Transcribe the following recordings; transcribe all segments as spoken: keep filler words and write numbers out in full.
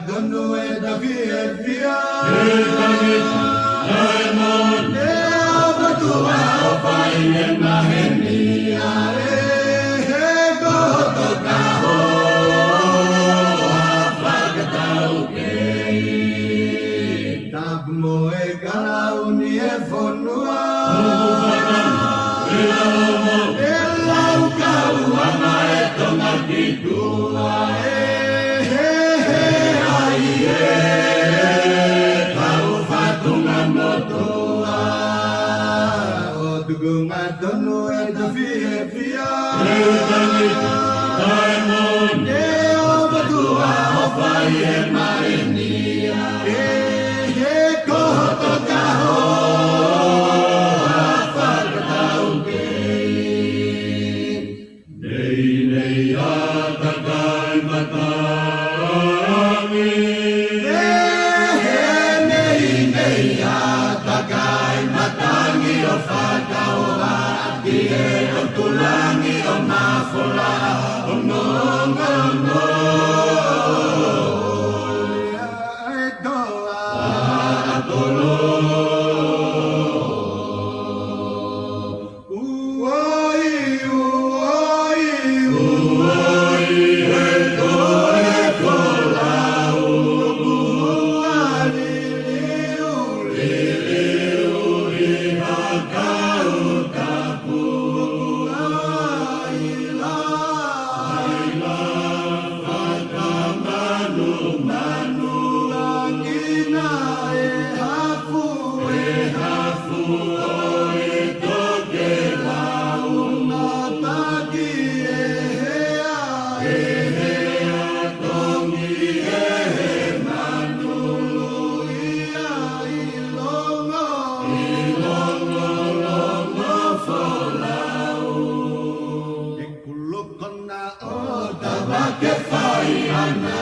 Tonu e ta fiefia. E tangi, taemon. E ʻOtua ʻofa ʻi he maheni ʻa e he koto kaho. ʻA fakataukei. Tapu mo e kalauni e fonua. E lau kau ana e Tonga ki tuʻa e he he ai e kau fatunga motuʻa. ʻO tukunga tonu e ta fiefia. E tangi, taemon. E ʻOtua ʻofa ʻi he maheni ʻa e he koto kaho. ʻA fakataukei. Nei nei ʻa takai matangi. E he nei nei ʻa takai matangi ʻo fakaola ki he ʻOtua langi ʻo mafola ʻo nongonongo. ʻA e toa. ʻA e toa. Uoi, uoi, uoi, e toe folau, ua liliu, liliu, ʻi ha kau tapu, ua ila, ila, fakamanumanu, ʻa kina e hafu, e hafu, ʻo e tokelau, mataki e hea, e hea, tongi e he manu, ʻi ai longo, ʻi longo, longo folau. Kulupu kona ʻo tavake fai ana,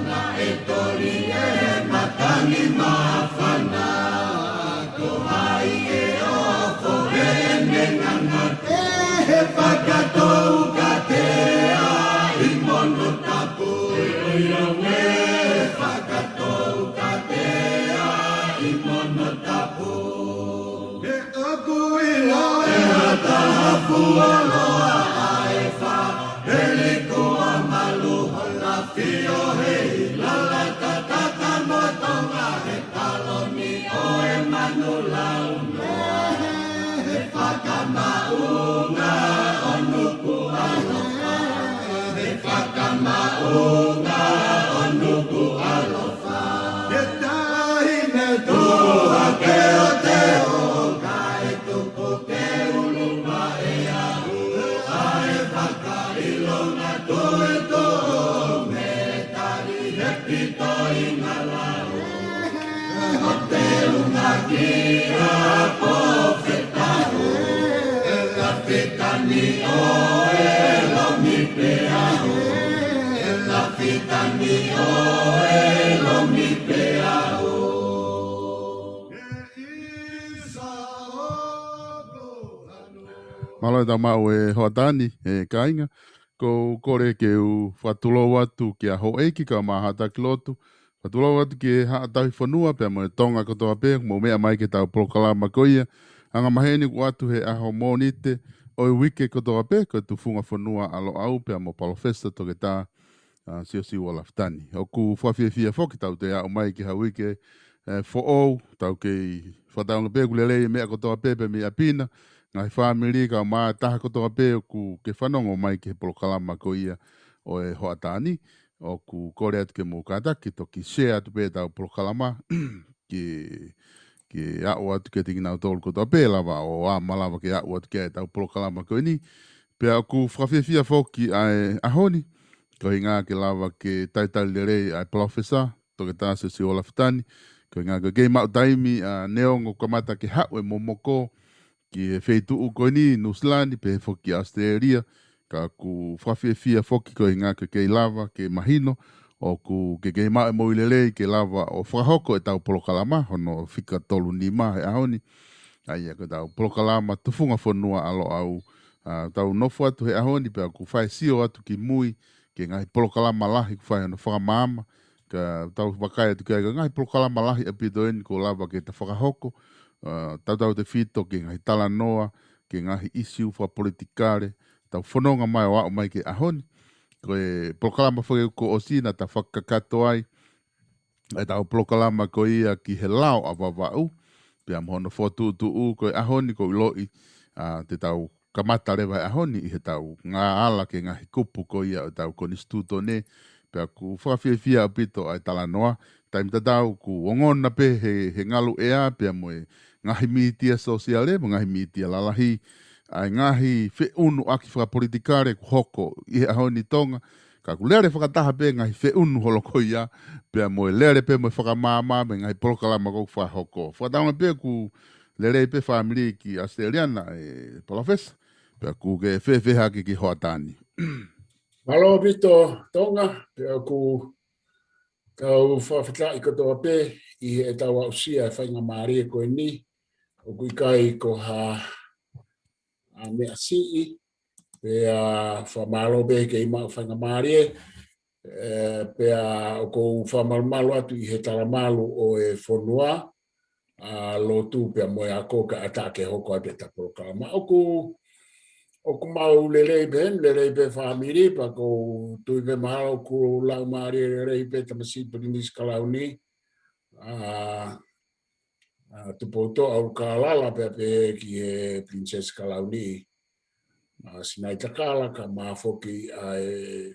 naʻe toli e matangi māfana, ko hai ʻe ofo he ngangate, he fakatou katea ʻi mono tapu, ʻe ʻoi au e fakatou katea ʻi mono tapu. He ʻoku ʻilo e ha taha fuoloa ʻa e fa, he liku ʻa malu ho lafi ʻo he ʻi lala tataka mo Tonga he taloni ʻo e manu lau noa. He fakamaʻunga ʻo Nukuʻalofa, he fakamaʻunga ʻo Nukuʻalofa. He taʻahine tuʻu hake ʻo te o kae tupu ke ulu maʻe au, ʻa e fakaʻilonga tuʻutuʻu me tali he pito ʻi ngalau. ʻO te unga kia Pofetahu, e la fitani o e lomi peahu, e la fitani o e lomi peahu. Mālō e tau maʻu e hoʻatā ni, e kāinga, ʻoku ou kole ke u fakatulou atu kia Houʻeiki kae ʻumaʻā haʻa taki lotu, fakatulou atu ki he Haʻa Tauhi Fonua pea mo e Tonga kotoa pē, mou meʻa mai ki heʻetau polokalama ko ia, anga maheni ʻoku ʻoatu he ʻaho Mōnite ʻo e uike kotoa pē, ko e Tufunga Fonua ʻa Loʻau pea mo Palōfesa Toketā, ʻa, Siosiua Lafitani. ʻOku fakafiefia foki ʻetau toe aʻu mai ki ha uike, e, foʻou, tau kei fakataunga pē ʻoku lelei e meʻa kotoa pē pea mei ʻapi na, ngaahi fāmili kae ʻumaʻā e taha kotoa pē ʻoku ke fanongo mai ki he polokalama ko ia ʻo e hoʻatā ni, ʻoku kole atu ke mou kātaki toki share atu pē ʻetau polokalama, ke, ke aʻu atu kiate kinautolu kotoa pē lava ʻo ʻamanaki lava ke aʻu atu ki ai ʻetau polokalama ko eni. Pea ʻoku fakafiefia foki ʻa e ʻaho ni, ko e ʻuhinga ke lava ke talitali lelei ʻa e Palōfesa Toketā Siosiua Lafitani, ko e ʻuhinga ko e kei maʻu taimi ʻa neongo kamata ke haʻu e momoko ki he feituʻu ko eni, Nuʻusila ni, pehē foki ki ʻAositelēlia, ka ʻoku fakafiefia foki ko e ʻuhinga ke kei lava ke mahino ʻoku ke kei maʻu e moʻui lelei ke lava ʻo fakahoko ʻetau polokalama, hono fika tolu nima he ʻaho ni. ʻA ia ko ʻetau polokalama Tufunga Fonua ʻa Loʻau, ʻa, tau nofo atu he ʻaho ni pea ʻoku fai e sio atu ki mui ki he ngaahi polokalama lahi ʻoku fai hono fakamaama tau vakai atu ki ai, ko e ngaahi polokalama lahi ʻaupito eni kuo lava ke ta fakahoko, ʻa, tautautefito ki he ngaahi talanoa, ki he ngaahi ʻisiū fakapolitikale, tau fononga mai ʻo aʻu mai ki he ʻaho ni. Ko e polokalama foki kuo ʻosi naʻa ta fakakakato ai ʻetau polokalama ko ia ki he lao ʻa Vavaʻu, pea mo hono fokotuʻutuʻu. Ko e ʻaho ni ʻoku ou ʻiloʻi, ʻa, te tau kamata leva he ʻaho ni ʻi heʻetau ngāala ki he ngaahi kupu ko ia ʻo ʻetau konisitūtone, pea ʻoku fakafiefia ʻaupito ʻa e talanoa. Taimi tatau ʻoku ongona pē he, he ngalu ʻea pea mo e ngaahi mītia sōsiale, mo e ngaahi mītia lalahi, ʻa e ngaahi feʻunuʻaki fakapolitikale kuo hoko ʻi he ʻaho ni ʻi Tonga, ka ʻoku lele fakataha pē ngaahi feʻunu holo ko ia, pea mo e lele pē mo e fakamaama mo e ngaahi polokalama ʻoku fakahoko. Fakatauange pē ʻoku lelei pē fāmili ki ʻAositelēlia, ʻe Palōfesa, pea ʻoku ke fēfē hake ki hoʻatā ni? Mālō ʻaupito Tonga, pea ʻoku tau fakafetaʻi kotoa pē ʻi heʻetau aʻusia e faingamālie ko eni, ʻoku ʻikai ko ha, ʻa, meʻa siʻi, pea fakamālō pē he kei maʻu faingamālie, ē, pea ʻoku ou fakamalumalu atu ʻi he talamalu ʻo e fonua, ʻa, lotu pea mo e ako kae ʻatā ke hoko atu ʻeta polokalama. ʻOku, ʻoku mau lelei pē, lelei pē fāmili, pea ʻoku ou tui pē mahalo ʻoku laumālie lelei pē tamasiʻi Pilinisi Kalauni, ʻa, ʻa, Tupoutoʻa ʻUlukālala pea pehē ki he Pilinisesi Kalauni, ʻa, Sinaitakala, kae ʻumaʻā foki ʻa e,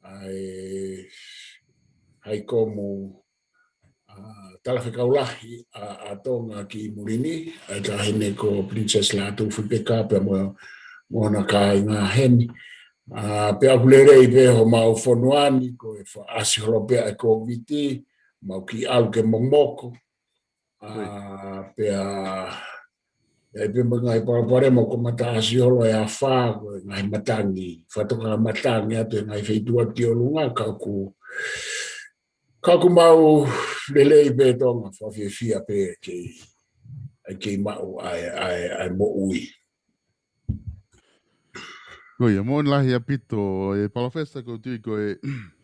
ʻa e Haikomu, ʻa, Talafekau Lahi ʻa, ʻa Tonga ki muli ni, ʻa e Taʻahine ko Pilinisesi Lātūfuipeka pea mo, mo hona kāinga heni. ʻA, pea ʻoku lelei pē homau fonua ni, ko e fakaʻasi holo pē ʻa e Kōviti, mau kiʻi ʻalu ke momoko. ʻA, pea, ʻi ai pē mo e ngaahi palopalema, ʻoku kamata ʻasi holo e afā, ko e ngaahi matangi, fakatokanga matangi atu he ngaahi feituʻu ʻi ʻolunga, ka ʻoku, ka ʻoku mau lelei pē Tonga, fakafiefia pē kei, ʻa e kei maʻu ʻa e, ʻa e, ʻa e moʻui. Ko ia, moʻoni lahi ʻaupito, ʻe Palōfesa, ʻoku ou tui ko e,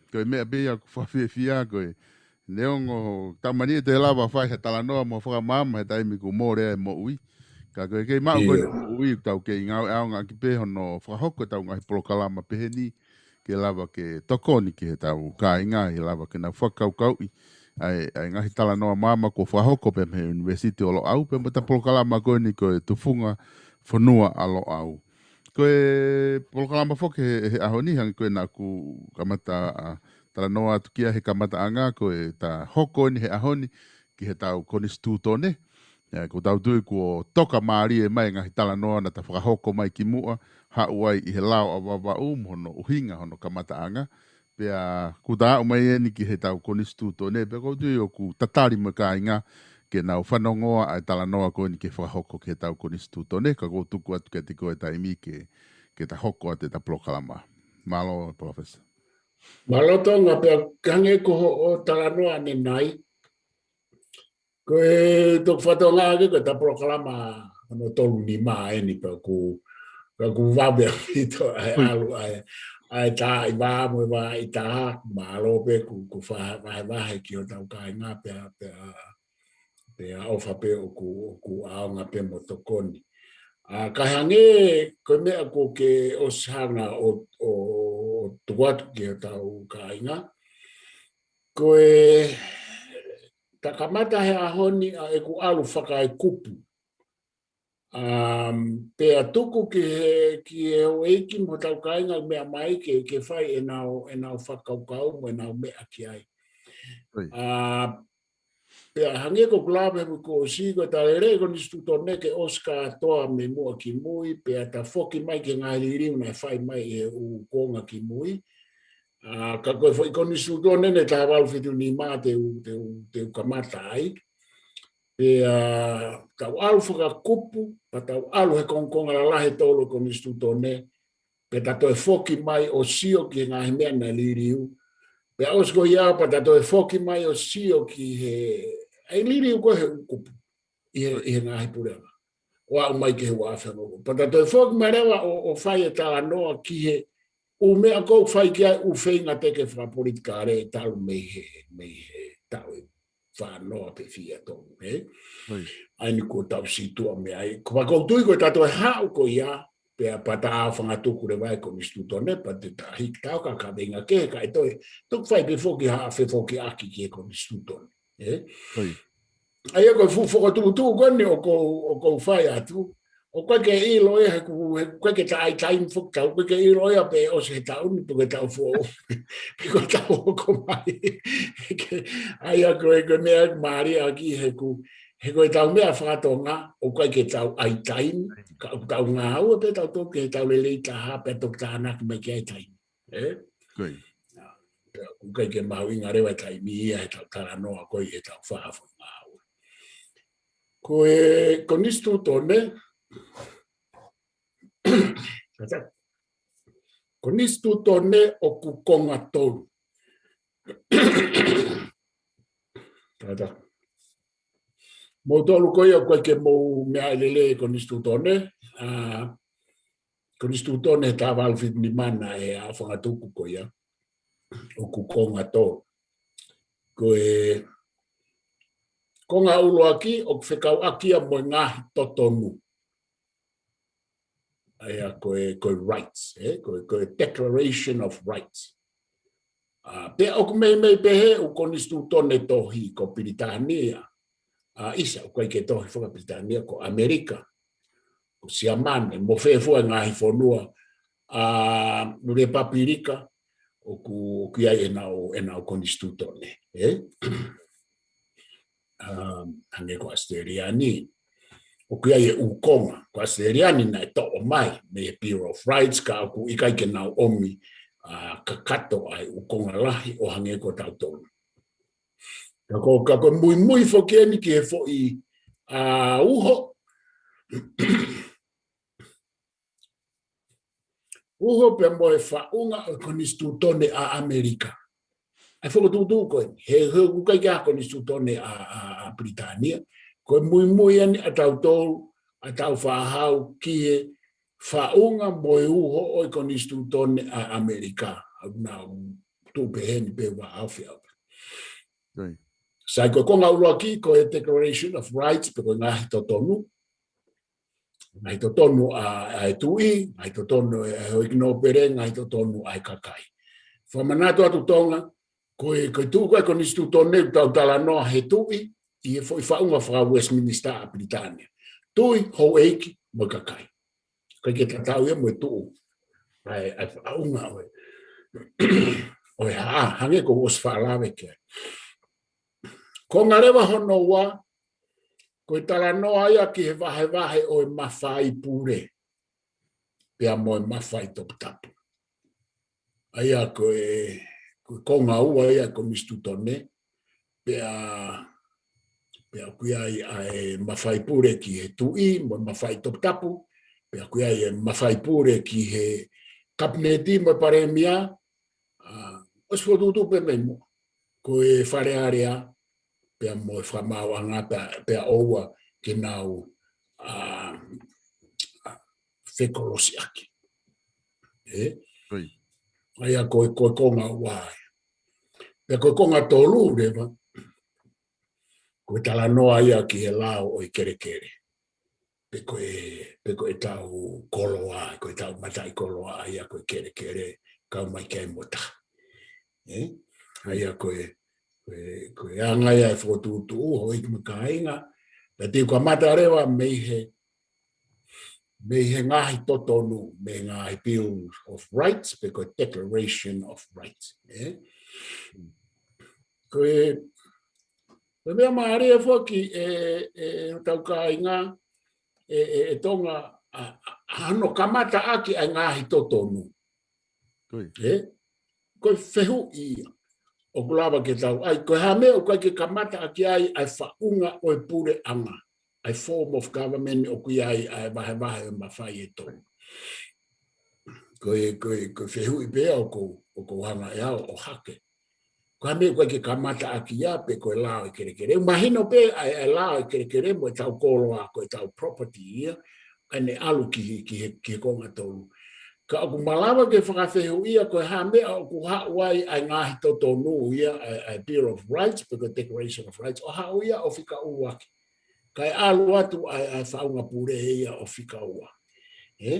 ko e meʻa pē ia ʻoku fakafiefia ko e, neongo taʻu mani ʻe toe lava fai ha talanoa mo fakamaama he taimi kuo mole ai e moʻui. Ka ko e kei maʻu ko eni ʻio moʻui, tau kei ngāueʻaonga ʻaki pē hono fakahoko ʻetau ngaahi polokalama pehē ni, ke lava ke tokoni ki heʻetau kāinga, ʻe lava ke nau fakakaukauʻi ʻa e, ʻa e ngaahi talanoa maama kuo fakahoko pē mei he ʻUnivēsiti ʻo Loʻau, pea mo ʻeta polokalama ko eni ko e Tufunga Fonua ʻa Loʻau. Ko e polokalama foki he, he ʻaho ni, hangē ko ē naʻa ku kamata, ʻa, talanoa atu ki ai he kamataʻanga, ko ʻeta hoko eni he ʻaho ni ki heʻetau konisitūtone. ʻE, ʻoku tau tui kuo toka mālie mai e ngaahi talanoa naʻa ta fakahoko mai kimuʻa, haʻu ai ʻi he lao ʻa Vavaʻu mo hono ʻuhinga hono kamataʻanga. Pea kuo ta aʻu mai eni ki heʻetau konisitūtone, pea ʻoku ou tui ʻoku tatali mo e kāinga ke nau fanongoa ʻa e talanoa ko eni ke fakahoko ki heʻetau konisitūtone, ka ʻoku ou tuku atu kiate koe e taimi ke, ke ta hoko atu ʻeta polokalama. Mālō, Palōfesa. Mālō Tonga, pea hangē ko hoʻo talanoa ʻanenai, ko e toki fakatokangaʻi ko ʻeta polokalama hono tolu nima eni, pea ʻoku, pea ʻoku vave ʻaupito ʻa e ʻalu ʻa e, ʻa e taha ʻi vā mo e vā ʻi taha, mālō pē kuo, kuo fa-, vahevahe ki hotau kāinga pea, pea, pea ʻofa pē ʻoku, ʻoku ʻaonga pē mo tokoni. ʻA, ka hangē ko e meʻa kuo ke ʻosi hanga ʻo, ʻo, ʻo tuku atu ki hotau kāinga, ko e, ta kamata he ʻaho ni ʻa ʻeku ʻalu fakaekupu. Um, pea tuku ki he, ki he houʻeiki mo hotau kāinga ʻoku meʻa mai ke, ke fai ʻenau, ʻenau fakakaukau mo ʻenau meʻa ki ai. ʻIo. ʻA, pea hangē ko ʻeku lave he kuo ʻosi, ko ʻeta lele e konisitūtone ke ʻosi kātoa mei muʻa ki mui, pea ta foki mai ki he ngaahi liliu naʻe fai mai ʻe he ʻū kuonga ki mui. ʻA, ka ko e foʻi konisitūtone ʻe taha valu fitu nima te u, te u, te u kamata ai. Pea tau ʻalu fakakupu, pea tau ʻalu he kongokonga lalahi ʻe tolu e konisitūtone, pea ta toe foki mai ʻo sio ki he ngaahi meʻa naʻe liliu. Pea ʻosi ko ia, pea ta toe foki mai ʻo sio ki he, ʻa e liliu ko ē he ʻū kupu ʻi he, ʻi he ngaahi puleʻanga. ʻO aʻu mai ki he ua afe hongofulu. Pea ta toe foki mai leva ʻo, ʻo fai e talanoa ki he, ʻū meʻa ʻoku fai ki ai ʻū feinga teke fakapolitikale talu mei he, mei he taʻu ʻe fānoa pe fiha tolu, ē? ʻA ia ʻoku tau situʻa mei ai. Ko ʻeku tui ko e taʻu ʻe haʻu ko ia, pea pata ʻa fangatuku leva e konisitūtone, pea te ta hiki tau ka ka veinga ke, ka ʻe toe, toki fai pē foki ha fefokiʻaki ki he konisitūtone, ē? ʻA ia ko e fuʻu fokotuʻutuʻu ko eni ʻoku ou, ʻoku ou fai atu, ʻoku ʻikai ke ʻilo ia he ʻoku, he ʻoku ʻikai ke ta ʻai taimi foki tau, ʻoku ʻikai ke ʻilo ia pe ʻosi he taʻu ni, pe ko e taʻu foʻou, pe ko e taʻu hoko mai. Ke, ʻa ia ko e, ko e meʻa ʻoku mālie ʻaki he ʻoku, he ko e tau meʻa fakatonga, ʻoku ʻikai ke tau ʻai taimi, ka ʻoku tau ngāue pē tau toki he tau lelei taha, pea toki tānaki mai ki ai taimi. Ē? Pea ʻoku ʻikai ke mahuʻinga leva taimi ia he tau talanoa ko ē he tau fakafoʻi ngāue. Ko e konisitūtone, konisitūtone ʻoku konga tolu. Tata. Mou tolu ko ia ʻoku ʻikai ke mou meaʻi lelei e konisitūtone, ʻa, konisitūtone he taha valu fitu nima naʻe ʻa fangatuku ko ia, ʻoku konga tolu. Ko e konga ʻuluaki, ʻoku fekauʻaki ia mo e ngaahi totonu. ʻA ia ko e, ko e rights, ē? Ko e, ko e Declaration of Rights. ʻA, pea ʻoku meimei pehē ʻū konisitūtone tohi ko Pilitānia. ʻA, ʻisa, ʻoku ʻikai ke tohi faka-Pilitānia ko ʻAmelika. Ko Siamane, mo fē fua e ngaahi fonua, ʻa, Lepapilika, ʻoku, ʻoku ʻi ai ʻenau, ʻenau konisitūtone, ē? ʻA, hangē ko ʻAositelēlia ni, ʻoku ʻi ai e ʻū konga, ko ʻAositelēlia ni naʻe toʻo mai, mei he Bill of Rights, ka ʻoku ʻikai ke nau ʻomi, ʻa, kakato ʻa e ʻū konga lahi ʻo hangē ko tautolu. Ka ko, ka ko e muimui foki eni ki he foʻi, ʻa, uho, uho pea mo e faʻunga ʻo e konisitūtone ʻa ʻAmelika. ʻA e fokotuʻutuʻu ko eni, he, he ʻoku ʻikai ke ʻa konisitūtone ʻa, ʻa, ʻa Pilitānia. Ko e muimui eni ʻa tautolu, ʻa tau fāhau ki he faʻunga mo e uho ʻo e konisitūtone ʻa ʻAmelika. ʻA ia naʻa ku tuʻu pehē ni pē ua afe au. Sai ko e konga ʻuluaki, ko e Declaration of Rights, pe ko e ngaahi totonu. Ngaahi totonu ʻa, ʻa e tuʻi, ngaahi totonu ʻa e houʻeiki nōpele, ngaahi totonu ʻa e kakai. Fakamanatu atu Tonga, ko e, ko e tuʻu ko e konisitūtone ʻoku tau talanoa he tuʻi, ʻi he foʻi faʻunga faka-Westminster ʻa Pilitānia. Tuʻi, houʻeiki, mo e kakai. ʻIkai ke tatau ia mo e tuʻu. ʻA e, ʻa e faʻunga ʻo e, ʻo e haʻa, hangē ko ʻosi fakalave ki ai. Konga leva hono ua, ko e talanoa ia ki he vahevahe ʻo e mafai pule, pea mo e mafai toputapu. ʻA ia ko e, ko e konga ua ia e konisitūtone, pea, pea ʻoku ʻi ai ʻa e mafai pule ki he tuʻi, mo e mafai toputapu, pea ʻoku ʻi ai e mafai pule ki he kapineti mo e palēmia, ʻa, ʻosi fokotuʻutuʻu pē mei muʻa. Ko e Fale Alea, pea mo e fakamaauʻanga pea, pea ʻoua ke nau, ʻa, ʻa, fekolosiʻaki. Ē? ʻA ia ko e, ko e konga ua ia. Pea ko e konga tolu leva, ko e talanoa ia ki he lao ʻo e kelekele. Pe ko e, pe ko e tau koloa, ko e tau mataʻi koloa ia ko e kelekele, kau mai ki ai mo taha. Ē? ʻA ia ko e, ko e, ko e anga ia e fokotuʻutuʻu, houʻeiki mo e kāinga, pea te u kamata leva mei he, mei he ngaahi totonu, mei he ngaahi Bill of Rights, pe ko e Declaration of Rights. Ē? Ko e, ko e meʻa mālie foki ʻe, ʻe, ʻe hotau kāinga, ʻe, ʻe, ʻe Tonga, ʻa, ʻa, ʻa hono kamataʻaki ʻa e ngaahi totonu. Ē? Ko e fehuʻi ia ʻoku lava ke tau ʻai, ko e hā e meʻa ʻoku ʻikai ke kamataʻaki ai ʻa e faʻunga ʻo e puleʻanga, ʻa e form of government ʻoku ʻi ai ʻa e vahevahe ʻo e mafai ʻe tolu. Ko e, ko e, ko e fehuʻi pē ia ʻoku, ʻoku hanga ʻe au ʻo hake. Ko e hā e meʻa ʻoku ʻikai ke kamataʻaki ia pe ko e lao ʻo e kelekele. Mahino pē ʻa e, ʻa e lao ʻo e kelekele mo e tau koloa ko e tau property ia, ʻa ia naʻe ʻalu ki, ki he, ki he konga tolu. Ka ʻoku malava ke fakafehuʻia ko e hā e meʻa ʻoku haʻu ai ʻa e ngaahi totonu ia, ʻa e, ʻa e Bill of Rights, pe ko e Declaration of Rights, ʻo haʻu ia ʻo fika ʻuluaki. Kae ʻalu atu ʻa e, ʻa e faʻunga pule ia ʻo fika ua. Ē?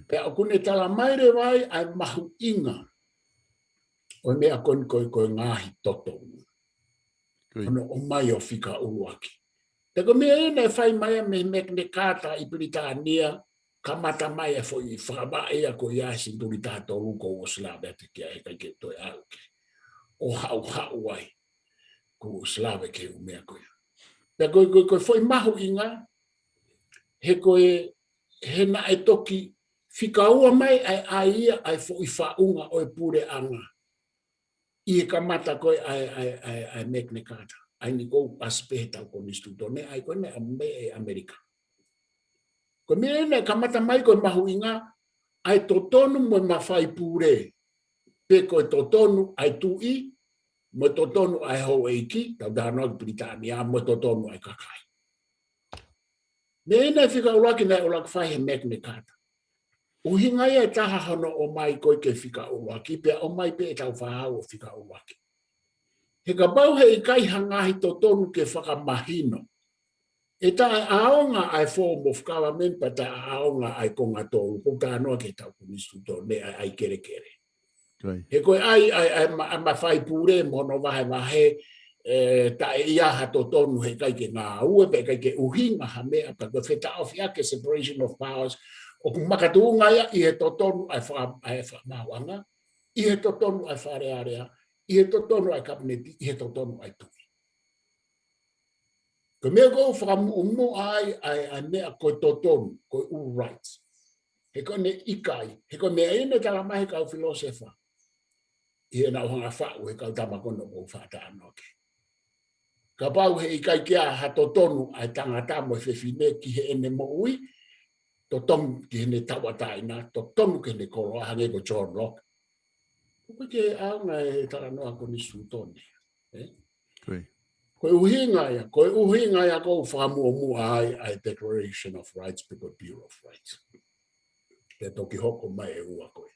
Pea ʻoku ne tala mai leva ai ʻa e mahuʻinga ʻo e meʻa ko eni ko e, ko e ngaahi totonu. Hono ʻomai ʻo fika ʻuluaki. Pea ko e meʻa ʻena ʻe fai mai ia mei he Magna Carta ʻi Pilitānia, kamata mai e foʻi fakavaʻe ia ko ia he senituli taha tolu kuo u ʻosi lave atu ki ai, he ʻikai ke toe ʻalu ki ai. ʻO haʻuhaʻu ai, kuo u ʻosi lave ki he ʻū meʻa ko ia. Pea ko e, ko e, ko e foʻi mahuʻinga, he ko e, he naʻe toki fika ua mai ʻa e, ʻa ia, ʻa e foʻi faʻunga ʻo e puleʻanga ʻi he kamata ko ē ʻa e, ʻa e, ʻa e, ʻa e Magna Carta. ʻA eni ʻoku ʻasi pē he ʻetau konisitūtone, ʻa ia ko ē ʻa e ʻAme-, ʻa e ʻAmelika. Ko e meʻa ʻena ʻe kamata mai ko e mahuʻinga, ʻa e totonu mo e mafai pule. Pe ko e totonu ʻa e tuʻi, mo e totonu ʻa e houʻeiki, tau talanoa ki Pilitānia, mo e totonu ʻa e kakai. Meʻa ʻena ʻe fika ʻuluaki naʻe ʻuluaki fai he Magna Carta. ʻUhinga ia ʻe taha hono ʻomai ko ē ke fika ʻuluaki, pea ʻomai pē ʻe Tāufaʻāhau ʻo fika ʻuluaki. He kapau he ʻikai ha ngaahi totonu ke fakamahino, ʻe taʻeʻaonga ʻa e form of government, pea taʻeʻaonga ʻa e konga tolu, ʻoku ou talanoa ki he ʻetau konisitūtone, ʻa e, ʻa e kelekele. He ko e ʻai, ʻai, ʻai ma-, ʻai mafai pule mo hono vahevahe, ē, taʻe ʻi ai ha totonu he ʻikai ke ngāue, pe ʻikai ke ʻuhinga ha meʻa, pea ko e fetaʻofiʻaki e separation of powers, ʻoku makatuʻunga ia ʻi he totonu ʻa e fa-, ʻa e fakamaauʻanga, ʻi he totonu ʻa e Fale Alea, ʻi he totonu ʻa e Kapineti, ʻi he totonu ʻa e tuʻi. Ko e meʻa ʻoku ou fakamuʻomuʻa ai, ʻa e, ʻa e meʻa ko e totonu, ko e ʻū rights. He ko ʻene ʻikai, he ko e meʻa ʻena ʻe tala mai he kau filōsefa. ʻI heʻenau hanga faʻu he kau tama ko ena ʻoku ou faʻa talanoa ki ai. Kapau he ʻikai ke ʻi ai ha totonu ʻa e tangata mo e fefine ki heʻene moʻui, totonu ki heʻene tauʻatāina, totonu ki heʻene koloa, hangē ko John Locke. ʻOku ʻikai ke ʻaonga e talanoa konisitūtone. Ē? Ko e ʻuhinga ia, ko e ʻuhinga ia ʻoku ou fakamuʻomuʻa ai ʻa e Declaration of Rights pe ko e Bill of Rights. Pea toki hoko mai e ua ko ē.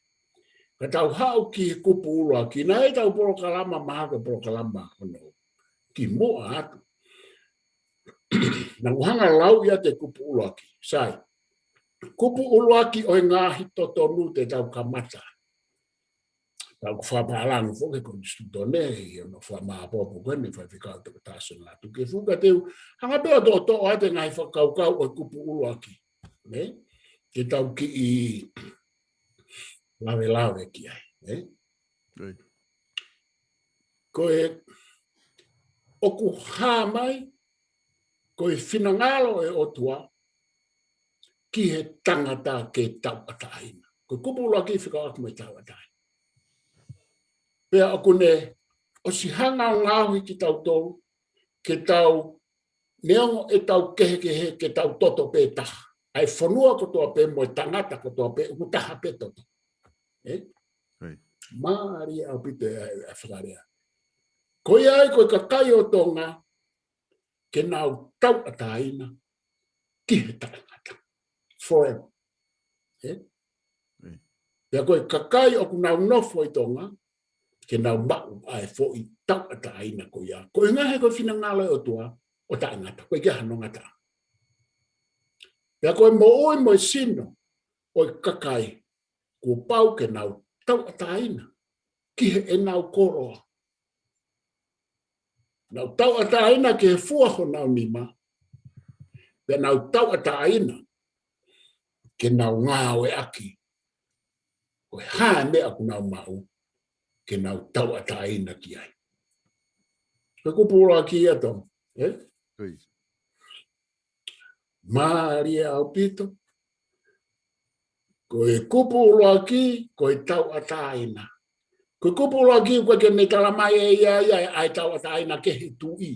Ka tau haʻu ki he kupu ʻuluaki, naʻe ʻi ai ʻetau polokalama, mahalo ko e polokalama hono kimuʻa atu. Naʻa ku hanga lau ia he kupu ʻuluaki. Sai. Kupu ʻuluaki ʻo e ngaahi totonu te tau kamata. Tau fakapālangi foki he konisitūtone, ʻi hono fakamāʻopoʻopo ko eni ʻe he faifekau Toketā Sione Lātūkefuka, te u hanga pē ʻo toʻotoʻo atu e ngaahi fakakaukau ʻo e kupu ʻuluaki. Nē? Ke tau kiʻi lavelave ki ai. Nē? Ko e, ʻoku hā mai, ko e finangalo e ʻOtua ki he tangata ke tauʻatāina. Ko e kupu ʻuluaki fekauʻaki mo e tauʻatāina. Pea ʻoku ne ʻosi hanga ʻo ngaohi kitautolu, ke tau, neongo ʻetau kehekehe, ke tau toto pē taha. ʻA e fonua kotoa pē mo e tangata kotoa pē, ʻoku taha pē toto. Ē? Mālie ʻaupito e, e, e fakalea. Ko ia ai ko e kakai ʻo Tonga, ke nau tauʻatāina ki he taʻengata. Forever. Ē? Pea ko e kakai ʻoku nau nofo ʻi Tonga, ke nau maʻu ʻa e foʻi tauʻatāina ko ia. Ko e ʻuhinga he ko e finangalo e ʻOtua ʻo taʻengata. ʻOku ʻikai ke ʻi ai hano ngataʻanga. Pea ko e moʻui mo e sino ʻo e kakai, kuo pau ke nau tauʻatāina ki heʻenau koloa. Nau tauʻatāina ki he fua honau nima. Pea nau tauʻatāina ke nau ngāueʻaki. Ko e hā e meʻa ʻoku nau maʻu, ke nau tauʻatāina ki ai. Ko e kupu ʻuluaki ia, Tom. Ē? Mālie ʻaupito. Ko e kupu ʻuluaki, ko e tauʻatāina. Ko e kupu ʻuluaki, ʻoku ʻikai ke ne tala mai ʻe ia, ia, ʻa e tauʻatāina kehe tuʻi.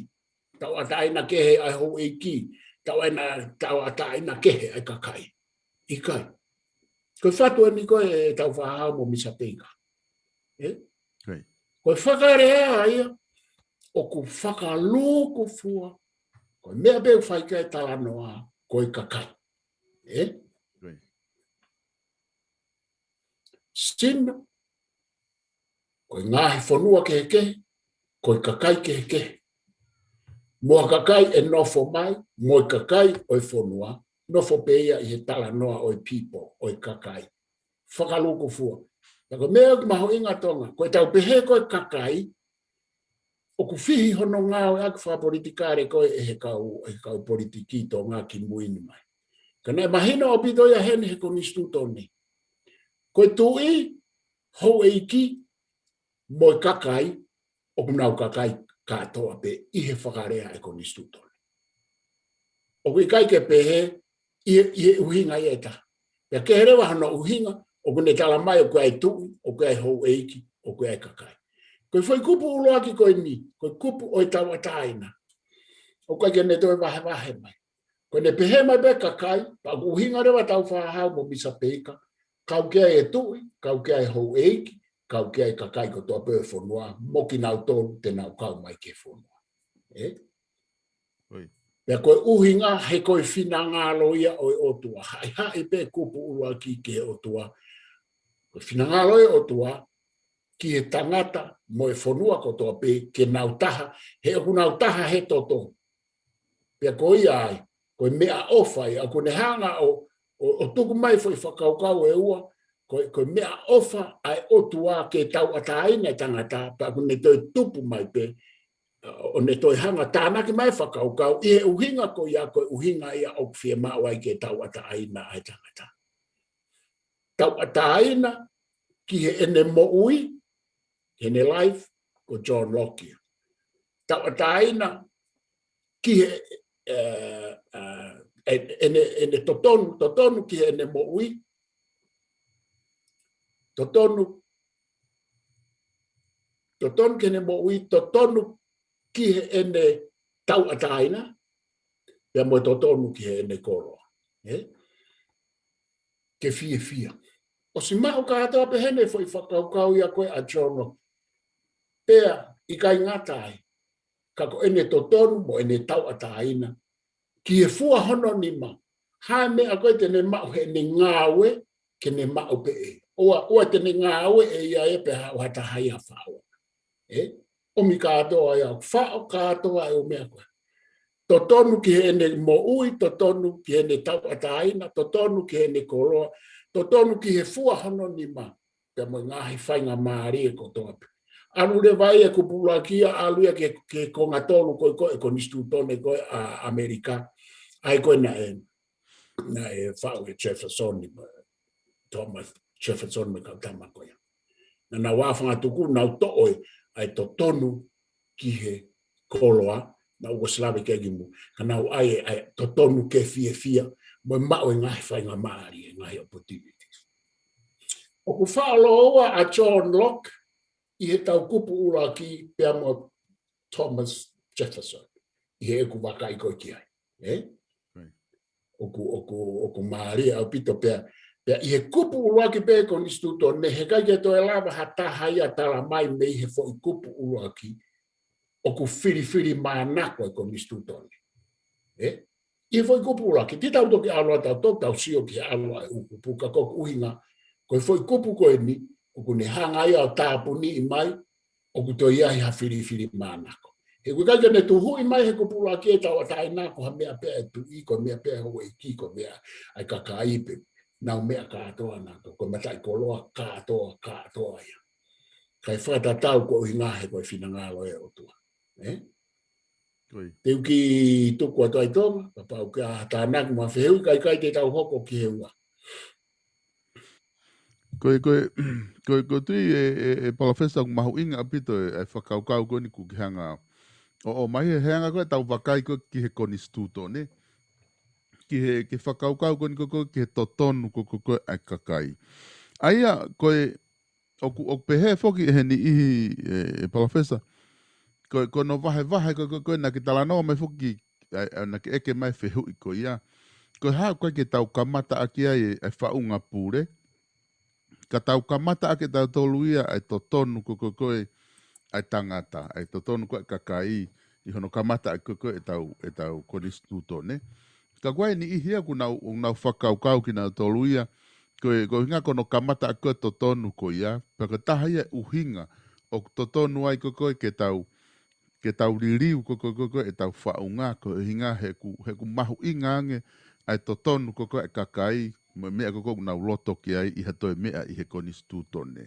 Tauʻatāina kehe ʻa e houʻeiki. Tauʻaina, tauʻatāina kehe ʻa e kakai. ʻIkai. Ko e fatu eni ko ē ʻa Tāufaʻāhau mo Misa Peika. Ē? Ko e fakalea ia, ʻoku fakalūkufua. Ko e meʻa pē ʻoku fai ki ai e talanoa, ko e kakai. Ē? Sino, ko e ngaahi fonua kehekehe, ko e kakai kehekehe. Mo e kakai ʻe nofo mai, mo e kakai ʻo e fonua, nofo pē ia ʻi he talanoa ʻo e people, ʻo e kakai. Fakalūkufua. Ka ko e meʻa ʻoku mahuʻinga Tonga, ko ʻetau pehē ko e kakai, ʻoku fihi hono ngāueʻaki fakapolitikale ko ē ʻe he kau, ʻe he kau politiki Tonga kimui ni mai. Ka naʻe mahino ʻaupito ia heni he konisitūtone. Ko e tuʻi, houʻeiki, mo e kakai, ʻoku nau kakai kātoa pē ʻi he fakalea ʻa e konisitūtone. ʻOku ʻikai ke pehē ʻi he, ʻi he ʻuhinga ia ʻe taha. Pea kehe leva hono ʻuhinga, ʻoku ne tala mai ʻoku ʻi ai e tuʻi, ʻoku ʻi ai e houʻeiki, ʻoku ʻi ai e kakai. Ko e foʻi kupu ʻuluaki ko eni, ko e kupu ʻo e tauʻatāina. ʻOku ʻikai ke ne toe vahevahe mai. Ko ʻene pehē mai pē kakai, pea ʻoku ʻuhinga leva Tāufaʻāhau mo Misa Peika, kau ki ai e tuʻi, kau ki ai e houʻeiki, kau ki ai e kakai kotoa pē ʻo e fonua, mo kinautolu te nau kau mai ki he fonua. ʻE? ʻOi. Pea ko e ʻuhinga he ko e finangalo ia ʻo e ʻOtua. Haʻihaʻi pē kupu ʻuluaki ki he ʻOtua. Ko e finangalo ʻo e ʻOtua, ki he tangata mo e fonua kotoa pē ke nau taha, he ʻoku nau taha he toto. Pea ko ia ai, ko e meʻaʻofa ia, ʻoku ne hanga ʻo, ʻo, ʻo tuku mai foʻi fakakaukau ʻe ua, ko e, ko e meʻaʻofa ʻa e ʻOtua ke tauʻatāina e tangata, pea ʻoku ne toe tupu mai pē, ʻo ne toe hanga tānaki mai fakakaukau, ʻi he ʻuhinga ko ia, ko e ʻuhinga ia ʻoku fiemaʻu ai ke tauʻatāina ʻa e tangata. Tauʻatāina ki heʻene moʻui, heʻene life, ko John Locke ia. Tauʻatāina ki he, ē, ē, ʻene, ʻene totonu, totonu ki heʻene moʻui, totonu, totonu ki heʻene moʻui, totonu ki heʻene tauʻatāina, pea mo e totonu ki heʻene koloa. Ē? Ke fiefia. ʻOsi maʻu kātoa pē heni foʻi fakakaukau ia ko ē ʻa John Locke. Pea ʻikai ngata ai, ka ko ʻene totonu mo ʻene tauʻatāina, ki he fua hono nima, ha meʻa ko ē te ne maʻu heʻene ngāue, ke ne maʻu pē ʻe ia. ʻOua, ʻoua te ne ngāue ʻe ia ē pea haʻu ha taha ia ʻo faʻo. Ē? ʻOmi kātoa ia, faʻo kātoa e ʻū meʻa ko ē. Totonu ki heʻene moʻui, totonu ki heʻene tauʻatāina, totonu ki heʻene koloa, totonu ki he fua hono nima, pea mo e ngaahi faingamālie kotoa pē. ʻAlu leva ia e kupu ʻuluaki ia, ʻalu ia ki he, ki he konga tolu ko ē, ko e konisitūtone ko ē ʻa ʻAmelika. ʻA ia ko ē naʻe, naʻe faʻu ʻe Jefferson ni, Thomas Jefferson mo e kau tama ko ia. Naʻa nau ʻā fangatuku, nau toʻo e, ʻa e totonu ki he koloa, naʻa nau ʻosi lave ki ai kimuʻa, ka nau ʻai e, ʻa e totonu ke fiefia, mo e maʻu e ngaahi faingamālie, e ngaahi opportunities. ʻOku faʻa lōua ʻa John Locke ʻi he tau kupu ʻuluaki pea mo Thomas Jefferson, ʻi heʻeku vakai ko ē ki ai. Ē? Right. ʻOku, ʻoku, ʻoku mālie ʻaupito pea, pea ʻi he kupu ʻuluaki pē konisitūtone, heʻikai ke toe lava ha taha ia ʻo tala mai mei he foʻi kupu ʻuluaki, ʻoku filifilimānako e konisitūtone. Ē? ʻI he foʻi kupu ʻuluaki, te tau toki ʻalu atu, tau, tau sio ki he ʻalu ʻa e ʻū kupu, ka ko ʻeku ʻuhinga, ko e foʻi kupu ko eni, ʻoku ne hanga ia ʻo tāpuniʻi mai, ʻoku toe ʻi ai ha filifilimānako. He ʻoku ʻikai ke ne tuhuʻi mai he kupu ʻuluaki e tauʻatāina ko ha meʻa pē ʻa e tuʻi, ko e meʻa pē ʻa e houʻeiki, ko e meʻa ʻa e kakai pē. Nau meʻa kātoa nautolu, ko e mataʻikoloa kātoa, kātoa ia. Kae fakatatau ko e ʻuhinga he ko e finangalo ʻo e ʻOtua. Ē? ʻOi. Te u kiʻi tuku atu ai Tonga, kapau ʻoku ʻi ai ha tānaki mo ha fehuʻi, kae ʻikai te tau hoko ki he ua. Ko e, ko e, ko e, ko e tui e, e, e Palōfesa ʻoku mahuʻinga ʻaupito e, e fakakaukau ko eni ʻoku ke hanga ʻo, ʻo mai he hanga ko ē ʻetau vakai ko ē ki he konisitūtone. Ki he, ki he fakakaukau ko eni ko ē, ko ē ki he totonu ko ē, ko ē, ko ē ʻa e kakai. ʻA ia, ko e, ʻoku, ʻoku pehē foki ʻe he niʻihi, e, e Palōfesa, ko, ko hono vahevahe ko, ko, ko ē naʻa ke talanoa mai foki, ʻa, ʻa, naʻa ke ʻeke mai fehuʻi ko ia. Ko e hā ʻoku ʻikai ke tau kamata ʻaki ai e, e faʻunga pule. Ka tau kamata ʻaki ʻe tautolu ia ʻa e totonu ko, ko, ko ē ʻa e tangata, ʻa e totonu ko ē ʻa e kakai, ʻi hono kamata ʻaki ko, ko ē ʻetau, ʻetau konisitūtone. Ka ko e niʻihi ia ʻoku nau, ʻoku nau fakakaukau kinautolu ia, ko e, ko e ʻuhinga ko hono kamata ʻaki ko e totonu ko ia, pea ko e taha ia e ʻuhinga ʻoku totonu ai ko ē ko ē ke tau, ke tau liliu ko ē ko ē ko ē ʻetau faʻunga, ko e ʻuhinga he ʻoku, he ʻoku mahuʻinga ange ʻa e totonu ko ē ko ē ʻa e kakai, mo e meʻa ko ē ʻoku nau loto ki ai ʻi ha toe meʻa ʻi he konisitūtone.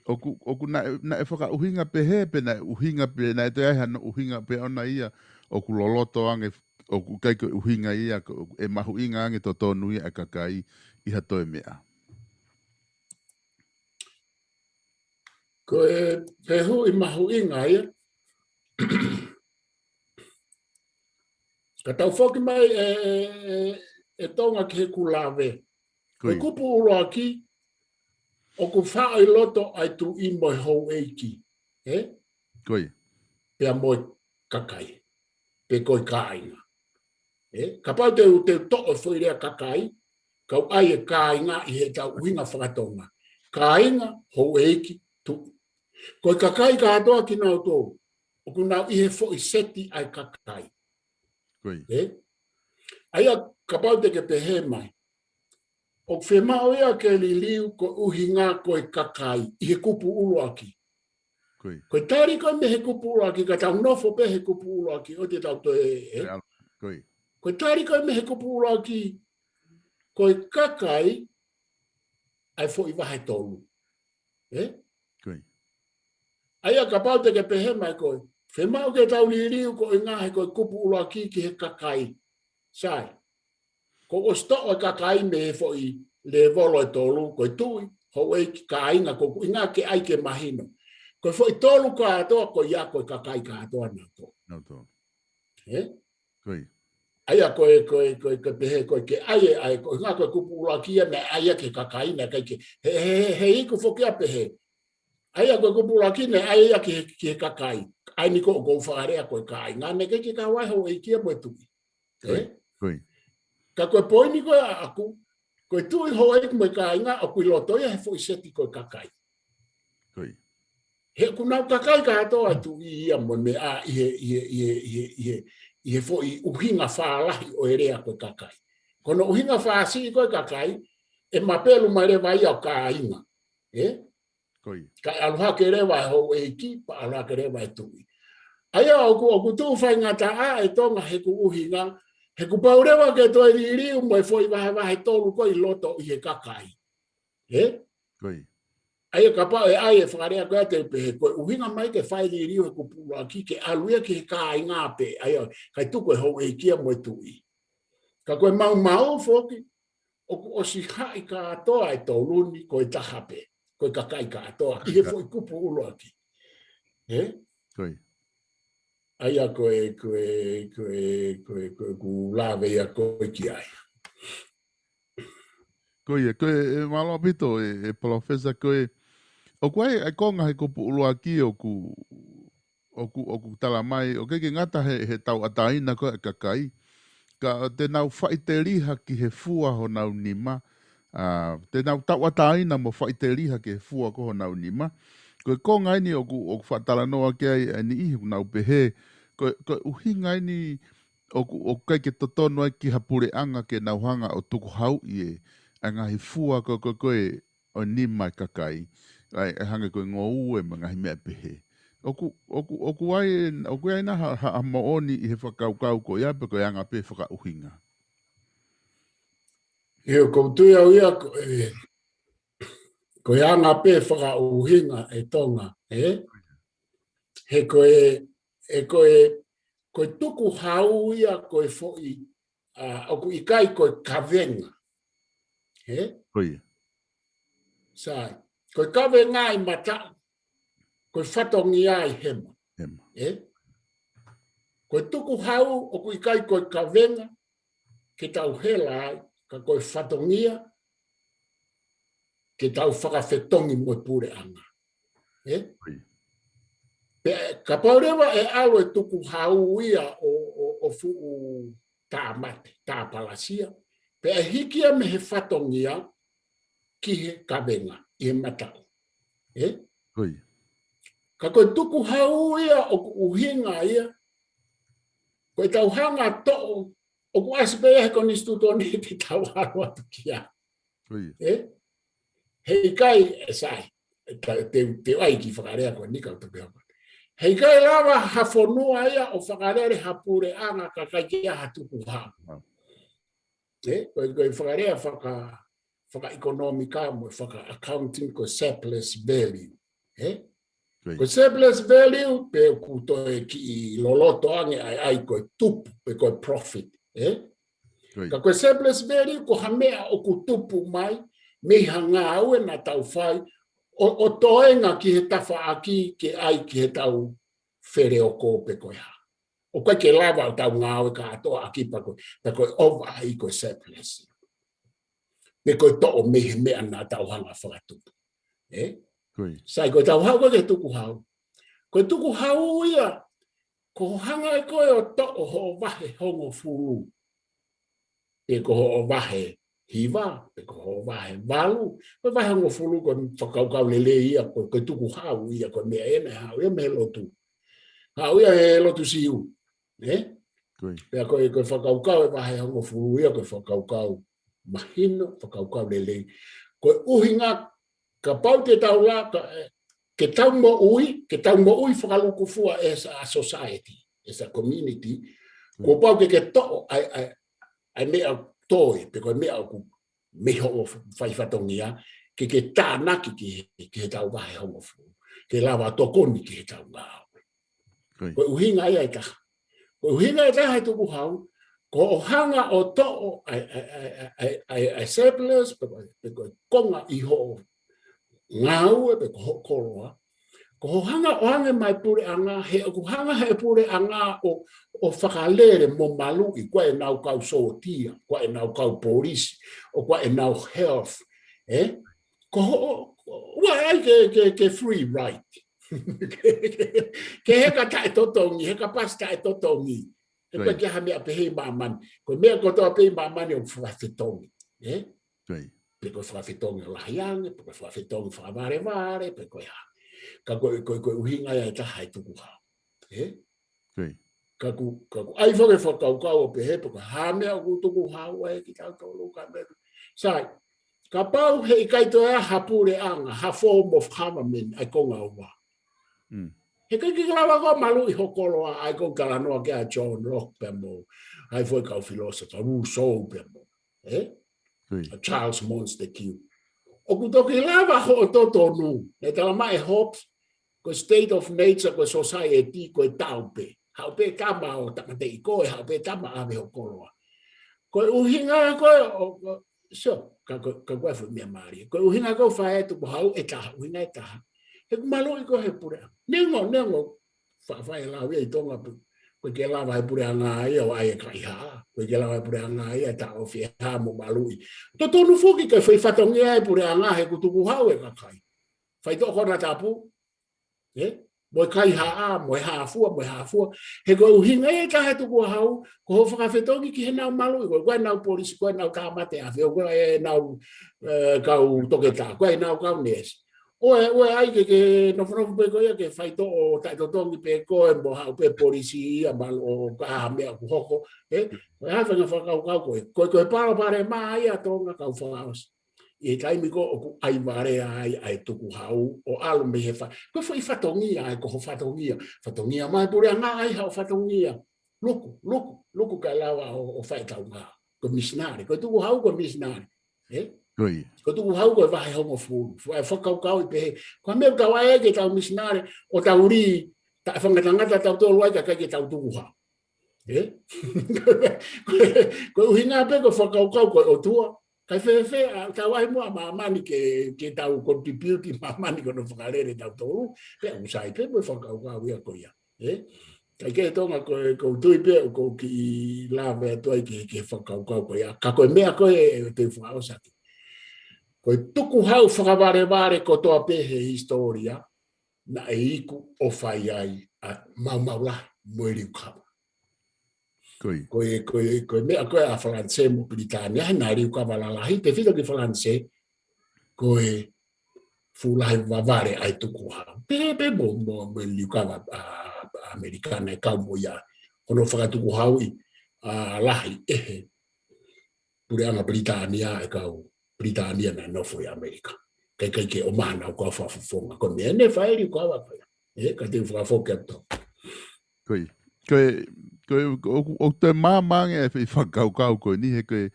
ʻOku, ʻoku naʻe, naʻe fakaʻuhinga pehē, pe naʻe ʻuhinga pē, naʻe toe ai hano ʻuhinga pē ʻona ia, ʻoku loloto ange, ʻoku ʻikai ko e ʻuhinga ia, ko e mahuʻinga ange totonu ia ʻa e kakai ʻi ha toe meʻa. Ko e fehuʻi mahuʻinga ia. Ka tau foki mai e, e, e, e Tonga ki heʻeku lave. Ko e Ko ia. kupu ʻuluaki, ʻoku faʻo ʻi loto ʻa e tuʻi mo e houʻeiki. Ē? Ko ia. Pea mo e kakai. Pe ko e kāinga. Ē? Kapau te u, te u toʻo e foʻi lea kakai, kau ʻai e kāinga ʻi heʻetau ʻuhinga faka-Tonga. Kāinga, houʻeiki, tuʻi. Ko e kakai kātoa kinautolu. ʻOku nau ʻi he foʻi seti ʻa e kakai. Ko ia. Ē? ʻA ia kapau te ke pehē mai. ʻOku fiemaʻu ia ke liliu ko e ʻuhinga ko e kakai ʻi he kupu ʻuluaki. Ko ia. Ko e tali ko ē mei he kupu ʻuluaki, ka tau nofo pē he kupu ʻuluaki, ʻoua te tau toe, ē? Ko ia. Ko e tali ko ē mei he kupu ʻuluaki, ko e kakai, ʻa e foʻi vahe tolu. Ē? Ko ia. ʻA ia kapau te ke pehē mai ko e, fiemaʻu ke tau liliu ko e ʻuhinga he ko e kupu ʻuluaki ki he kakai. Sai. Ko ʻosi toʻo e kakai mei he foʻi lēvolo ʻe tolu, ko e tuʻi, houʻeiki, kāinga, ko e ʻuhinga ke ʻai ke mahino. Ko e foʻi tolu kātoa, ko ia ko e kakai kātoa nautolu. Nautolu. Ē? Ko ia. ʻA ia ko e, ko e, ko e, ko e pehē, ko e ke ʻai e, ʻai, ko e ʻuhinga ko e kupu ʻuluaki ia, naʻe ʻai ia ki he kakai, naʻe ʻikai ke, he, he, he, he iku foki ia pehē. ʻA ia ko e kupu ʻuluaki naʻe ʻai ia ki he, ki he kakai. ʻA eni ko ē ʻoku ou fakalea ko e kāinga, naʻe ʻikai ke kau ai houʻeiki ia mo e tuʻi. Ko ia. Ē? Ko ia. Ka ko e poini ko ē ʻaʻaku, ko e tuʻi, houʻeiki mo e kāinga, ʻoku ʻi loto ia he foʻi seti ko e kakai. Ko ia. He ʻoku nau kakai kātoa e tuʻi ia mo e meʻa ʻi he, ʻi he, ʻi he, ʻi he, ʻi he, ʻi he foʻi ʻuhinga fālahi ʻo e lea ko e kakai. Ko hono ʻuhinga fāsiʻi ko e kakai, ʻe mapelu mai leva ia ʻo kāinga. Ē? Ko ia. Kae ʻalu hake leva e houʻeiki, pea ʻalu hake leva e tuʻi. ʻA ia ʻoku, ʻoku tuʻu faingataʻa e Tonga heʻeku ʻuhinga, he kuo pau leva ke toe liliu mo e foʻi vahevahe tolu ko ē ʻi loto ʻi he kakai. Ē? Ko ia. ʻA ia kapau ʻe ʻai e fakalea ko ia te u pehē, ko e ʻuhinga mai ke fai liliu he kupu ʻuluaki ke ʻalu ia ki he kāinga pē, ʻa ia, ʻikai tuku e houʻeiki ia mo e tuʻi. Ka ko e maumau foki, ʻoku ʻosi haʻi kātoa e tolu ni, ko e taha pē, ko e kakai kātoa, ʻi he foʻi kupu ʻuluaki. Ē? Ko ia. ʻA ia ko e, ko e, ko e, ko e, ko e, ʻoku lave ia ko ē ki ai. Ko ia, ko e, ē, mālō ʻaupito, ē, ē, Palōfesa, ko e, ʻoku ʻi ai e konga he kupu ʻuluaki ʻoku, ʻoku, ʻoku tala mai, ʻoku ʻikai ke ngata he, he tauʻatāina ko ē ʻa e kakai, ka te nau faʻiteliha ki he fua honau nima, ʻa, te nau tauʻatāina mo faʻiteliha ki he fua ko ē honau nima. Ko e konga eni ʻoku, ʻoku faʻa talanoa ki ai ʻa e niʻihi ʻoku nau pehē, ko e, ko e ʻuhinga eni ʻoku, ʻoku ʻikai ke totonu ai ki ha puleʻanga ke nau hanga ʻo tukuhauʻi e, ʻa e ngaahi fua ko ē, ko ē, ko ē ʻo e nima e kakai, ʻa e, ʻa e hangē ko e ngoue mo e ngaahi meʻa pehē. ʻOku, ʻoku, ʻoku ʻi ai, ʻoku ʻi ai nai ha, ha, ha moʻoni ʻi he fakakaukau ko ia pe ko e anga pē fakaʻuhinga. ʻIo, ʻoku ou tui au ia ko e, ko e anga pē fakaʻuhinga e Tonga, ē? He ko e, he ko e, ko e tukuhau ia ko e foʻi, ʻa, ʻoku ʻikai ko e kavenga. Ē? Ko ia. Sai. Ko e kavenga ʻi mataʻu. Ko e fatongia ʻi hema. Hema. Ē? Ko e tukuhau ʻoku ʻikai ko e kavenga ke tau hela ai, ka ko e fatongia ke tau fakafetongi mo e puleʻanga. Ē? Ko ia. Pea kapau leva ʻe ʻalu e tukuhau ia ʻo, ʻo, ʻo fuʻu tāmate, tāpalasia. Pea ʻe hiki ia mei he fatongia ki he kavenga, ʻi he mataʻu. Ē? Ko ia. Ka ko e tukuhau ia ʻoku ʻuhinga ia, ko e tau hanga toʻo, ʻoku ʻasi pē ia he konisitūtone te tau ʻalu atu ki ai. Ko ia. Ē? He ʻikai, ʻe Sai, te, te, te ʻai ki fakalea ko eni kau toki hapa. He ʻikai lava ha fonua ia ʻo fakalele ha puleʻanga ka ʻikai ke ʻi ai ha tukuhau. Ē, ko e, ko e fakalea faka, fakaʻekonōmika mo e faka-accounting ko e surplus value. Ē? Ko e surplus value, pe ʻoku toe kiʻi loloto ange ai, ai ko e tupu, pe ko e profit. Ē? Ka ko e surplus value, ko ha meʻa ʻoku tupu mai, mei ha ngāue naʻa tau fai, ʻo, ʻo toenga ki he tafaʻaki ke ʻai ki he tau feleoko pe ko e hā. ʻOku ʻikai ke lava ʻo tau ngāue kātoa ʻaki pea ko, pea ko e ʻova ai ko e surplus. Pe ko e toʻo mei he meʻa naʻa tau hanga fakatupu. Ē? Sai, ko e tau haʻu ko e tukuhau. Ko e tukuhau ia, ko e hanga ʻe koe ʻo toʻo hoʻo vahe hongofulu. Pe ko hoʻo vahe hiva, pe ko hoʻo vahe valu, ko e vahe hongofulu ko e fakakaukau lelei ia, ko, ko e tukuhau ia, ko e meʻa ena haʻu ia mei he lotu. Haʻu ia he lotu Siu. Ē? Pea ko e, ko e fakakaukau e vahe hongofulu ia, ko e fakakaukau mahino, fakakaukau lelei. Ko e ʻuhinga kapau te tau la, ka, ē, ke tau moʻui, ke tau moʻui fakalūkufua as a society, as a community, kuo pau ke ke toʻo ʻa e, ʻa e, ʻa e meʻa toe, pe ko e meʻa ʻoku mei hoʻo fai fatongia, ke ke tānaki ki he, ki he tau vahe hongofulu, ke lava tokoni ki he tau ngāue. Ko e ʻuhinga ia ʻe taha. Ko e ʻuhinga ʻe taha e tukuhau, ko hoʻo hanga ʻo toʻo ʻa e, ʻa e, ʻa e surplus, pe ko e, pe ko e konga ʻi hoʻo ngāue, pe ko hoʻo koloa. Ko hoʻo hanga ʻo hanga mai puleʻanga, he ʻoku hanga he puleʻanga ʻo, ʻo fakalele mo maluʻi, ko ʻenau kau sōtia, ko ʻenau kau polisi, ʻo ko ʻenau health, ē? Ko hoʻo, ʻoua ʻai ke, ke, ke free ride. Ke, ke, ke heka taʻetotongi, heka pasi taʻetotongi. He ʻoku ʻikai ke ʻi ai ha meʻa pehē ʻi māmani. Ko e meʻa kotoa pē ʻi māmani ʻoku fakafetongi. Ē? Pe ko e fakafetongi ʻo lahi ange, pe ko e fakafetongi fakavalevale, pe ko e hā. Ka ko e, ko e, ko e ʻuhinga ia ʻe taha e tukuhau. Ē? Ka ʻoku, ka ʻoku ʻai faka-, fakakaukau ʻo pehē, pe ko e hā meʻa ʻoku tukuhau ai kitautolu ka meʻa. Sai, kapau he ʻikai toe ʻi ai ha puleʻanga, ha form of government, ʻa e konga ua. He ʻikai ke lava koe ʻo maluʻi ho koloa, ʻa ia ʻoku talanoa ki ai ʻa John Locke pea mo, ʻa e foʻi kau philosopher, Rousseau pea mo, ē? ʻA Charles Montesquieu. ʻOku toki lava hoʻo totonu, naʻe talamai ʻe Hobbes, ko e state of nature, ko e society, ko e tau pē. Haʻu pē tama ʻo tāmateʻi koe, haʻu pē tama ʻave ho koloa. Ko e ʻuhinga ko ē, ʻo, ʻo, so, ka ko, ka ko e foʻi meʻa mālie. Ko e ʻuhinga ko ē ʻoku fai e tukuhau ʻe taha, ʻuhinga ʻe taha. He ʻoku maluʻi koe he puleʻanga. Neongo, neongo, fa-, fai e lau ia ʻi Tonga pē. ʻOku ʻikai ke lava he puleʻanga ia ʻo ʻai e kaihaʻa. ʻOku ʻikai ke lava he puleʻanga ia ʻo taʻofi e hā mo maluʻi. Totonu foki ke fai fatongia e puleʻanga he ʻoku tukuhau e kakai. Faitoʻo konatapu. Ē? Mo e kaihaʻa, mo e hā fua, mo e hā fua. He ko e ʻuhinga ʻe taha e tukuhau, ko hoʻo fakafetongi ki heʻenau maluʻi, ko e, ko ʻenau polisi, ko ʻenau tāmate ʻave, ko ʻenau, ē, kau toketā, ko ʻenau kau neesi. ʻOua, ʻoua ʻai ke, ke nofonofo pē koe ia ke faitoʻo taʻetotongi pē koe mo haʻu pē polisi ia malu ʻo ka ha meʻa ʻoku hoko. Ē? Ko e hā e faʻahinga fakakaukau ko ē. Ko e, ko e palopalema ia ʻa Tonga kau fakaʻosi. ʻI he taimi ko ē ʻoku ʻai vale ai ʻa e tukuhau ʻo ʻalu mei he fa-, ko e foʻi fatongia ai, ko hoʻo fatongia. Fatongia mai puleʻanga ai haʻo fatongia. Luku, luku, luku kae lava ʻo, ʻo fai e tau ngāue. Ko e misinale, ko e tukuhau ko e misinale. Ē? Ko e tukuhau ko e vahe hongofulu. Fai e fakakaukau ʻi pehē. Ko e meʻa ʻoku tau ʻai ai ke tau misinale, ʻo tau lī, taʻe fanga tangata tautolu ai ka ʻikai ke tau tukuhau. Ē? Ko e ʻuhinga pē ko e fakakaukau ko e ʻOtua. Kae fēfē, ʻa, tau ʻai muʻa ʻa māmani ke, ke tau contribute ʻi māmani ko hono fakalele tautolu. Pea ʻoku sai pē mo e fakakaukau ia ko ia. Ē? Kae kehe Tonga ko e, ʻoku ou tui pē, ʻoku ou kiʻi lave atu ai ki he, ki he fakakaukau ko ia. Ka ko e meʻa ko ē ʻe te fakaʻosi atu. Ko e tukuhau fakavalevale kotoa pē he hisitōlia, naʻe iku ʻo fai ai ʻa Maumau Lahi mo e Liukava. Ko e, ko e, ko e meʻa ko ē ʻa Falanisē mo Pilitānia, he naʻe Liukava lalahi, tefito ki Falanisē, ko e fuʻu lahi vavale ʻa e tukuhau. Pehē pē mo, mo, mo e Liukava ʻa, ʻa ʻAmelika naʻe kau mo ia. Ko hono fakatukuhauʻi, ʻa, lahi ʻe he puleʻanga Pilitānia e kau Pilitānia naʻe nofo ʻi ʻAmelika. ʻIkai ke ʻomai haʻanau kau fakafofonga. Ko e meʻa ʻeni ʻe fai ʻe he kau ʻa fai. ʻE, ka te u fakafoki atu. Ko ia. Ko e, ko e, ʻoku, ʻoku toe maama ange e foʻi fakakaukau ko eni, he ko e,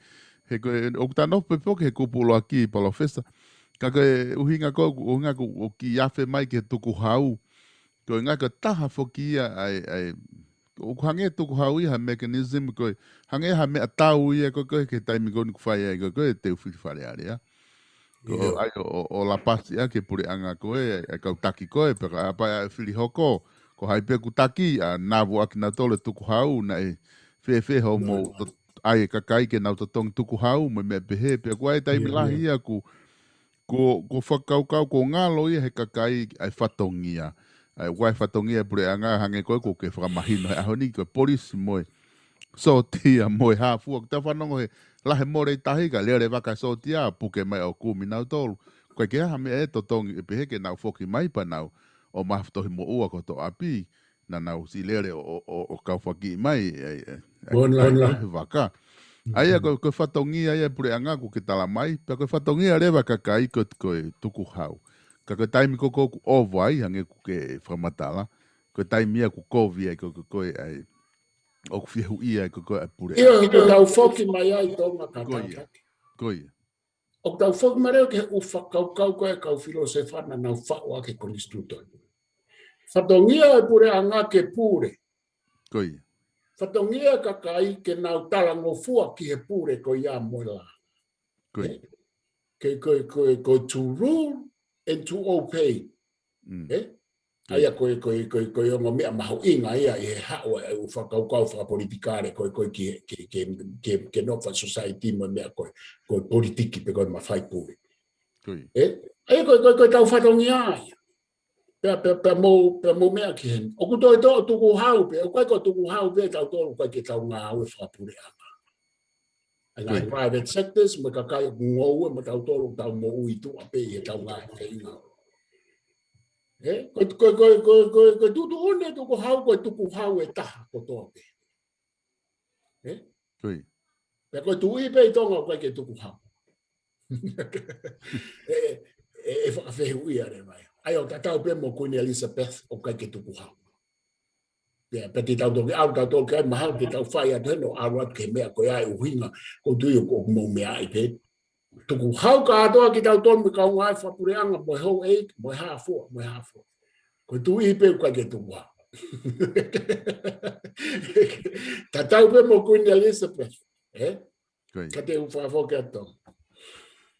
he ko e, ʻoku ta nofo pē foki he kupu ʻuluaki, Palōfesa. Ka ko e ʻuhinga ko, ʻuhinga ko, ʻoku kiʻi afe mai ki he tukuhau. Ko e ʻuhinga ko e taha foki ia ʻa e, ʻa e, ʻoku hangē tukuhau ia ha mechanism ko e, hangē ha meʻatau ia ko e, ko e, ki he taimi ko eni ʻoku fai ai ko e, ko e teu fili Fale Alea. Ko ʻIo. ʻAi ʻo, ʻo, ʻo lapasi ʻaki e puleʻanga ko e, ʻa e kau taki ko e, pea ka ʻapa ʻa e fili hoko, ko hai pē ʻoku taki, ʻa navu ʻaki nautolu e tukuhau, naʻe fēfē hoʻomou Nā. to-, ʻai e kakai ke nau totongi tukuhau, mo e meʻa pehē, pea ko e taimi ʻIo, lahi ʻio. ia ʻoku, ko, ko fakakaukau, ko ngalo ia he kakai ʻa e fatongia. ʻA e, ʻa e fatongia e puleʻanga hangē ko e ʻoku ke fakamahino he ʻaho ni, ko e polisi mo e sōtia mo e hā fua, ʻoku ta fanongo he lahi mole ʻi tahi ka lele vaka e sōtia, puke mai ʻo kumi nautolu. Ko e ke aha meʻa ʻe totongi, ʻe pehē ke nau foki mai pea nau ō mai ha tohi moʻua ko hoto ʻapi, naʻa nau siʻi lele ʻo, ʻo, ʻo, ʻo kau faki mai, ʻe, ʻe, ʻe, Bon la, ʻe, bon la. ʻe vaka. ʻA ia ko, ko e fatongia ia e puleʻanga ʻoku ke tala mai, pea ko e fatongia leva e kakai ko, ko e tukuhau. Ka ko e taimi ko, ko, ʻoku ʻova ai, hangē ʻoku ke fakamatala, ko e taimi ia ʻoku kovi ai, ko, ko, ko e ʻai, ʻoku fie huʻia ai ko, ko e puleʻanga. ʻIo, he ko e tau foki mai ai Tonga ka Ko ia. taki. Ko ia. ʻOku tau foki mai leva ki he ʻū fakakaukau ko e kau filōsefa naʻa nau faʻu ʻaki e konisitūtone. Fatongia e puleʻanga ke pule. Ko ia. Fatongia e kakai ke nau talangofua ki he pule ko ia mo e lā. Ko ia. Ke, ko, ko, ko to rule and to obey. Mm. ʻE? ʻA ia ko e, ko e, ko e, ko e ongo meʻa mahuʻinga ia ʻi he haʻu e ʻū fakakaukau fakapolitikale ko e, ko e ki he, ke, ke, ke, ke nofo e society mo e meʻa ko e, ko e politiki pe ko e mafai pule. Ko ia. ʻE? ʻA ia ko e, ko e, ko e tau fatongia ia. Pea, pea, pea mou, pea mou meʻa ki heni. ʻOku toe toʻo tukuhau pē, ʻoku ʻikai ko tukuhau pē tautolu ʻoku ʻikai ke tau ngāue fakapuleʻanga. ʻA e ngaahi Ko ia. private sectors, mo e kakai ʻoku ngoue mo tautolu ʻoku tau moʻui tuʻa pē ʻi he tau ngaahi feinga. ʻE? Ko, ko, ko, ko, ko, ko e tuʻutuʻuni e tukuhau, ko e tukuhau ʻe taha kotoa pē. ʻE? Ko ia. Pea ko e tuʻi pē ʻi Tonga ʻoku ʻikai ke tukuhau. ʻE, ʻe, ʻe fakafehuʻia leva ia. ʻA ia ʻoku tatau pē mo Kuini Elizabeth ʻoku ʻikai ke tukuhau. Pea, pea te tau toki ʻalu, tau toki ai mahalo te tau fai atu heni ʻo ʻalu atu ki he meʻa ko ia e ʻuhinga, ʻoku ou tui ʻoku, ʻoku mou meaʻi pē. Tukuhau kātoa kitautolu mo e kau ngāue fakapuleʻanga mo e houʻeiki, mo e hā fua, mo e hā fua. Ko e tuʻi pē ʻoku ʻikai ke tukuhau. Tatau pē mo Kuini Elizabeth, ʻe? Ko ia. Ka te u fakafoki atu.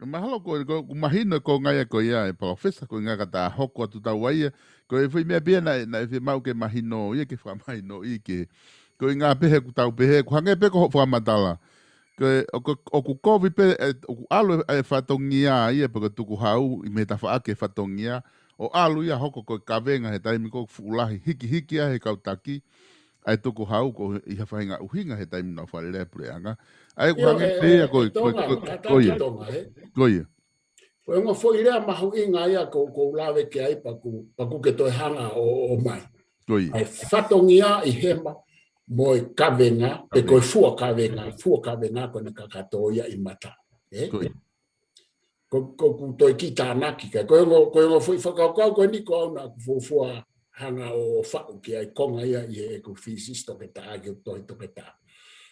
Mahalo ko, ko, ʻoku mahino ko e ngaahi ko ia e Palōfesa, ko e ʻuhinga ka ta hoko atu tau ai ia. Ko e foʻi meʻa pē ia naʻe, naʻe fiemaʻu ke mahino ia ke fakamahino ʻi ke. Ko e ʻuhinga pē he ʻoku tau pehē, ʻoku hangē pē ko hoʻo fakamatala. Ko e, ʻoku, ʻoku kovi pē, ʻe, ʻoku ʻalu e, e fatongia ia pe ko e tukuhau ʻi mei he tafaʻaki e fatongia. ʻO ʻalu ia hoko ko e kavenga he taimi ko ē fuʻu lahi hikihiki ai he kau taki. ʻA e tukuhau ko ē ʻi ha faʻahinga ʻuhinga he taimi naʻa nau fale lea e puleʻanga. ʻA ia ʻoku ʻIo, hangē ʻe, pē ia ʻe, ko, ʻe ko, Tonga, ko, ka ko ia. taki Tonga, ʻe? Ko ia. Ko e ongo foʻi lea mahuʻinga ia ʻoku, ʻoku ou lave ki ai pea ʻoku, pea ʻoku ke toe hanga ʻo, ʻo ʻomai. Ko ia. ʻA e fatongia ʻi hema mo e kavenga, pe ko e Kavenga. fua kavenga, fua kavenga ko ʻene kakato ia ʻi mata. ʻE? Ko ia. Ko, ko ʻeku toe kiʻi tānaki ka, ko e ongo, ko e ongo foʻi fakakaukau ko eni ko au naʻa ku fuofua hanga ʻo faʻu ki ai konga ia ʻi heʻeku thesis toketā, ki he tohi toketā.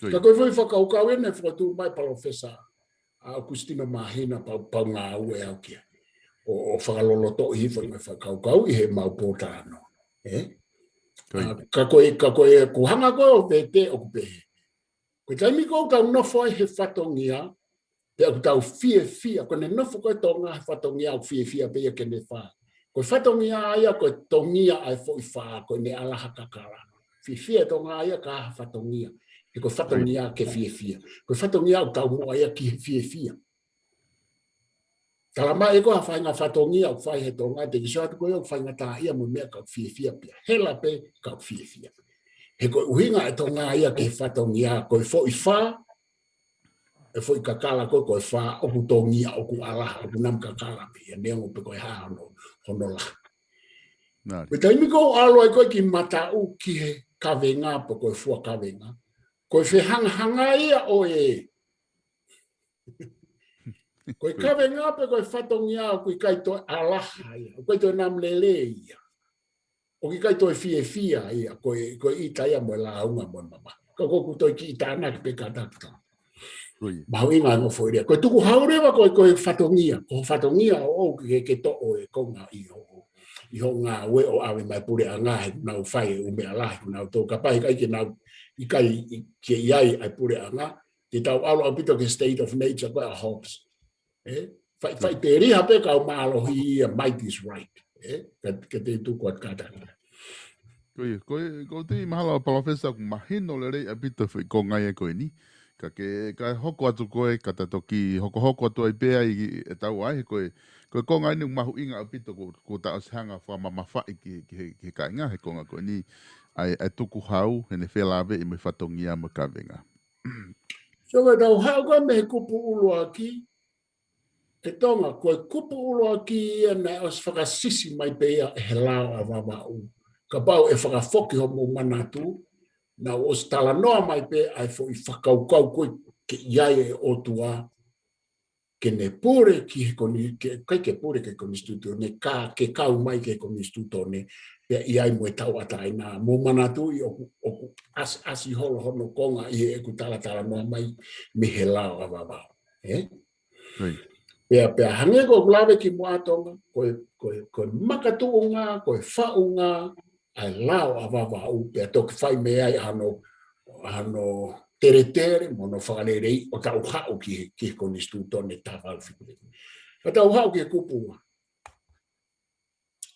Ko ia. Ka ko e foʻi fakakaukau eni naʻe fokotuʻu mai Palōfesa ʻa ʻOkusitino Māhina pea u, pea u ngāue au ki ai. ʻO, ʻo fakalolotoʻi hifo e ngaahi fakakaukau ʻi heʻemau pōtalanoa. ʻE? Ko ia. ʻA, ka ko e, ka ko e, ʻoku hanga ko ē ʻo vete ʻoku pehē. Ko e taimi ko ē ʻoku tau nofo ai he fatongia, pea ʻoku tau fiefia, ko ʻene nofo ko ē Tonga he fatongia ʻoku fiefia pē ia ki heʻene fā. Ko e fatongia ia, ko e tongia ʻa e foʻi fā, ko ʻene ʻalaha kakala. Fiefia Tonga ia ka ha fatongia. He ko e fatongia ke fiefia. Ko e fatongia ʻoku tau moʻua ia ki he fiefia. Tala mai ʻe koe ha faʻahinga fatongia ʻoku fai he Tonga, te ke sio atu ko ē ʻoku faingataʻaʻia mo e meʻa ka ʻoku fiefia pē ia. Hela pē ka ʻoku fiefia. He ko e ʻuhinga e Tonga ia ki he fatongia, ko e foʻi fā, e foʻi kakala ko ē, ko e fā ʻoku tongia, ʻoku ʻalaha, ʻoku nami kakala pē ia, neongo pe ko e hā hono, hono lahi. Nā. Ko e taimi ko ē ʻoku ʻalu ai ko ē ki mataʻu ki he kavenga pe ko e fua kavenga, ko e fehangahanga ia ʻo e, Ko e kavenga pe ko e fatongia ʻoku ʻikai toe ʻalaha ia, ʻoku ʻikai toe namu lelei ia. ʻOku ʻikai toe fiefia ia, ko e, ko e ʻita ia mo e lāunga mo e mamahi. Ka ko ʻeku toe kiʻi tānaki pē kātaki. Mahuʻinga e ngofua ia. Ko e tukuhau leva ko e, ko e fatongia, ko e fatongia ʻoʻou ke, ke toʻo e konga ʻi hoʻo, ʻi hoʻo ngāue ʻo ʻave mai puleʻanga he nau fai e ʻū meʻa lahi, nau tō kapai kai ke nau ʻikai ke ʻi ai ʻa e puleʻanga, te tau ʻalu ʻaupito ki he state of nature ko ē ʻa Hobbes. ʻE, fai, fai tēliha pē kau mālohi ia, might is right. ʻE, ka, ka te tuku atu kātaki. Ko ia, ko ia, ko te mahalo Palōfesa ʻoku mahino lelei ʻaupito foʻi konga ia ko eni. Ka ke, ka hoko atu ko ē, ka ta toki hokohoko atu ai pē ai e tau ai, ko e, ko e konga eni ʻoku mahuʻinga ʻaupito ko, ko ta ʻosi hanga fakamamafaʻi ki, ki, ki he kāinga, he konga ko eni, ʻa e, ʻa e tukuhau, heʻene felāveʻi mo e fatongia mo e kavenga. So, ka tau haʻu ko ē mei he kupu ʻuluaki, ʻe Tonga, ko e kupu ʻuluaki ia naʻe ʻosi fakasisi mai pē ia ʻe he lao ʻa Vavaʻu. Kapau ʻe fakafoki hoʻomou manatu, naʻa ʻosi talanoa mai pē ʻa e foʻi fakakaukau ko ē ke ʻi ai e ʻOtua, ke ne pule ki he koni-, ke, kai ke pule ki he konisitūtone, ka ke kau mai ki he konisitūtone, pea ʻi ai mo e tauʻatāina, mou manatuʻi ʻoku, ʻoku ʻasi, ʻasi holo hono konga ʻi heʻeku talatalanoa mai mei he lao ʻa Vavaʻu. ʻE? Pea, pea hangē ko ʻeku lave kimuʻa Tonga, ko e, ko e, ko e makatuʻunga, ko e faʻunga, ʻa e lao ʻa Vavaʻu, pea toki fai mei ai hano, hano teletele, mo hono fakalelei, ʻo tau haʻu ki he, ki he konisitūtone taha valu fitu. Ka tau haʻu ki he kupu ua.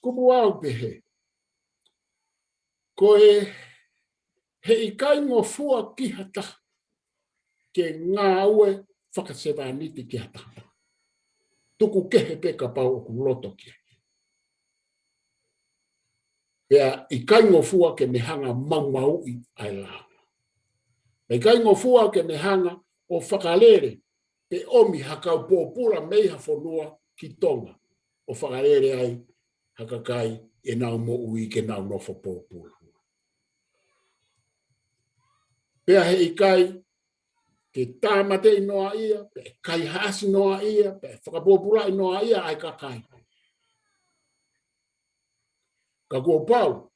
Kupu ua ʻoku pehē. Ko e heʻikai ngofua ki ha taha ke ngāue fakasevāniti ki ha taha. Tuku kehe pē kapau ʻoku loto ki ai. Pea ʻikai ngofua ke ne hanga maumauʻi ʻa e lao. Pea ʻikai ngofua ke ne hanga ʻo fakalele pe ʻomi ha kau pōpula mei ha fonua ki Tonga ʻo fakalele ai ha kakai ʻenau moʻui ke nau nofo pōpula. Pea heʻikai ke tāmateʻi noa ia, pe kaihaʻasi noa ia, pe fakapōpulaʻi noa ia ʻa e kakai. Ka kuo pau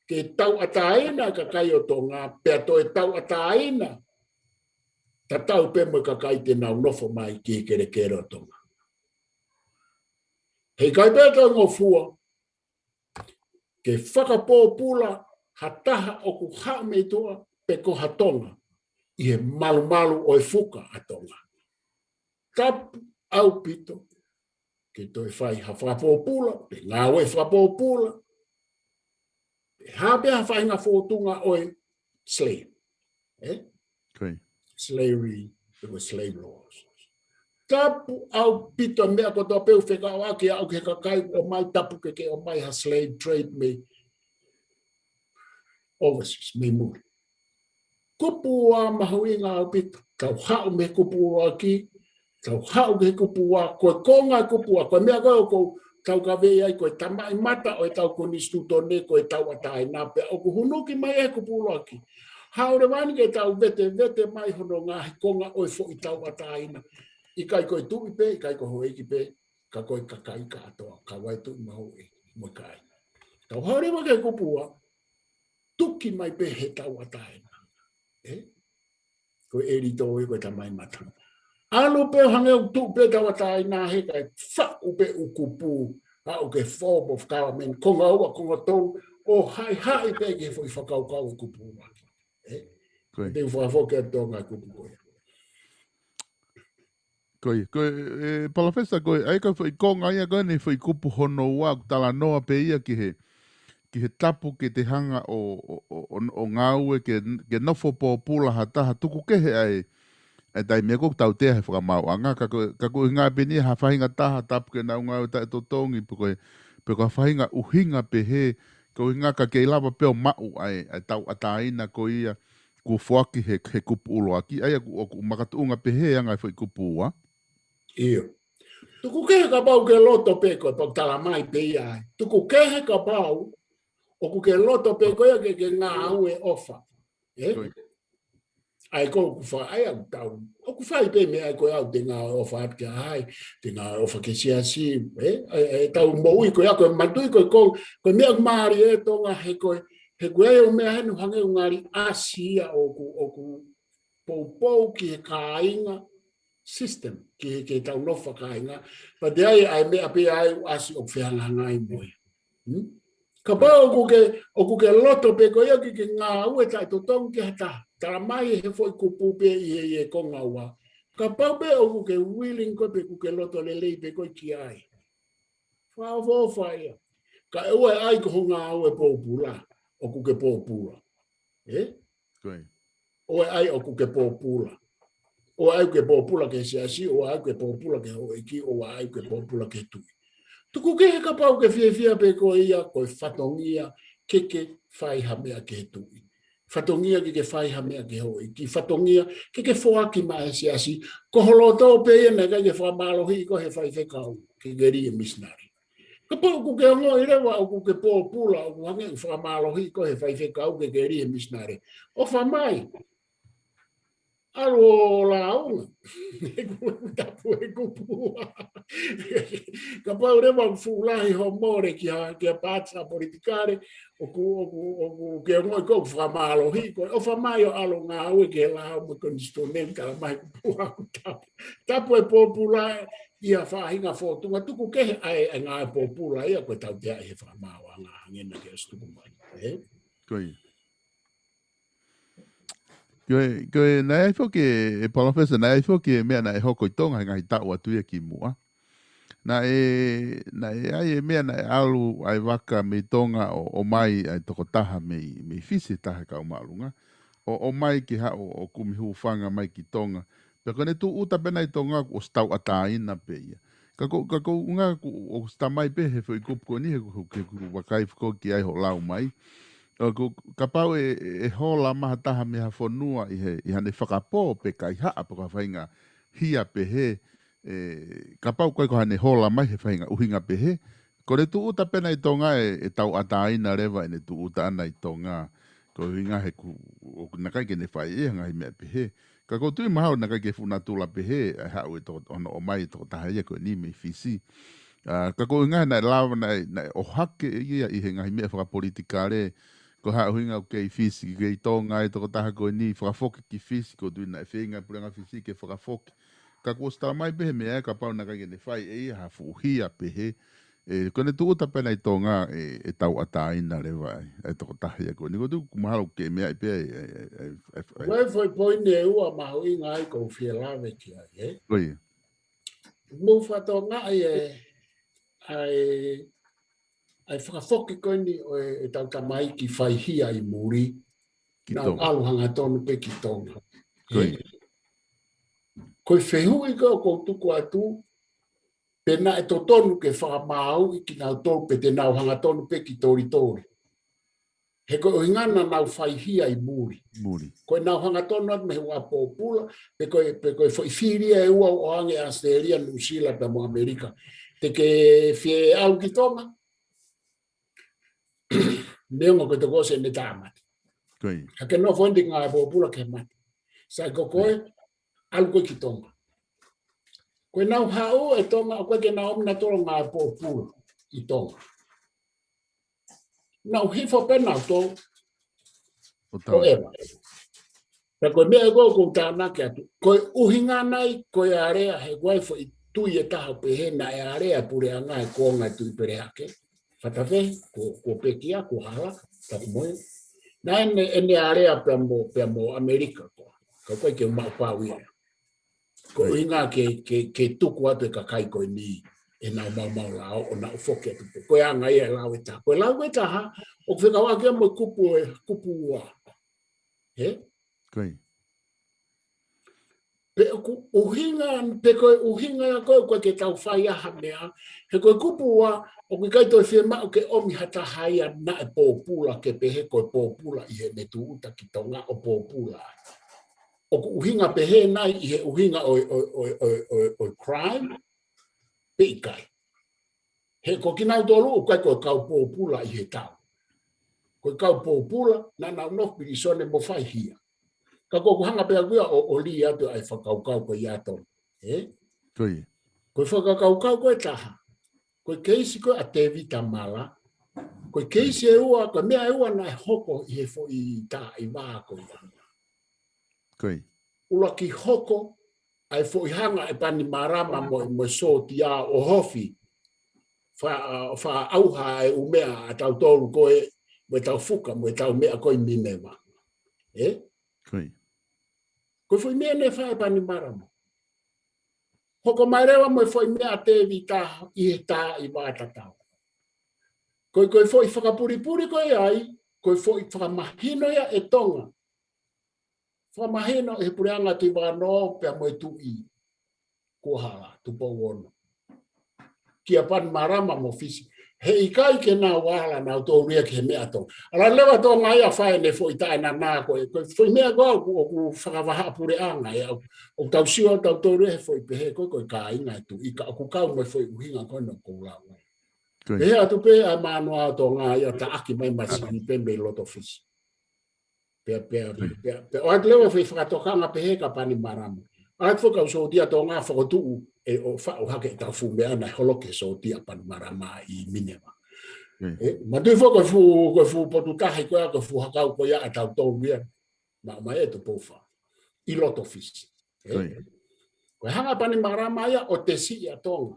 ke tauʻatāina e kakai ʻo Tonga, pea toe tauʻatāina tatau pē mo e kakai te nau nofo mai ki he kelekele ʻo Tonga. Heʻikai pē toe ngofua ke fakapōpula ha taha ʻoku haʻu mei tuʻa pe ko ha Tonga ʻi he malumalu ʻo e fuka ʻa Tonga. Tapu ʻaupito ke toe fai ha fakapōpula, pe ngāue fakapōpula, pe hā pē ha faʻahinga fōtunga ʻo e slave. ʻE? Slavery, it was slave laws. Tapu ʻaupito meʻa kotoa pē ʻoku fekauʻaki ʻaʻau ki he kakai ʻomai, tapu ke ke ʻomai ha slave trade mei overseas, mei muli. Kupu ua mahuʻinga ʻaupito, tau haʻu mei he kupu ʻuluaki, tau haʻu ki he kupu ua, ko e konga e kupu ua, ko e meʻa ko ē ʻoku tau kavei ai, ko e tamaʻimata ʻo e tau konisitūtone, ko e tauʻatāina pea ʻoku hunuki mai e kupu ʻuluaki. Haʻu leva eni ke tau vetevete mai hono ngaahi konga ʻo e foʻi tauʻatāina. ʻIkai ko e tuʻi pē, ʻikai ko e houʻeiki pē, ka ko e kakai kātoa, ka vaetuʻi mahuʻi mo e kāinga. Tau haʻu leva ki he kupu ua, tuki mai pē he tauʻatāina. ʻE? Ko e ʻelito ia ko e tamaʻimata. ʻAlu pē hangē ʻoku tuʻu pē tauʻatāina he kae faʻu pē ʻū kupu, ʻa ʻoku ke form of government, konga ua, konga tolu, ʻo haʻihaʻi pē ki he foʻi fakakaukau ʻo e kupu ua. ʻE? Ko ia. Te u fakafoki atu Tonga kupu ko ia. Ko ia, ko e, ʻe, Palōfesa, ko e, ʻa ia ko e foʻi konga ia ko eni foʻi kupu hono ua, ʻoku talanoa pē ia ki he, ki he tapu ke te hanga ʻo, ʻo, ʻo, ʻo, ʻo ngāue ke, ke nofo pōpula ha taha tuku kehe ai, ʻa e taimi ko ē ʻoku tautea he fakamaauʻanga, ka ko, ka ko e ʻuhinga pē eni ha faʻahinga taha tapu ke nau ngāue taʻetotongi, pe ko e, pe ko ha faʻahinga ʻuhinga pehē, ko e ʻuhinga ka kei lava pē ʻo maʻu ʻa e, ʻa e tauʻatāina ko ia, kuo foaki he, he kupu ʻuluaki, ʻa ia ʻoku, ʻoku makatuʻunga pehē ʻa e ngaahi foʻi kupu ua. ʻIo. Tuku kehe kapau ke loto pē koe, pau tala mai pē ia ai. Tuku kehe kapau, ʻoku ke loto pē koe ke, ke ngāue ʻofa. ʻE? Ko ia. ʻA ia ko ʻeku fai ʻa ʻeku tau. ʻOku fai pē meʻa ʻa ia ko e ʻoku te ngāue ʻofa atu ki ha taha, te ngāue ʻofa ki he siasi, ē? ʻA ia, ʻa ia ʻetau moʻui ko ia, ko e matui ko ē ko, ko e meʻa ʻoku mālie ʻi Tonga he ko e, he ko e ʻū meʻa heni ʻoku hangē ʻoku ngali ʻasi ia ʻoku, ʻoku poupou ki he kāinga system, ki he, ki heʻetau nofo fakakāinga. Pea ʻi ai ʻa e meʻa pē ʻa ia ʻoku ʻasi ʻoku fehangahangai mo ia. Hmm? Kapau ʻoku ke, ʻoku ke loto pē koe ia ke ke ngāue taʻetotongi ki ha taha. Talamai he foʻi kupu pē ʻi he, ʻi he konga ua. Kapau pē ʻoku ke willing koe pē ʻoku ke loto lelei pē koe ki ai. Fakaʻofoʻofa ia. Kae ʻoua ʻe ʻai ko ho ngāue pōpula. ʻOku ke pōpula. Ē? Ko ia. ʻOua ʻe ʻai ʻoku ke pōpula. ʻOua ʻe ʻai ke pōpula ki he siasi, ʻoua ʻe ʻai ke pōpula ki he houʻeiki, ʻoua ʻe ʻai ke pōpula ki he tuʻi. Tuku kehe kapau ke fiefia pē koe ia, ko e fatongia ke ke fai ha meʻa ki he tuʻi. Fatongia ke ke fai ha meʻa ki he houʻeiki. Fatongia ke ke foaki maʻa e siasi. Ko ho loto pē ia naʻe ʻikai ke fakamālohiʻi koe he faifekau ke ke lī e misinale. Kapau ʻoku ke ongoʻi leva ʻoku ke pōpula, ʻoku hangē ʻoku fakamālohiʻi koe he faifekau ke ke lī e misinale, ʻofa mai. ʻAlu ʻo lāunga. He kuo tapu e kupu ua. Kapau leva ʻoku fuʻu lahi hoʻo mole ki ha, ki ha paati fakapolitikale, ʻoku, ʻoku, ʻoku ke ongoʻi koe ʻoku fakamālohiʻi koe, ʻofa mai ʻo ʻalu ʻo ngāue ki he lao mo e konisitūtone, talamai kupu ua ʻoku tapu. Tapu e pōpula ia faʻahinga fōtunga, tuku kehe ʻa e, ʻa e ngāue pōpula ia ko e tautea ʻi he fakamaauʻanga hangē naʻa ke ʻosi tuku mai. Ē? Ko ia. Ko e, ko e, naʻe ʻi ai foki e, e palōfesa, naʻe ʻi ai foki e meʻa naʻe hoko ʻi Tonga he ngaahi taʻu atu ia kimuʻa. Naʻe, naʻe ʻi ai e meʻa naʻe ʻalu ʻa e vaka mei Tonga ʻo, ʻomai ʻa e tokotaha mei, mei Fisi, taha kau māʻolunga. ʻO, ʻomai ke haʻu ʻo kumi hūfanga mai ki Tonga. Pea ko ʻene tūʻuta pē ʻena ʻi Tonga kuo ʻosi tauʻatāina pē ia. Ka ko, ka ko e ʻuhinga kuo ʻosi tā mai pē he foʻi kupu ko eni he kuo, kuo, kuo vakai foki ai hoʻo lau mai. ʻO ko, kapau ʻe, ʻe hola mai ha taha mei ha fonua ʻi he, ʻi haʻane fakapō pe kaihaʻa pe ko ha faʻahinga hia pehē, ē, kapau ko e ko haʻane hola mai he faʻahinga ʻuhinga pehē, ko ʻene tūʻuta pē ʻena ʻi Tonga ē, ʻe tauʻatāina leva ʻene tūʻuta ʻana ʻi Tonga. Ko e ʻuhinga he kuo, ʻoku naʻe ʻikai ke ne fai ʻe ia ha ngaahi meʻa pehē. Ka ʻoku ou tui mahalo naʻe ʻikai ke fuʻu natula pehē, ʻa e haʻu e toko, hono ʻomai e tokotaha ia ko eni mei Fisi. ʻA, ka ko e ʻuhinga naʻe lava, naʻe, naʻe ʻohake ia ʻi he ngaahi meʻa fakapolitikale. Ko e hā e ʻuhinga ʻoku kei Fisi, kei Tonga e tokotaha ko eni, fakafoki ki Fisi, ʻoku ou tui naʻe feinga e puleʻanga Fisi ke fakafoki. Ka kuo ʻosi tala mai pē he meʻa ia kapau naʻe ʻikai ke ne fai ʻe ia ha fuʻu hia pehē. Ē, ko ʻene tūʻuta pē ʻena ʻi Tonga ē, ʻe tauʻatāina leva ai, ʻa e tokotaha ia ko eni. ʻOku ou tui kuo mahalo ke meaʻi pē ʻa e, ʻa e, ʻa e, ʻa e, ʻa e, ʻa e. Ko e foʻi poini ʻe ua mahuʻinga ai ʻoku ou fie lave ki ai, ē? Ko ia. Mou fakatokangaʻi e, ʻa e, ʻa e fakafoki ko eni ʻo e, ʻetau tamaiki faihia ʻi muli. Ki Tonga. Naʻa nau ʻalu hangatonu pē ki Tonga. Ko ia. Ē. Ko e fehuʻi ko ē ʻoku ou tuku atu, pe naʻe totonu ke fakamaauʻi kinautolu pe te nau hangatonu pē ki Tolitoli. He ko e ʻuhinga naʻa nau faihia ʻi muli. Muli. Ko ʻenau hangatonu atu mei he ʻū pōpula, pe ko e, pe ko e foʻi fili ʻe ua ʻoange ʻAositelēlia, Nuʻusila pea mo ʻAmelika. Te ke fie ʻalu ki Tonga? Neongo ko e tokosi ʻene tāmate. Ko ia. Ka ke nofo ʻeni te ke ngāue pōpula ke mate. Sai ko koe, ʻalu koe ki Tonga. Ko ʻenau haʻu ʻe Tonga, ʻoku ʻikai ke nau ʻomi nautolu ʻo ngāue pōpula ʻi Tonga. Nau hifo pē nautolu. ʻO tau. Forever. Pea ko e meʻa ko ē ʻoku ou tānaki atu. Ko e ʻuhinga nai, ko e alea, he ko e foʻi tui ʻe taha pehē naʻe alea e puleʻanga he kuonga e Tuʻi Pelehake. Fatafehi, kuo, kuo pekia, kuo hala, tapu mo ia. Naʻe ʻene, ʻene alea pea mo, pea mo ʻAmelika ko ē. Ka ʻoku ʻikai ke maʻu pau ia. Ko e ʻuhinga ke, ke, ke tuku atu e kakai ko eni ʻenau maumau lao ʻo nau foki atu pē. Ko e anga ia e lau ʻe taha. Ko e lau ʻe taha, ʻoku fekauʻaki ia mo e kupu ʻe, kupu ua. Ē? Ko ia. Pe ʻoku ʻuhinga, pe ko e ʻuhinga ia ko ē ʻoku ʻikai ke tau fai ai ha meʻa. He ko e kupu ua, ʻoku ʻikai toe fiemaʻu ke ʻomi ha taha ia naʻe pōpula ke pehē ko e pōpula ʻi heʻene tūʻuta ki Tonga ʻo pōpula ai. ʻOku ʻuhinga pehē nai ʻi he ʻuhinga ʻo e, ʻo e, ʻo e, ʻo e, ʻo e, ʻo e crime, pe ʻikai. He ko kinautolu ʻoku ʻikai ko e kau pōpula ʻi he tau. Ko e kau pōpula, naʻa nau nofo pilīsone mo faihia. Ka ko ʻeku hanga pē ʻaʻaku ia ʻo, ʻo lī atu ʻa e fakakaukau ko ia ʻa Tonga. Ē? Ko ia. Ko e fakakaukau ko e taha. Ko e keisi ko ē ʻa Tēvita Mala. Ko e keisi ʻe ua, ko e meʻa ʻe ua naʻe hoko ʻi he foʻi taimi ko ia. Ko ia. ʻUluaki hoko, ʻa e foʻi hanga ʻe Panimarama mo, mo e sōtia ʻo hofi. Fa, fa ʻauha ʻa e ʻū meʻa ʻa tautolu ko ē, mo ʻetau fuka, mo ʻetau meʻa ko ē ʻi Mineva. Ē? Ko ia. Ko e foʻi meʻa naʻe fai ʻe Panimarama. Hoko mai leva mo e foʻi meʻa ʻa Tēvita ʻi he taimi tatau. Ko e, ko e foʻi fakapulipuli ko ia ai, ko e foʻi fakamahino ia ʻe Tonga. Fakamahino ʻe he puleʻanga Tuʻi Vano pea mo e tuʻi kuo hala, Tupou Ono. Kia Panimarama mo Fisi. Heʻikai ke nau ala nautolu ia ki he meʻa ʻa Tonga. ʻAlu leva Tonga ia ʻo fai ʻene foʻi taʻenana ko ē. Ko e foʻi meʻa ko ē ʻoku, ʻoku fakavahaʻapuleʻanga ia. ʻOku, ʻoku tau sio tautolu ia he foʻi pehē ko ē, ko e kāinga ʻo e tuʻi ka ʻoku kau mo e foʻi ʻuhinga ko ē naʻa ku lau. Ko ia. Pehē atu pē ʻa e Manoa ʻo Tonga ia ʻo taʻaki mai masiʻi pē mei loto Fisi. Pea, pea, pea, pea, pea ʻoatu leva foʻi fakatokanga pehē kia Panimarama. ʻAtu foki kau sōtia Tonga fokotuʻu ʻe ʻo faʻu hake ʻetau fuʻu meʻa naʻe holoki ʻe he sōtia ʻa Panimarama ʻi Mineva. Ē, manatuʻi foki ko e fuʻu, ko e fuʻu potu tahi ko ia, ko e fuʻu hakau ko ia ʻa tautolu ia. Maʻu mai ʻe Tupou Fā. ʻI loto Fisi. Ē? Ko ia. Ko e hanga ʻe Panimarama ia ʻo tesiʻi ʻa Tonga.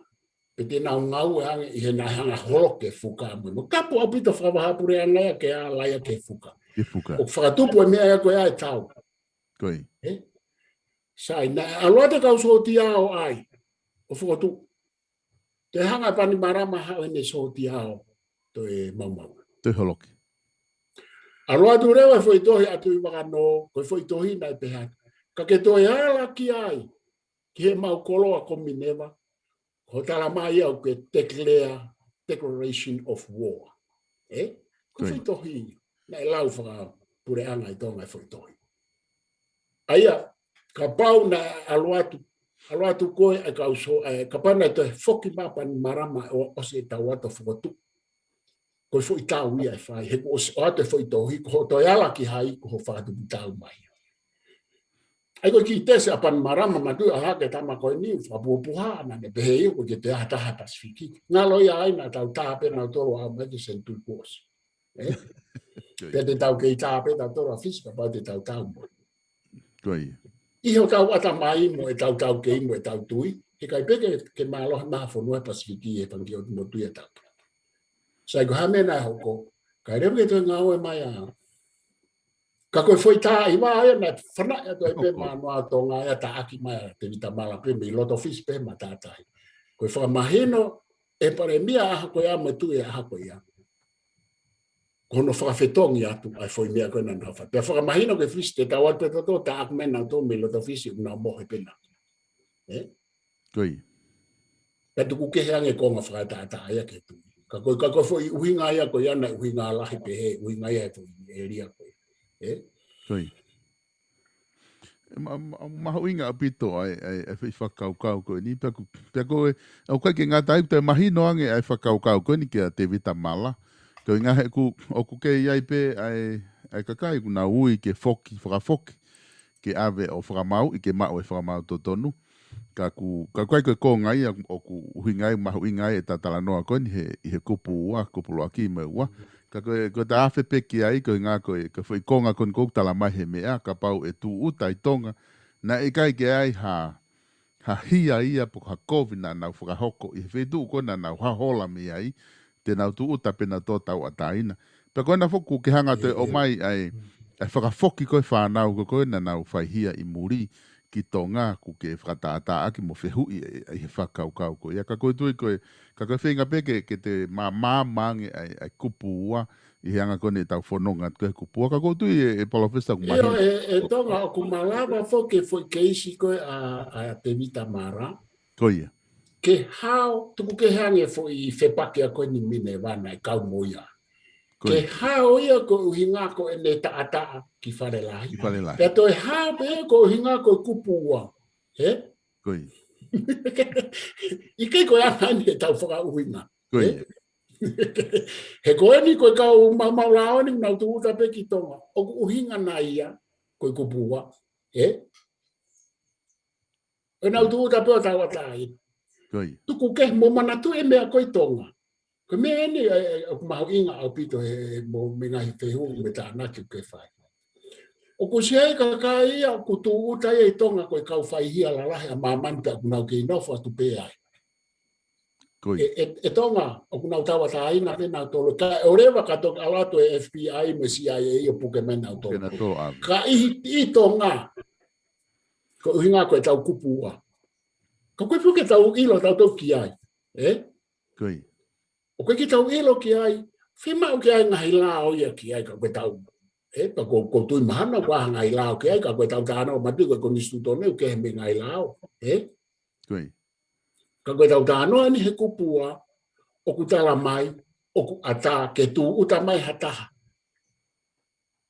Pe te nau ngāue ange ʻi he naʻe hanga holoki e fuka mo e mo. Kapu ʻaupito fakavahaʻapuleʻanga ia ke ala ia ki he fuka. Ki he fuka. ʻO fakatupu e meʻa ia ko ia ʻe tau. Ko ia. Ē? Sai, naʻe ʻalu atu e kau sōtia ʻo ʻai. ʻO fokotuʻu. Toe hanga ʻe Panimarama haʻu ʻene sōtia ʻo toe maumau. Toe holoki. ʻAlu atu leva e foʻi tohi ʻa Tuʻi Vano, ko e foʻi tohi naʻe pehē atu. Ka ke toe ala ki ai, ki heʻemau koloa ko Mineva, ko e talamai ia ʻoku ke declare declaration of war. Ē? Ko e foʻi tohi, naʻe lau fakapuleʻanga ʻi Tonga e foʻi tohi. ʻA ia, kapau naʻe ʻalu atu, ʻalu atu ko ē ʻa e kau sō, ē, kapau naʻe toe foki mai ʻa Panimarama ʻo ʻosi ʻetau ʻalu atu ʻo fokotuʻu. Ko e foʻi tau ia ʻe fai, he kuo ʻosi ʻoatu e foʻi tohi, ko hoʻo toe ala ki ai, ko hoʻo fakatupu tau mai. ʻA ia ko e kiʻi tesi ʻa Panimarama, manatuʻi ʻa hake tama ko eni, fakapuhapuha, naʻa ne pehē ia, ko e kiʻi taha Pasifiki. Ngalo ia ai naʻa tau tā pē nautolu ʻo aʻu mai ki he senituli kuo ʻosi. Ē? Ko ia. Pea te tau kei tā pē tautolu ʻa Fisi kapau te tau tau mo. Ko ia. ʻI hotau ʻatamai mo ʻetau taukei mo ʻetau tui, heʻikai pē ke, ke mālohi mai ha fonua he Pasifiki he fanga kiʻi ʻotu motuʻa ʻa tautolu. Sai ko e hā e meʻa naʻe hoko, kae leva ke toe ngāue mai ʻa. Ka ko e foʻi taimi ia naʻe fanaʻi atu ai pē Manoa ʻo Tonga ia ʻo taʻaki mai ʻa Tēvita Mala pē mei loto Fisi pē matātahi. Ko e fakamahino ʻe he palēmia ʻaho ko ia mo e tuʻi ʻaho ko ia. Ko hono fakafetongi atu ʻa e foʻi meʻa ko ē naʻa nau fai. Pea fakamahino ki Fisi te tau ʻalu pē tautolu ʻo taʻaki mai nautolu mei loto Fisi ʻoku nau mohe pē nautolu. Ē? Ko ia. Pea tuku kehe ange e konga fakatātā ia ki he tuʻi. Ka ko e, ka ko e foʻi ʻuhinga ia ko ia naʻe ʻuhinga lahi pehē, ʻuhinga ia he foʻi ʻēlia ko ia. Ē? Ko ia. Ma-, ma-, mahuʻinga ʻaupito ʻa e, ʻa e, ʻa e foʻi fakakaukau ko eni, pea ko, pea ko e, ʻoku ʻikai ke ngata ai, toe mahino ange ʻa e fakakaukau ko eni kia Tēvita Mala. Ko e ʻuhinga he ʻoku, ʻoku kei ʻi ai pē ʻa e, ʻa e kakai ʻoku nau ui ke foki, fakafoki, ke ʻave ʻo fakamāuʻi, ke maʻu e fakamaau totonu. Ka ʻoku, ka ʻoku ʻikai ko e konga ia ʻoku ʻuhinga ai, mahuʻinga ai ʻeta talanoa ko eni he, ʻi he kupu ua, kupu ʻuluaki mo e ua. Ka ko e, ko ʻeta afe pē ki ai, ko e ʻuhinga ko e, ko e foʻi konga ko eni ʻoku talamai he meʻa, kapau ʻe tūʻuta ʻi Tonga, naʻe ʻikai ke ʻi ai ha, ha hia ia pe ko ha kovi naʻa nau fakahoko, ʻi he feituʻu ko ē naʻa nau hahola mei ai, te nau tūʻuta pē nautolu ʻo tauʻatāina. Pea ko ena foki ʻoku ke hanga toe ʻomai ʻa e, ʻa e fakafoki ko ē fānau ko ē naʻa nau faihia ʻi muli ki Tonga, ʻoku ke fakatātāʻaki mo fehuʻi ʻa e, ʻa e fakakaukau ko ia. Ka ʻoku ou tui ko e, ka ʻoku ou feinga pē ke, ke te māmāmā ange ʻa e, ʻa e kupu ua, ʻi he anga ko eni ʻetau fononga atu ko ē he kupu ua. Ka ʻoku ou tui ʻe, ʻe Palōfesa ʻoku mahino. ʻIo, ʻe, ʻe Tonga ʻoku malava foki e foʻi keisi ko ē ʻa, ʻa Tēvita Mala. Ko ia. Ke hao, tuku kehe ange foʻi fepaki ʻa ko eni Mineva naʻe kau mo ia. Ko ia. Ke hao ia ko e ʻuhinga ko ʻene taʻataʻa ki Fale Lahi. Ki Fale Lahi. Pea toe hao pē ko e ʻuhinga ko e kupu ua. Ē? Ko ia. ʻIkai ko e anga eni ʻetau fakaʻuhinga. Ko ia. Ē? He ko eni ko e kau maumau lao eni nau tūʻuta pē ki Tonga. ʻOku ʻuhinga nai ia, ko e kupu ua. ʻE? ʻE nau tūʻuta pē ʻo tauʻatāina. Tuku kehe mo manatuʻi e meʻa ko ē ʻi Tonga. Ko e meʻa eni ʻoku mahuʻinga ʻaupito he mo e ngaahi fehuʻi mo e tānaki ʻoku ke fai. ʻOku ʻi ai e kakai ia ʻoku tūʻuta ia ʻi Tonga ko e kau faihia lalahi ʻa māmani pea ʻoku nau kei nofo atu pē ai. ʻE, ʻe, ʻe Tonga, ʻoku nau tauʻatāina pē nautolu. Kae ʻoua leva ka toki ʻalu atu e F B I mo e C I A ʻo puke mai nautolu. Ka ʻi, ʻi Tonga, ko e ʻuhinga ko ʻetau kupu ua. Ka ʻoku ʻikai ke tau ʻilo tautolu ki ai. ʻE? ʻOku ʻikai ke tau ʻilo ki ai. Fiemaʻu ke ʻai ngaahi lao ia ki ai ka ʻoku ʻikai ke tau. ʻE, ka ʻoku, ʻoku ou tui mahalo ʻoku ʻi ai ha ngaahi lao ki ai, ka ʻoku ʻikai ke tau talanoa, manatuʻi ko e konisitūtone ʻoku kehe mei he ngaahi lao. ʻE? Ka ʻoku ʻikai ke tau talanoa eni he kupu ua, ʻoku tala mai, ʻoku ʻatā ke tūʻuta mai ha taha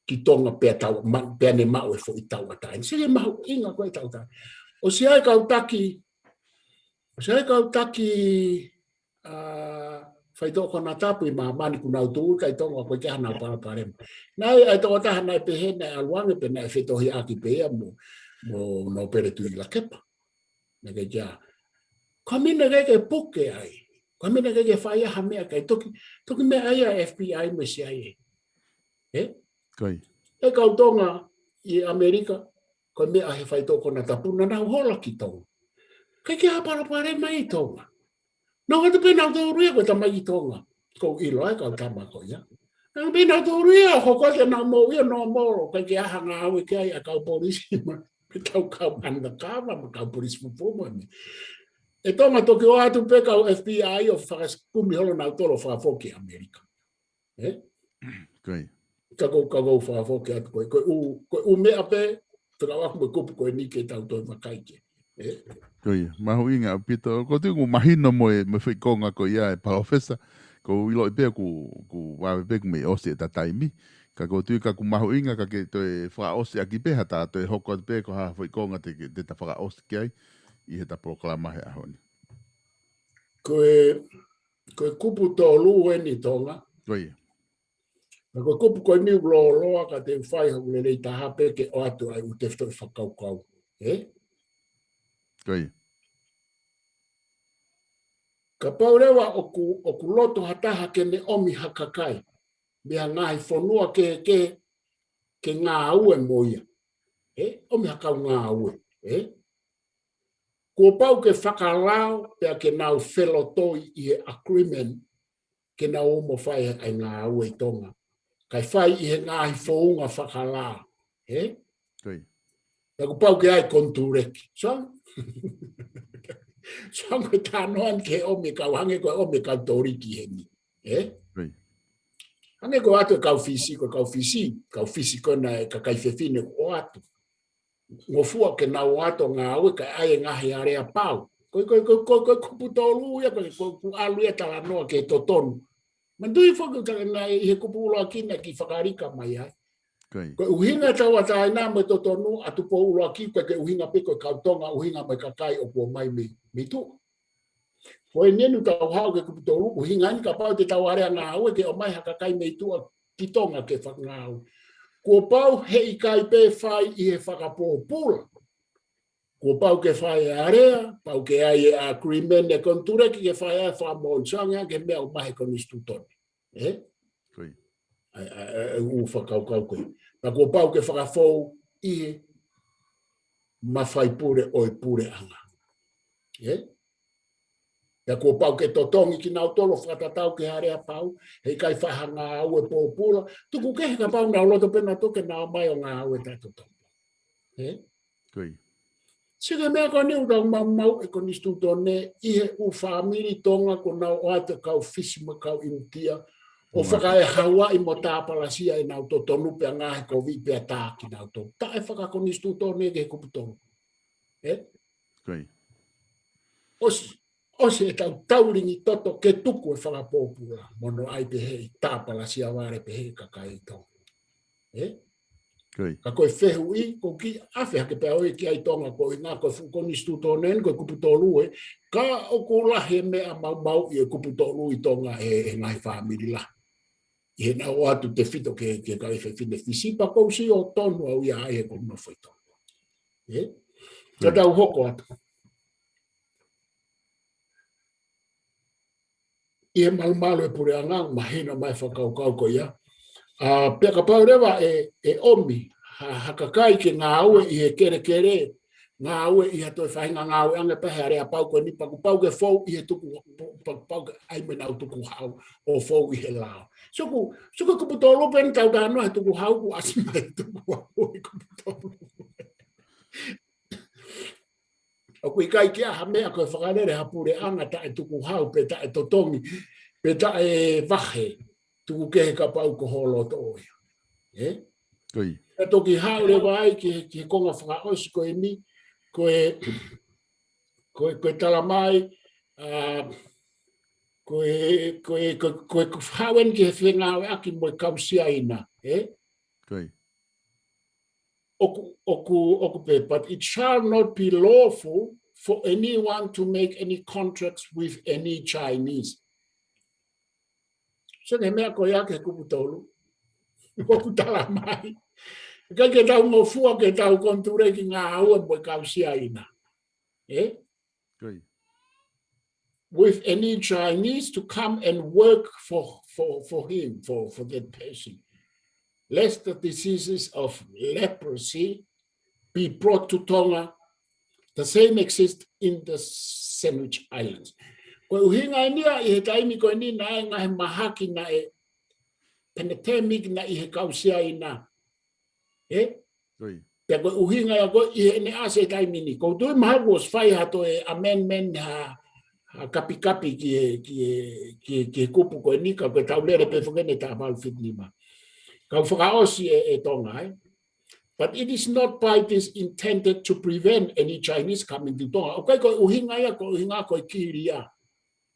ki Tonga pea tau, ma-, pea ne maʻu e foʻi tauʻatāina. Sio ki he mahuʻinga ko ē ʻetau tauʻatāina. ʻOsi ʻi ai e kau taki, ʻosi ʻi ai e kau taki, ʻa, faitoʻo konatapu ʻi māmani ʻoku nau tūʻuta ʻi Tonga ʻoku ʻikai ke ʻi ai hanau palopalema. Naʻe ʻi ai e tokotaha naʻe pehē naʻe ʻalu ange pea naʻe fetohiʻaki pē ia mo, mo Nōpele Tuʻilakepa. Naʻe ʻikai ke ʻi ai. Ko e meʻa naʻe ʻikai ke puke ai. Ko e meʻa naʻe ʻikai ke fai ai ha meʻa, ʻikai toki, toki meʻa ai ʻa e F B I mo e C I A. ʻE? ʻE kau Tonga ʻi ʻAmelika, ko e meʻa he faitoʻo konatapu naʻa nau hola ki Tonga. ʻIkai ke ʻi ai ha palopalema ʻi Tonga. Nau ʻatu pē nautolu ia ko e tamaiki Tonga. ʻOku ou ʻilo ai e kau tama ko ia. Nau pē nautolu ia, hoko atu ʻenau moʻui ʻo nōmolo, ʻikai ke ʻi ai ha ngāue ki ai ʻa e kau polisi mo e kau kau undercover mo e kau polisi fufumo eni. ʻE Tonga toki ʻoatu pē kau F B I ʻo fakakumi holo nautolu ʻo fakafoki ʻAmelika. ʻE? Ka ʻoku ou, ka ʻoku ou fakafoki atu ko e, ko e ʻū, ko e ʻū meʻa pē, fekauʻaki mo e kupu ko eni ke tau toe vakai ki ai. ʻE? Ko ia, mahuʻinga ʻaupito. ʻOku ou tui ʻoku mahino mo e, mo e foʻi konga ko ia ʻa e palōfesa. ʻOku ou ʻiloʻi pē ʻoku, ʻoku vave pē ʻoku mei ʻosi ʻeta taimi. Ka ʻoku ou tui ka ʻoku mahuʻinga ka ke toe fakaʻosi ʻaki pē ha ta toe hoko atu pē ko ha foʻi konga te, te ta fakaʻosi ki ai ʻi heʻeta polokalama he ʻaho ni. Ko e, ko e kupu tolu eni Tonga. Ko ia. Ka ko e kupu ko eni ʻoku lōloa ka te u fai haʻaku lelei taha pē ke ʻoatu ai ʻū tefitoʻi fakakaukau. ʻE? Ko ia. Kapau leva ʻoku, ʻoku loto ha taha ke ne ʻomi ha kakai mei ha ngaahi fonua kehekehe ke ngāue mo ia. ʻE? ʻOmi ha kau ngāue. ʻE? Kuo pau ke fakalao pea ke nau felotoi ʻi he agreement ke nau ō mo fai ʻa e ngāue ʻi Tonga. Kae fai ʻi he ngaahi founga fakalao. ʻE? Ko ia. Pea kuo pau ke ʻi ai e konituleki. So, so ko e talanoa eni ke ʻomi e kau hangē ko e ʻomi e kau Tōliki heni. ʻE? Ko ia. Hangē ko e ʻoatu e kau Fisi, ko e kau Fisi, kau Fisi ko ena e kakai fefine ʻoku ʻoatu. Ngofua ke nau ō atu ʻo ngāue kae ʻai e ngaahi aleapau. Ko e, ko e, ko e, ko e, ko e kupu tolu ia, ko e, ko e, ʻoku ʻalu ia e talanoa ki he totonu. Manatuʻi foki ʻoku talanoa ʻi he kupu ʻuluaki naʻe kiʻi fakalika mai ai. Ko ia. Ko e ʻuhinga e tauʻatāina mo e totonu, ʻatupou ʻuluaki, ko e, ko e ʻuhinga pē ko e kau Tonga, ʻuhinga mo e kakai ʻoku ō mai mei, mei tuʻa. Ko eni eni ʻoku tau haʻu ki he kupu tolu, ʻuhinga eni kapau te tau alea ngāue ke ō mai ha kakai mei tuʻa ki Tonga ke fakangāue. Kuo pau heʻikai pē fai ʻi he fakapōpula. Kuo pau ke fai e alea, pau ke ʻi ai e agreement, e konituleki ke fai ai e fakamoʻoni, sio ange ki he meʻa ʻoku maʻu he konisitūtone. ʻE? Ko ia. ʻA e, ʻa e, ʻa e, ʻa e ʻū fakakaukau ko ia. Ka kuo pau ke fakafou ʻi he mafai pule ʻo e puleʻanga. ʻE? Pea kuo pau ke totongi kinautolu ʻo fakatatau ki he aleapau, heʻikai fai ha ngāue pōpula, tuku kehe kapau naʻa nau loto pē nautolu ke nau ō mai ʻo ngāue taʻetotongi. ʻE? Ko ia. Sio ki he meʻa ko eni ʻoku tau maumauʻi e konisitūtone ʻi he ʻū fāmili Tonga kuo nau ō atu e kau Fisi mo e kau ʻInitia, ʻo fakaehaua ai mo tāpalasia ʻenau totonu pea ngaahi kovi pea tā kinautolu. Taʻe fakakonisitūtone ki he kupu tolu. ʻE? Ko ia. ʻOsi, ʻosi ʻetau taulingi toto ke tuku e fakapōpula. Mo nau ʻai pehē ʻi tāpalasia vale pehē ʻe he kakai Tonga. ʻE? Ko ia. Ka ko e fehuʻi, ko e kiʻi ʻave hake pē ʻa e ʻoku ʻi ai ʻi Tonga ko e ʻuhinga ko e fuʻu konisitūtone eni, ko e kupu tolu ē. Ka ʻoku lahi e meʻa maumauʻi e kupu tolu ʻi Tonga ʻe he ngaahi fāmili lahi. ʻI heʻenau ō atu tefito ki he, ki he kakai fefine Fisi pea ʻoku ou sio tonu au ia ai he ko e nofo ʻi Tonga. Ē? Ka tau hoko atu ʻi he malumalu e puleʻanga, mahino mai fakakaukau ko ia. ʻA, pea kapau leva ʻe, ʻe ʻomi ha, ha kakai ke ngāue ʻi he kelekele, ngāue ʻi ha toe faʻahinga ngāue ange pē he aleapau ko eni, pea kuo pau ke fou ʻi he tuku, pea kuo pau ke ʻai mo ʻenau tukuhau ʻo fou ʻi he lao. Sio ko, sio ko e kupu tolu pē eni tau talanoa he tukuhau, kuo ʻasi mai e tukuhau ʻi he kupu tolu. ʻOku ʻikai ke ʻi ai ha meʻa ko e fakalele ha puleʻanga taʻe tukuhau pe taʻe totongi pe taʻe vahe, tuku kehe kapau ko ho loto ʻo ia. Ē? Ko ia. Ka toki haʻu leva ai ki he, ki he konga fakaʻosi ko eni, ko e, ko e, ko e tala mai, ʻa, ko e, ko e, ko e, ko e, ko e haʻu eni ki he fengāueʻaki mo e kau Siaina, ē? Ko ia. ʻOku, ʻoku, ʻoku pehē, but it shall not be lawful for anyone to make any contracts with any Chinese. Sio ki he meʻa ko ia ki he kupu tolu. ʻOku tala mai. ʻIkai ke tau ngofua ke tau konituleki ngāue mo e kau Siaina. Ē? Ko ia. With any Chinese to come and work for, for, for him, for, for that person, lest the diseases of leprosy be brought to Tonga. The same exists in the Sandwich Islands. Ko e ʻuhinga eni ia ʻi he taimi ko eni naʻe ngaahi mahaki naʻe pandemic naʻe ʻi he kau Siaina. Ē? Ko ia. Pea ko e ʻuhinga ia ko ē ʻi heʻene ʻasi he taimi ni. ʻOku ou tui mahalo kuo ʻosi fai ha toe amendment, ha, ha kapikapi ki he, ki he, ki he, ki he kupu ko eni ka ko e tau lele pē foki eni taha valu fitu nima. Kau fakaʻosi ē, ē Tonga, ē. But it is not by this intended to prevent any Chinese coming to Tonga. ʻOku ʻikai ko e ʻuhinga ia, ko e ʻuhinga ko e kilia.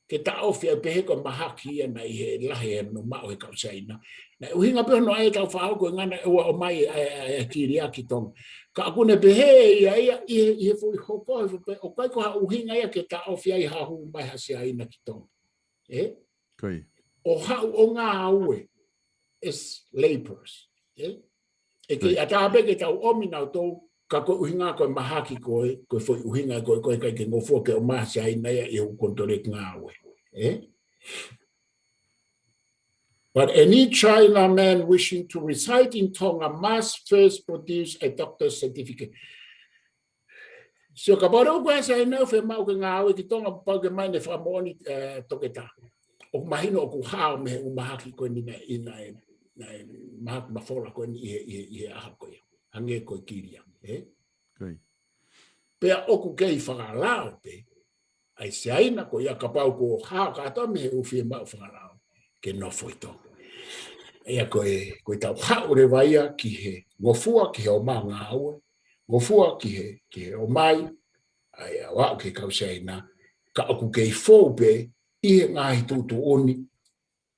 Ke taʻofi ai pehē ko e mahaki ia naʻe ʻi he lahi ʻenau maʻu he kau Siaina. Naʻe ʻuhinga pē hono ʻai ʻetau fakahoko ko e ngana ʻe ua ʻomai ʻa e, ʻa e, ʻa e kilia ki Tonga. Ka ʻoku ne pehē ia, ia, ʻi he, ʻi he foʻi hoko, he foʻi pē, ʻoku ʻikai ko ha ʻuhinga ia ke taʻofi ai ha hū mai ha Siaina ki Tonga. Ē? Ko ia. ʻO haʻu ʻo ngāue as laborers. Ē? ʻE kei ʻatā pē ke tau ʻomi nautolu, ka ko e ʻuhinga ko e mahaki ko ē, ko e foʻi ʻuhinga ko ē, ko e ʻikai ke ngofua ke ʻomai ha Siaina ia ʻi hoku konituleki ngāue. Ē? But any Chinaman wishing to reside in Tonga must first produce a doctor's certificate. Sio kapau leva ko e Siaina ʻoku fiemaʻu ke ngāue ki Tonga, pau ke ʻomai ʻene fakamoʻoni, ē, toketā. ʻOku mahino ʻoku hao mei he ʻū mahaki ko eni naʻe, naʻe, naʻe mahaki mafola ko eni ʻi he, ʻi he, ʻi he ʻaho ko ia. Hangē ko e kilia, ē? Ko ia. Pea ʻoku kei fakalao pē ʻa e Siaina ko ia kapau kuo hao kātoa mei he ʻū fiemaʻu fakalao ke nofo ʻi Tonga. ʻIa ko e, ko e tau haʻu leva ia ki he ngofua, ki he ʻomai ngāue, ngofua ki he, ki he ʻomai, ʻa ia ʻo aʻu ki he kau Siaina, ka ʻoku kei fou pē ʻi he ngaahi tuʻutuʻuni,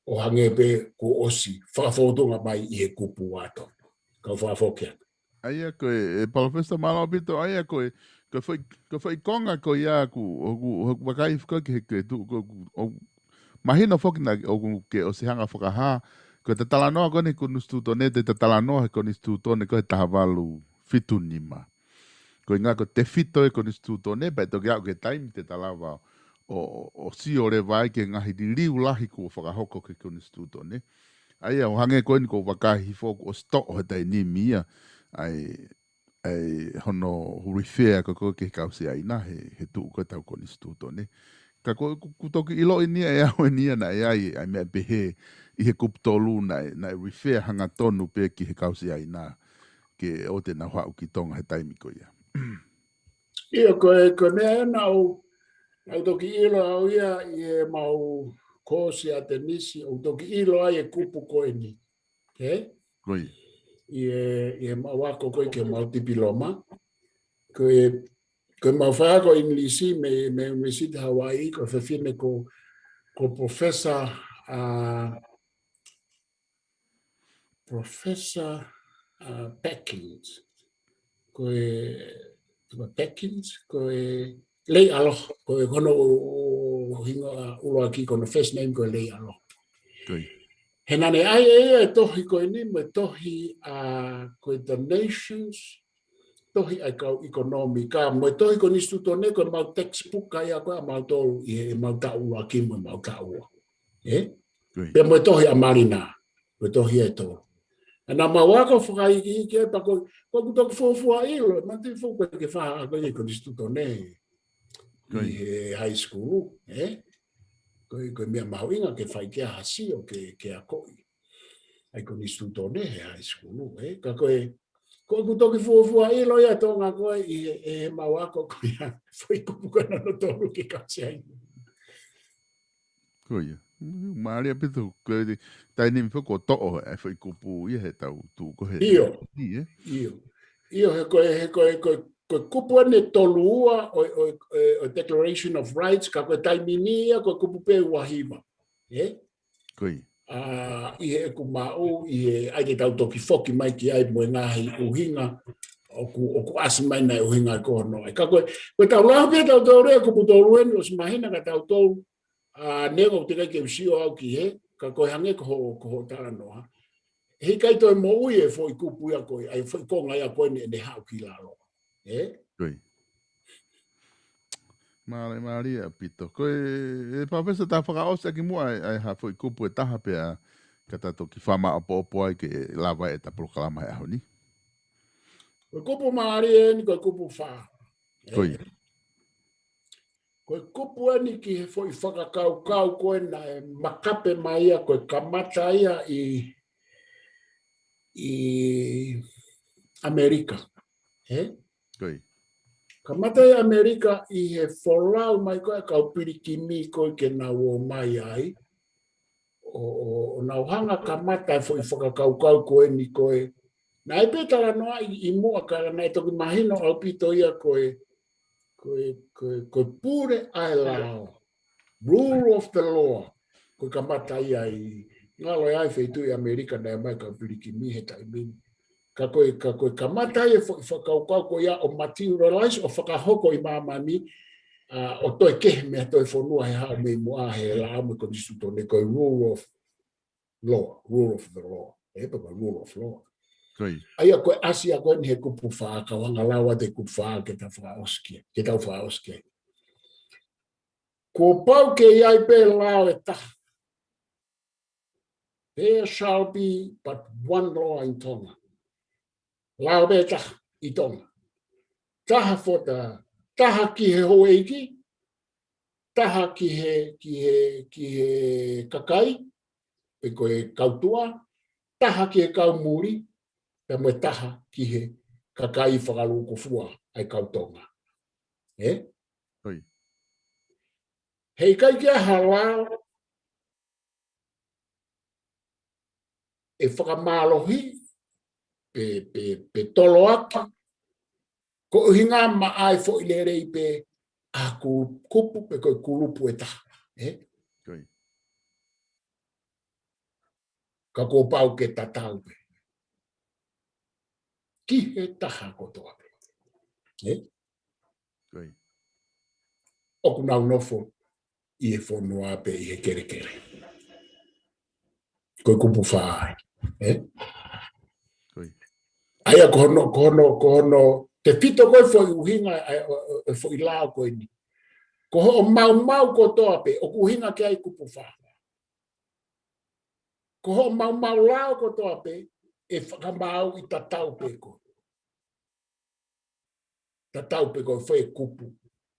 ʻo hangē pē kuo ʻosi fakafōtunga mai ʻi he kupu ʻa Tonga. Kau fakafoki atu. ʻA ia ko e, ʻe Palōfesa mālō ʻaupito, ʻa ia ko e, ko e foʻi, ko e foʻi konga ko ia ʻoku, ʻoku, ʻoku vakai foki ki he, ki he tuʻu, ko, ʻoku, ʻoku mahino foki naʻa ʻoku ke ʻosi hanga fakahā, ko e talanoa ko eni konisitūtone, te talanoa he konisitūtone ko e taha valu fitu nima. Ko e ʻuhinga ko e tefito e konisitūtone, pea toki aʻu ki he taimi te ta lava ʻo, ʻo, ʻo sio leva ai ki he ngaahi liliu lahi kuo fakahoko ki he konisitūtone. ʻA ia ʻo hangē ko eni ʻoku ou vakai hifo kuo ʻosi toʻo he taimi ni ia, ʻa e, ʻa e hono refer ko ē ki he kau Siaina he, he tuʻu ko ē ʻetau konisitūtone. Ka ko, ʻoku, ʻoku toki ʻiloʻi eni ia ʻe au eni ia naʻe ʻi ai, ʻa e meʻa pehē ʻi he kupu tolu naʻe, naʻe refer hangatonu pē ki he kau Siaina ke ʻoua te nau haʻu ki Tonga he taimi ko ia. ʻIa, ko e, ko e meʻa ia naʻa ku, naʻa ku toki ʻilo au ia ʻi heʻemau kōsi ʻa Tenisi, ʻo toki ʻilo ai e kupu ko eni. Ē? Ko ia. ʻI he, ʻi heʻemau ako ko ē ki heʻemau tipiloma. Ko e, ko ʻemau faiako ʻInilisi mei, mei he ʻUnivēsiti Hauaiʻi, ko e fefine ko, ko Professor, ʻa, Professor, ʻa, Perkins. Ko e, ko Perkins, ko e Leialoha, ko e hono ʻo, ʻo hingoa ʻuluaki ko hono first name ko e Leialoha. Ko ia. He naʻa ne ʻai ʻe ia e tohi ko eni mo e tohi, ʻa, ko e The Nations, tohi ʻa e kau ʻikonōmika, mo e tohi konisitūtone ko e mau textbook ʻa ia ko ē ʻa mautolu ʻi he mau taʻu ua ki mo e mau taʻu ua. Ē? Pea mo e tohi ʻa Malina, mo e tohi ʻe tolu. ʻA ia naʻa mau ako fakaikiiki ai pea ko, ko ʻeku toki fuofua ʻilo, ma te fou ko e ke faha ako ʻi he konisitūtone ʻi he high school, ē? Ko e, ko e meʻa mahuʻinga ke fai ki ai ha sio ke, ke akoʻi ʻa e konisitūtone he high school, ē? Ka ko e, ko ʻeku toki fuofua ʻilo ia Tonga ko ē ʻi he, he mau ako ko ia, foʻi kupu ko ena hono tolu ke kau sia ai. Ko ia. Mālie ʻaupito, ko e taimi foki kuo toʻo e foʻi kupu ia he tau tuʻu ko ē. ʻIo. ʻIo. ʻIo, he ko e, he ko e, ko e, ko e kupu ʻeni ʻe tolu ua ʻo, ʻo, ʻo, ʻo Declaration of Rights, ka ko e taimi ni ia ko e kupu pē ua hiva. Ē? Ko ia. ʻA, ʻi heʻeku maʻu, ʻi he, ʻai ke tau toki foki mai ki ai mo e ngaahi ʻuhinga ʻoku, ʻoku ʻasi mai naʻe ʻuhinga ko hono ʻai. Ka ko e, ko e tau lau pē tautolu e kupu tolu ʻeni ʻosi mahino kia tautolu, ʻa, neongo ʻoku teʻeki ai ke u sio au ki he, ka ko e hangē ko hoʻo, ko hoʻo talanoa. He ʻikai toe moʻui e foʻi kupu ia ko ē, ʻa e foʻi konga ia ko ē ʻene, ʻene haʻu ki lalo. Ē? Ko ia. Mālie, mālie ʻaupito. Ko e, ʻe Palōfesa, ta fakaʻosi ʻaki muʻa ʻa e, ʻa e ha foʻi kupu ʻe taha pea ka ta toki fakamāʻopoʻopo ai ke lava ʻeta polokalama he ʻaho ni. Ko e kupu mālie ʻeni ko e kupu fā. Ē? Ko ia. Ko e kupu ʻeni ki he foʻi fakakaukau ko ē naʻe makape mai ia ko e kamata ia ʻi, ʻi ʻAmelika. Ē? Ko ia. Kamata ʻi ʻAmelika ʻi he folau mai ko ē ʻa e kau pilikimi ko ē ke nau ō mai ai. ʻO, ʻo, ʻo nau hanga kamata e foʻi fakakaukau ko eni ko ē. Naʻe pē talanoaʻi ʻi muʻa ka naʻe toki mahino ʻaupito ia ko e, ko e, ko e, ko e pule ʻa e lao. Rule of the law. Ko e kamata ia ʻi ngalo ʻi he feituʻu ʻi ʻAmelika naʻe ō mai kau pilikimi he taimi ni. Ka ko e, ka ko e kamata ia e foʻi fakakaukau ko ia ʻo materialize ʻo fakahoko ʻi māmani, ʻa, ʻo toe kehe mei he toe fonua he haʻu mei muʻa he lao mo e konisitūtone ko e rule of law, rule of the law. Ē, pea ko e rule of law. Ko ia. ʻA ia ko e ʻasi ia ko eni he kupu fā, kau hanga lau atu e kupu fā ke ta fakaʻosi ki ai, ke tau fakaʻosi ki ai. Kuo pau ke ʻi ai pē lao ʻe taha. There shall be but one law in Tonga. Lao pē taha ʻi Tonga. Taha for the, taha ki he houʻeiki, taha ki he, ki he, ki he kakai, pe ko e kau tuʻa, taha ki he kau muli, pea mo e taha ki he kakai fakalūkufua ʻa e kau Tonga. Ē? Ko ia. He ʻikai ke ʻi ai ha lao ʻe fakamālohi, pe, pe, pe toloaki, ko e ʻuhinga maʻa e foʻi lelei pē ʻa e ku-, kupu pe ko e kulupu ʻe taha. Ē? Ko ia. Ka kuo pau ke tatau pē ki he taha kotoa pē. Ē? Ko ia. ʻOku nau nofo ʻi he fonua pe ʻi he kelekele. Ko e kupu fā ai. Ē? Ko ia. ʻA ia ko hono, ko hono, ko hono, tefito ko e foʻi ʻuhinga, ʻa e, ʻo, ʻo, ʻo e foʻi lao ko eni. Ko hoʻo maumau kotoa pē, ʻoku ʻuhinga ki ai e kupu fā. Ko hoʻo maumau lao kotoa pē, ʻe fakamaauʻi tatau pē koe. Tatau pē koe foʻi kupu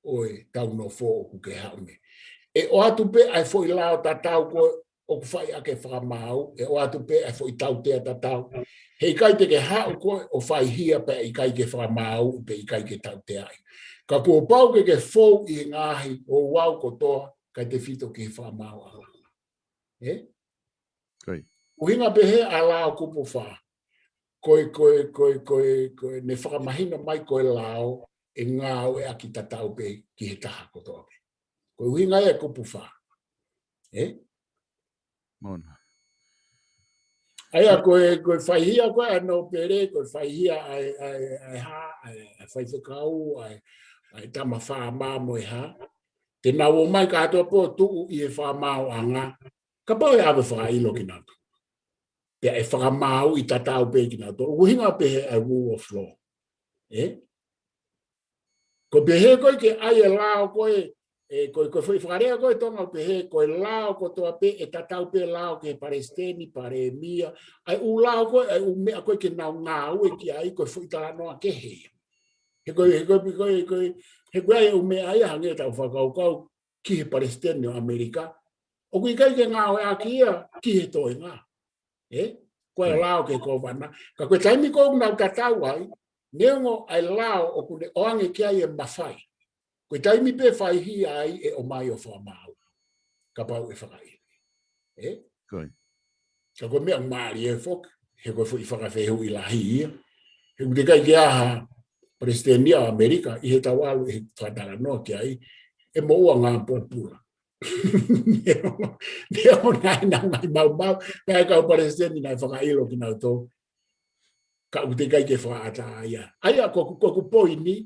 ʻo e tau nofo ʻoku ke haʻu mei ai. ʻE ʻoatu pē ʻa e foʻi lao tatau ko ē ʻoku fai ʻaki e fakamaau, ʻe ʻoatu pē ʻa e foʻi tautea tatau. He ʻikai te ke haʻu koe ʻo fai hia pea ʻikai ke fakamaau, pe ʻikai ke tauteaʻi. Ka kuo pau ke ke fou ʻi he ngaahi ouau kotoa, kae tefito ki he fakamaauʻanga. Ē? Ko ia. ʻUhinga pehē ʻa e lao kupu fā. Ko e, ko e, ko e, ko e, ko e, ne fakamahino mai ko e lao ʻe ngāueʻaki tatau pē ki he taha kotoa pē. Ko e ʻuhinga ia e kupu fā. Ē? Mona. ʻA ia ko e, ko e faihia ko ē ʻa e nōpele, ko e faihia ʻa e, ʻa e, ʻa e hā, ʻa e, ʻa e faifekau, ʻa e, ʻa e tama fāmā mo e hā. Te nau ō mai kātoa pē ʻo tuʻu ʻi he fakamaauʻanga. Kapau ʻe ʻave fakaʻilo kinautolu. Pea ʻe fakamaauʻi tatau pē kinautolu. ʻUhinga pē he ʻa e rule of law. Ē? Ko e pehē ko ē ke ʻai e lao ko ē, ʻe, ko e, ko e foʻi fakalea ko ē Tonga ʻoku pehē, ko e lao kotoa pē, ʻe tatau pē lao ki he palesiteni, palēmia, ʻa e ʻū lao ko ē, ʻa e ʻū meʻa ko ē ke nau ngāue ki ai, ko e foʻi talanoa kehe ia. He ko e, he ko e, ko e, ko e, he ko e ʻai e ʻū meʻa ia hangē ʻetau fakakaukau ki he palesiteni ʻo ʻAmelika, ʻoku ʻikai ke ngāueʻaki ia ki he toenga. ʻE? Ko e lao ki he kōvana. Ka ko e taimi ko ē ʻoku nau tatau ai, neongo ʻa e lao ʻoku ne ʻoange ki ai e mafai. Ko e taimi pē fai hia ai ʻe ʻomai ʻo fakamaau. Kapau ʻe fakaʻilo. ʻE? Ka ko e meʻa mālie foki, he ko e foʻi fakafehuʻi lahi ia. He ʻoku teʻeki ai ke ʻi ai ha palesiteni ʻo ʻAmelika, ʻi heʻetau ʻalu ʻi he fakatalanoa ki ai, ʻe moʻua ngā pōpula. Neongo, neongo naʻe ʻi ai e ngaahi maumau, naʻe ʻi ai e kau palesiteni naʻe fakaʻilo kinautolu. Ka ʻoku teʻeki ai ke fakaʻatā ia. ʻA ia ko ʻeku, ko ʻeku poini,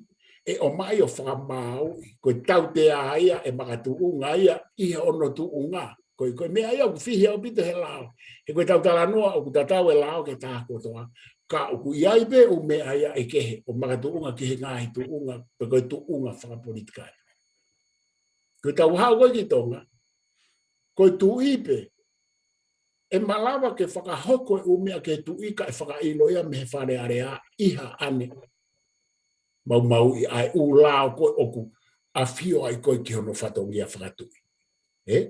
ʻe ʻomai ʻo fakamaauʻi, ko e tautea ia ʻe makatuʻunga ia ʻi hono tuʻunga. Ko e, ko e meʻa ia ʻoku fihi ʻaupito he lao. He ko ʻetau talanoa ʻoku tatau e lao ki he taha kotoa. Ka ʻoku ʻi ai pē ʻū meʻa ia ʻe kehe, ʻo makatuʻunga ki he ngaahi tuʻunga, pe ko e tuʻunga fakapolitikale. Ko ʻetau haʻu ko ē ki Tonga, ko e tuʻi pē, ʻe malava ke fakahoko e ʻū meʻa ki he tuʻi kae fakaʻilo ia mei he Fale Alea ʻi haʻane maumauʻi ʻa e ʻū lao ko ē ʻoku ʻafio ai ko ē ki hono fatongia fakatuʻi. ʻE?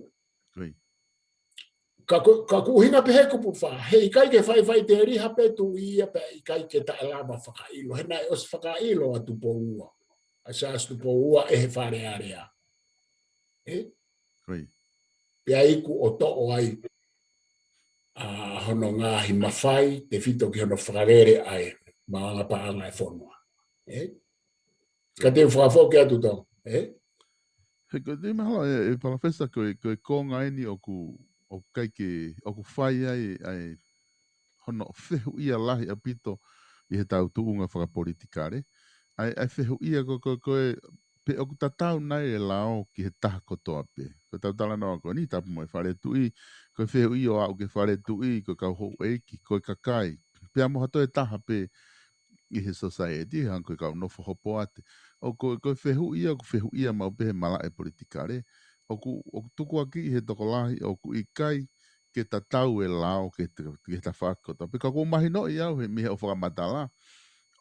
Ka ko, ka ʻoku ʻuhinga pē he kupu fā, he ʻikai ke faʻifaʻiteliha pē tuʻi ia pea ʻikai ke taʻelava fakaʻilo. He naʻe ʻosi fakaʻilo ʻa Tupou Ua, ʻa Siaosi Tupou Ua ʻe he Fale Alea. ʻE? Pea iku ʻo toʻo ai ʻa hono ngaahi mafai, tefito ki hono fakalele ʻa e maʻuʻanga paʻanga e fonua. ʻE? Ka te u fakafoki atu Tonga. ʻE? He ko e te mahalo, ʻe, ʻe Palofesa, ko e, ko e konga eni ʻoku, ʻoku ʻikai ke, ʻoku fai ai, ʻa e hono fehuʻia lahi ʻaupito ʻi heʻetau tuʻunga fakapolitikale. ʻA e, ʻa e fehuʻia ko, ko, ko e, pe ʻoku tatau nai e lao ki he taha kotoa pē. Ko ʻetau talanoa ko eni, tapu mo e fale tuʻi, ko e fehuʻia ʻo aʻu ki he fale tuʻi, ko e kau houʻeiki, ko e kakai. Pea mo ha toe taha pē ʻi he society, hangē ko e kau nofo hopoate. ʻOku, ko e fehuʻia, ʻoku fehuʻia maʻu pē he malaʻe politikale. ʻOku, ʻoku tukuakiʻi ʻe he tokolahi, ʻoku ʻikai ke tatau e lao ki he, ki he tafaʻaki kotoa pē. Ka ʻoku ou mahinoʻi au he, mei hoʻo fakamatala,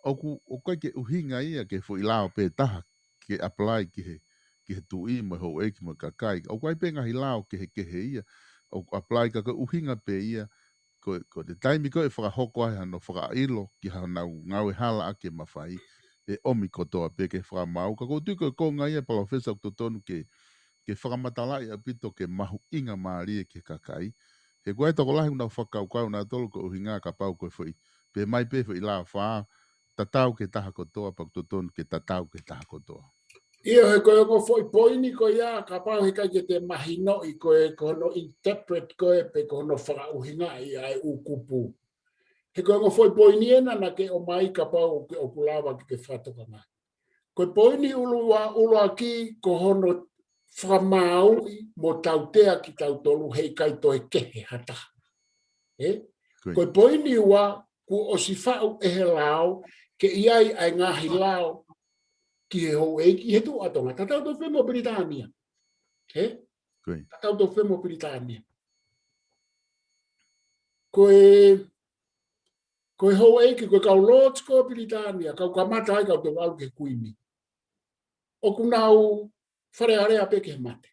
ʻoku, ʻoku ʻikai ke ʻuhinga ia ki he foʻi lao pē taha, ke apply ki he, ki he tuʻi mo e houʻeiki mo e kakai. ʻOku ʻi ai pē ngaahi lao kehekehe ia, ʻoku apply ka ko e ʻuhinga pē ia, ko, ko e taimi ko ē ʻe fakahoko ai hano fakaʻilo ki haʻanau ngāue hala ʻaki e mafai, ʻe ʻomi kotoa pē ke fakamaau. Ka ʻoku ou tui ko e konga ia Palofesa ʻoku totonu ke, ke fakamatalaʻi ʻaupito ke mahuʻinga mālie ki he kakai. He ko e tokolahi ʻoku nau fakakaukau nautolu ko e ʻuhinga kapau ko e foʻi, pe mai pē foʻi lao fā, tatau ki he taha kotoa, pea ʻoku totonu ke tatau ki he taha kotoa. ʻIo, he ko e ongo foʻi poini ko ia, kapau he ʻikai ke te mahinoʻi ko e, ko hono interpret ko ē, pe ko hono fakaʻuhingaʻi ʻa e ʻū kupu. He ko e ongo foʻi poini ena naʻa ke ʻomai kapau ʻoku, ʻoku lava ke ke fakatokangaʻi. Ko e poini ʻuluaki, ʻuluaki ko hono fakamaauʻi mo tautea kitautolu he ʻikai toe kehe ha taha. ʻE? Ko e poini ua, kuo ʻosi faʻu ʻe he lao, ke ʻi ai ʻa e ngaahi lao ki he houʻeiki, he tuʻu ʻa Tonga. Tatau tofu pē mo Pilitānia. ʻE? Tatau tofu pē mo Pilitānia. Ko e, ko e houʻeiki, ko e kau lords ko Pilitānia, kau kamata ai kau tau ʻalu ki he kuini. ʻOku nau Fale Alea pē ki he mate.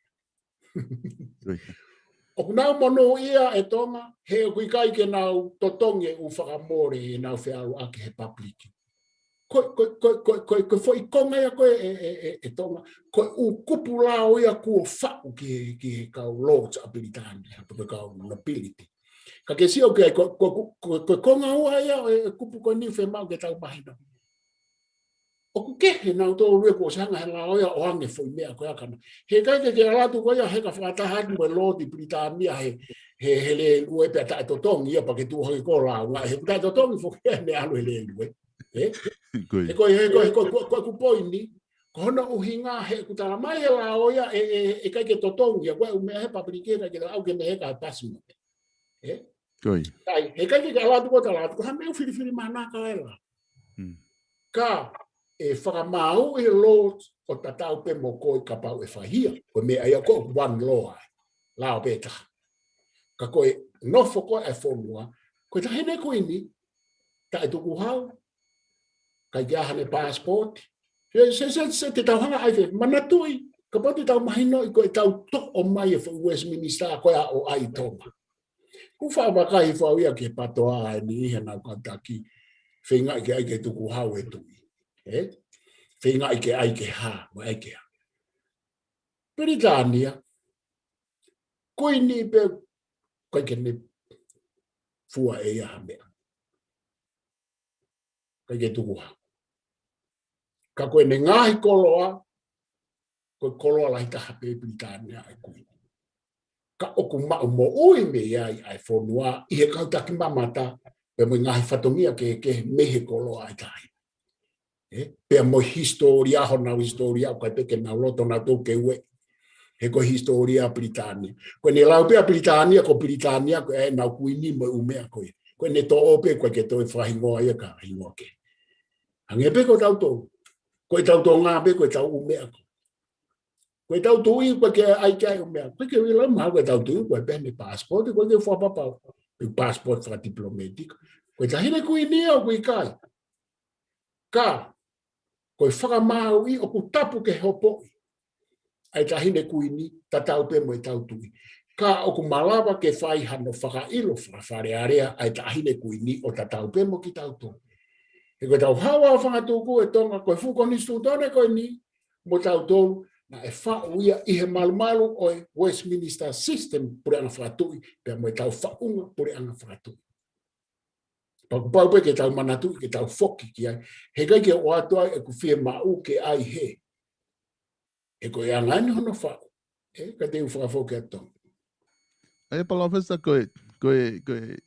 ʻOku nau monūʻia ʻe Tonga, he ʻoku ʻikai ke nau totongi e ʻū fakamole ʻenau feʻaluʻaki he public. Ko, ko, ko, ko, ko, ko e foʻi konga ia ko ē ʻe, ʻe, ʻe, ʻe Tonga, ko e ʻū kupu lao ia kuo faʻu ki he, ki he kau lords ʻa Pilitānia, pe ko e kau nobility. Ka ke sio ki ai, ko, ko, ko, ko, ko e konga ua ia ʻo e kupu ko eni ʻoku fiemaʻu ke tau mahino. ʻOku kehe nautolu ia kuo ʻosi hanga he lao ia ʻo ʻoange foʻi meʻa ko ia ka na. He ʻikai ke ke ʻalu atu koe ia he ka fakataha atu mo e lord ʻi Pilitānia he, he, he lēlue pea taʻetotongi ia pea ke tuʻu hake koe ʻo launga. He ʻoku taʻetotongi foki ia he meʻa ʻalu he lēlue. ʻE? He ko e, he ko e, ko e, ko e, ko e ʻeku poini, ko hono ʻuhinga he ʻoku tala mai he lao ia ʻe, ʻe, ʻe ʻikai ke totongi ia, ko e ʻū meʻa he public ʻikai ke tau ke ne he ka pasi mo. ʻE? Kai, he ʻikai ke ke ʻalu atu koe ʻo tala atu, ko ha meʻa ʻoku filifilimānako e lao. Ka, ʻe fakamāuʻi e Lord ʻo tatau pē mo koe kapau ʻe fai ia. Ko e meʻa ia ko e one law ai. Lao pē taha. Ka ko e nofo ko ē ʻa e fonua, ko e Taʻahine Kuini, taʻe tukuhau, ʻikai ke ʻi ai haʻane passport. Se, se, se, se te tau hanga ai fē, manatuʻi, kapau te tau mahinoʻi ko ʻetau toʻo mai e foʻi Westminster ko ē ʻo ʻai ʻi Tonga. Kuo u faʻa vakai hifo au ia ki he PTOA ʻi he ʻenau kau taki, feingaʻi ke ʻai ke tukuhau e tuʻi. Ē? Feingaʻi ke ʻai ke hā, mo ʻai ke hā. Pilitānia, Kuini pē, ʻikai ke ne fua ʻe ia ha meʻa. ʻIkai ke tukuhau. Ka ko ʻene ngaahi koloa, ko e koloa lahi taha pē Pilitānia ʻa e Kuini. Ka ʻoku maʻu moʻui mei ai ʻa e fonua ʻi he kau taki mamata, pea mo e ngaahi fatongia kehekehe mei he koloa ʻa e Taʻahine. Ē, pea mo e hisitōlia, honau hisitōlia, ʻoku ʻikai pē ke nau loto nautolu ke ueʻi. He ko e hisitōlia Pilitānia. Ko ʻene lau pē ʻa Pilitānia, ko Pilitānia, ko ʻenau Kuini mo e ʻū meʻa ko ia. Ko ʻene toʻo pē, ʻoku ʻikai ke toe fakahingoa ia ki ha hingoa kehe. Hangē pē ko tautolu. Ko ʻetau Tonga pē, ko ʻetau ʻū meʻa ko. Ko ʻetau tuʻi, ʻoku ʻikai ke ʻai ke ʻai ʻū meʻa. ʻOku ʻikai ke ʻilo mahalo ko ʻetau tuʻi, ʻoku ʻikai pē ne passport, ʻoku ʻikai ke fua papau. Pe passport fakatipilōmētika. Ko e Taʻahine Kuini ʻoku ʻikai. Ka, ko e fakamāuʻi ʻoku tapu ke hopoʻi ʻa e Taʻahine Kuini, tatau pē mo ʻetau tuʻi. Ka ʻoku malava ke fai hano fakaʻilo fakafalealea ʻa e Taʻahine Kuini ʻo tatau pē mo kitautolu. He ko ʻetau haʻu ʻo fakatuku e Tonga ko e fuʻu konisitūtone ko eni, mo tautolu, naʻe faʻu ia ʻi he malumalu ʻo e Westminster System puleʻanga fakatuʻi, pea mo ʻetau faʻunga puleʻanga fakatuʻi. Pea ʻoku pau pē ke tau manatuʻi, ke tau foki ki ai. He ʻikai ke ʻoatu ai ʻeku fiemaʻu ke ʻai hē. He ko e anga eni hono faʻu. Ē, ka te u fakafoki atu. ʻE, Palōfesa, ko e, ko e, ko e,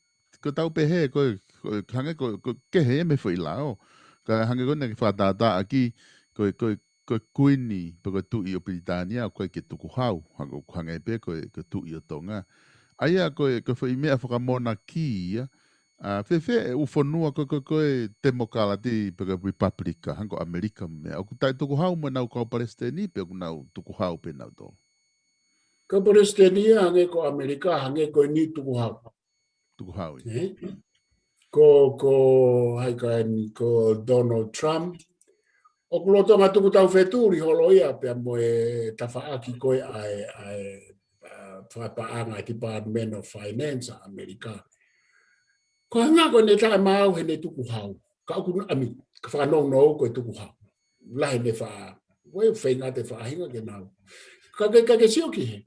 ko ʻetau pehē, ko e, ko e, hangē ko, ko e kehe ia mei he foʻi lao. Ka hangē ko ena ke fakatātā ʻaki, ko e, ko e, ko e Kuini, pe ko e Tuʻi ʻo Pilitānia, ʻoku ʻikai ke tukuhau, hangē, hangē pē ko e, ko e Tuʻi ʻo Tonga. ʻA ia ko e, ko e foʻi meʻa fakamonakī ia, ʻa, fēfē e ʻū fonua ko, ko, ko e temokalati pe ko e Republika, hangē ko ʻAmelika mo e meʻa. ʻOku taʻe tukuhau mo ʻenau kau palesiteni pe ʻoku nau tukuhau pē nautolu? Kau palesiteni ia hangē ko ʻAmelika, hangē ko eni tukuhau. Tukuhau ia. Ē? Ko, ko, hai ka eni, ko Donald Trump. ʻOku lolotonga tuku taufetuli holo ia pea mo e tafaʻaki ko ē ʻa e, ʻa e, ʻa, fakapaʻanga Department of Finance ʻa ʻAmelika. Ko e anga ko ʻene taʻemaau heʻene tukuhau. Ka ʻoku na, ʻami, ka fakanounou ko e tukuhau. Lahi ʻene faʻa, ʻoku feinga ʻa e faʻahinga ke nau. Ka ke, ka ke sio ki hē.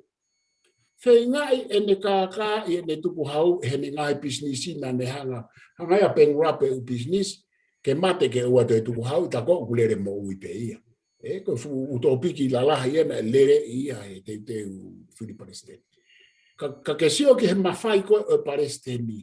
Feingaʻi ʻene kākā ʻi heʻene tukuhau, heʻene ngaahi pisinisi naʻa ne hanga. Hanga ia ʻo bankrupt e ʻū pisinisi, ke mate ke ʻoua toe tukuhau, ʻi he taimi ko ē ʻoku lele moʻui pē ia. Ē, ko e fuʻu ʻū tōpiki lalahi ia naʻe lele ia he teuteu fili palesiteni. Ka, ka ke sio ki he mafai ko ē ʻo e palesiteni,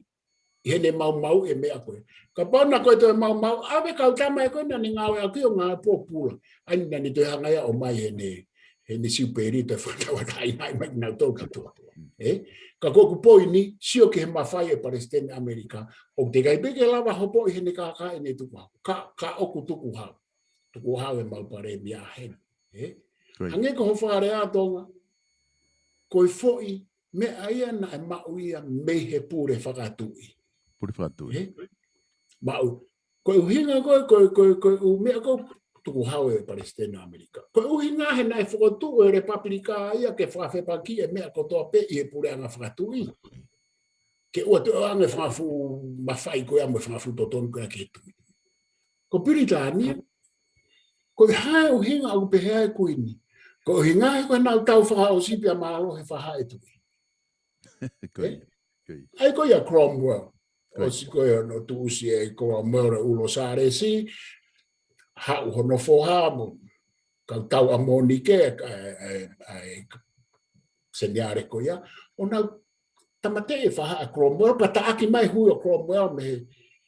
ʻi heʻene maumauʻi e meʻa ko ē. Kapau naʻe ʻikai toe maumau, ʻave kau tama ē ko ē naʻa ne ngāue ʻaki ʻo ngāue pōpula. ʻA ia naʻa ne toe hanga ia ʻo ʻomai heʻene, heʻene siupeli toe fakatauʻatāinaʻi mai kinautolu ki tuʻa. Ē? Ka ko ʻeku poini, sio ki he mafai e palesiteni ʻAmelika, ʻoku teʻeki ai pē ke lava hopoʻi heʻene kākā ʻene tukuhau. Ka, ka ʻoku tukuhau. Tukuhau e mau palēmia heni. Ē? Ko ia. Hangē ko hoʻo fakalea Tonga, ko e foʻi meʻa ia naʻe maʻu ia mei he pule fakatuʻi. Pule fakatuʻi. Ē? Maʻu. Ko e ʻuhinga ko e, ko e, ko e, ko e ʻū meʻa ko ē tukuhau e palesiteni ʻAmelika. Ko e ʻuhinga he naʻe fokotuʻu e Republika ia ke fakafepakiʻi e meʻa kotoa pē ʻi he puleʻanga fakatuʻi. Ke ʻoua toe ʻoange fakafuʻu mafai ko ia mo e fakafuʻu totonu ko ia ki he tuʻi. Ko Pilitānia, ko e hā e ʻuhinga ʻoku pehē ai e Kuini? Ko e ʻuhinga he ko ʻenau tau fakaʻosi pea mālohi e faʻahi ʻo e tuʻi. Ko ia, ko ia. ʻA ia ko ia Cromwell. Ko ia. ʻOsi ko ē hono tuʻusi ʻe Cromwell e ʻUluaki Sālesi, haʻu hono foha mo kau tau ʻa Monike, ʻa e, ʻa e, ʻa e, Seniale ko ia, ʻo nau tāmateʻi e faʻahi ʻa Cromwell, pea taʻaki mai e hui ʻo Cromwell mei he,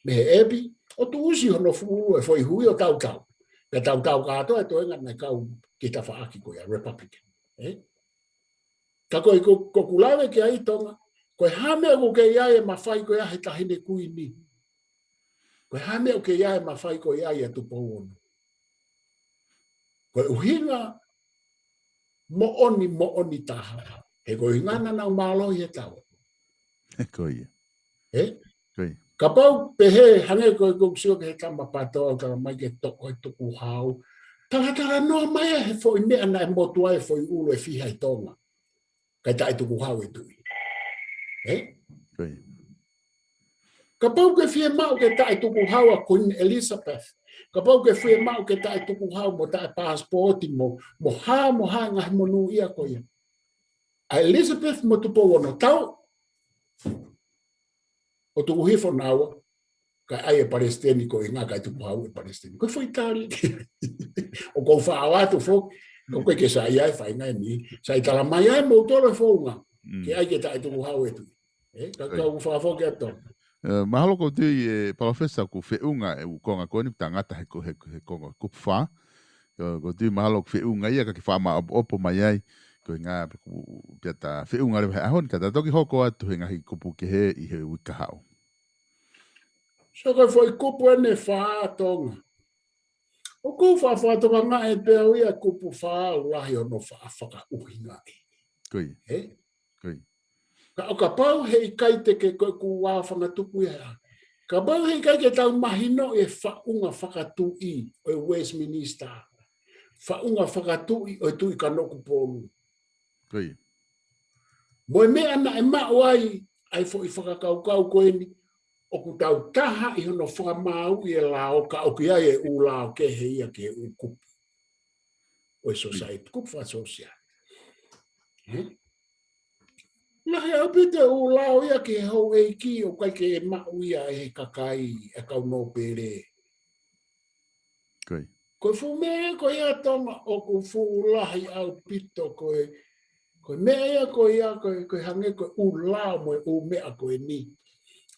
mei he ʻepi, ʻo tuʻusi hono fuʻu e foʻi hui ʻo tautau. Pea tautau kātoa e toenga naʻe kau ki he tafaʻaki ko ia, Republican. Ē? Ka ko e ko, ko ʻeku lave ki ai Tonga, ko e hā e meʻa ʻoku kei ʻi ai e mafai ko ia he Taʻahine Kuini. Ko e hā e meʻa ʻoku kei ʻi ai e mafai ko ia ʻa Tupou Ono. Ko e ʻuhinga moʻoni, moʻoni taha. He ko e ʻuhinga naʻa nau mālohi he tau. Ko ia. Ē? Ko ia. Kapau pehē, hangē ko e ʻoku ou sio ki he tama pato au tala mai ke toʻo e tukuhau. Talatalanoa mai ʻa e foʻi meʻa naʻe motu ai e foʻi ʻulu ʻe fiha ʻi Tonga. Kae taʻe tukuhau e tuʻi. Ē? Ko ia. Kapau ke fiemaʻu ke taʻe tukuhau ʻa Queen Elizabeth. Kapau ke fiemaʻu ke taʻe tukuhau mo taʻe paasipooti mo, mo hā, mo hā e ngaahi monū ia ko ia. ʻA Elizabeth mo Tupou Ono tau. ʻO tuku hifo naua. Kae ʻai e palesiteni ko e ʻuhinga kae tukuhau e palesiteni. Ko e foʻi tali. ʻOku ou faʻa ʻoatu foki. ʻOku ʻikai ke sai ai faʻahinga ni. Sai tala mai ai mo tolo e founga. Mm. Ke ʻai ke taʻe tukuhau e tuʻi. Ē, ka Ko ia. Ka u fakafoki atu. Eh, mahalo ʻoku ou tui e Palōfesa ʻoku feʻunga e ʻū konga ko eni, tangata he ko-, he, he konga kupu fā. Ko, ʻoku ou tui mahalo ʻoku feʻunga ia ka ke faʻa maʻopoʻopo mai ai. Ko e ʻuhinga pē ʻoku pea ta feʻunga leva he ʻaho ni, ka ta toki hoko atu he ngaahi kupu kehe ʻi he uike kahaʻu. So ko e foʻi kupu eni ʻe fā Tonga. ʻOku ou faʻa fakatokangaʻi pē au ia kupu fā ʻoku lahi hono faʻa fakaʻuhingaʻi. Ko ia. Ē? Ko ia. Ka ʻo kapau he ʻikai te ke ko e kuā fangatuku ia. Kapau he ʻikai ke tau mahinoʻi e faʻunga fakatuʻi ʻo e Westminster. Faʻunga fakatuʻi ʻo e Tuʻi Kanokupolu. Ko ia. Mo e meʻa naʻe maʻu ai, ʻa e foʻi fakakaukau ko eni, ʻoku tau taha ʻi hono fakamāuʻi e lao ka ʻoku ʻi ai e ʻū lao kehe ia ki he ʻū kupu. ʻO e society, kupu fakasōsiale. Ē? Lahi ʻaupito e ʻū lao ia ki he houʻeiki ʻoku ʻikai ke maʻu ia ʻe he kakai, e kau nōpele. Ko ia. Ko e fuʻu meʻa ko ia Tonga ʻoku fuʻu lahi ʻaupito ko e, ko e meʻa ia ko ia ko e, ko e hangē ko e ʻū lao mo e ʻū meʻa ko eni.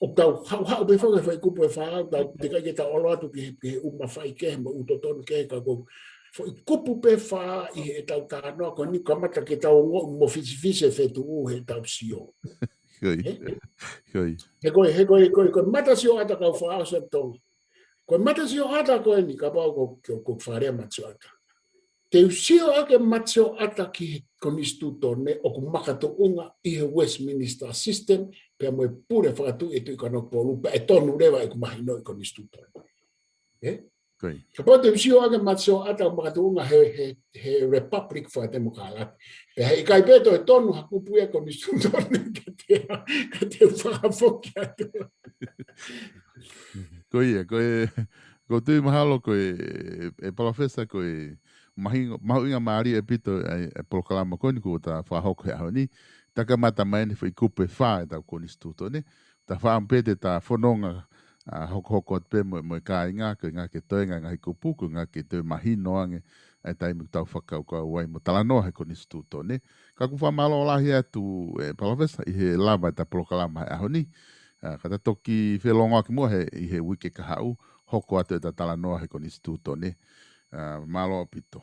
ʻOku tau haʻuhaʻu pē foki he foʻi kupu ʻe fā, tau teʻeki ai ke tau ʻalu atu ki he, ki he ʻū mafai kehe mo e ʻū totonu kehe ka ko e foʻi kupu pē fā ʻi heʻetau talanoa ko eni kamata ke tau ongoʻi mofisifisi e fetuʻu heʻetau sio. Ko ia. Ko ia. He ko e, he ko e, ko e, ko e matasioʻata kau fakaʻosi ʻa Tonga. Ko e matasioʻata ko eni kapau ko, ko, ko e fale matasioʻata. Te u sio ʻaki e matasioʻata ki he konisitūtone ʻoku makatuʻunga ʻi he Westminster system, pea mo e pule fakatuʻi e Tuʻi Kanokupolu, pea ʻe tonu leva ʻeku mahinoʻi konisitūtone. Ē? Ko ia. Kapau te u sio ʻaki e matasioʻata ʻoku makatuʻunga he, he, he republic fakatemokalati. Pea he ʻikai pē toe tonu ha kupu ia konisitūtone ka te, ka te u fakafoki atu. Ko ia, ko e, ʻoku ou tui mahalo ko e, e Palōfesa ko e mahingo-, mahuʻinga mālie ʻaupito ʻa e, e polokalama ko eni kuo ta fakahoko he ʻaho ni. Ta kamata mai eni foʻi kupu ʻe fā ʻetau konisitūtone. Ta faʻa pē te ta fononga, ʻa, hokohoko atu pē mo, mo e kāinga, ko e ʻuhinga ke toe ngaahi kupu, ko e ʻuhinga ke toe mahino ange ʻa e taimi ʻoku tau fakakaukau ai mo talanoa he konisitūtone. Ka ʻoku ou fakamālō lahi atu e Palōfesa ʻi he lava ʻeta polokalama he ʻaho ni. ʻA, ka ta toki felōngoaki muʻa he, ʻi he uike kahaʻu, hoko atu ʻeta talanoa he konisitūtone. ʻA, mālō ʻaupito.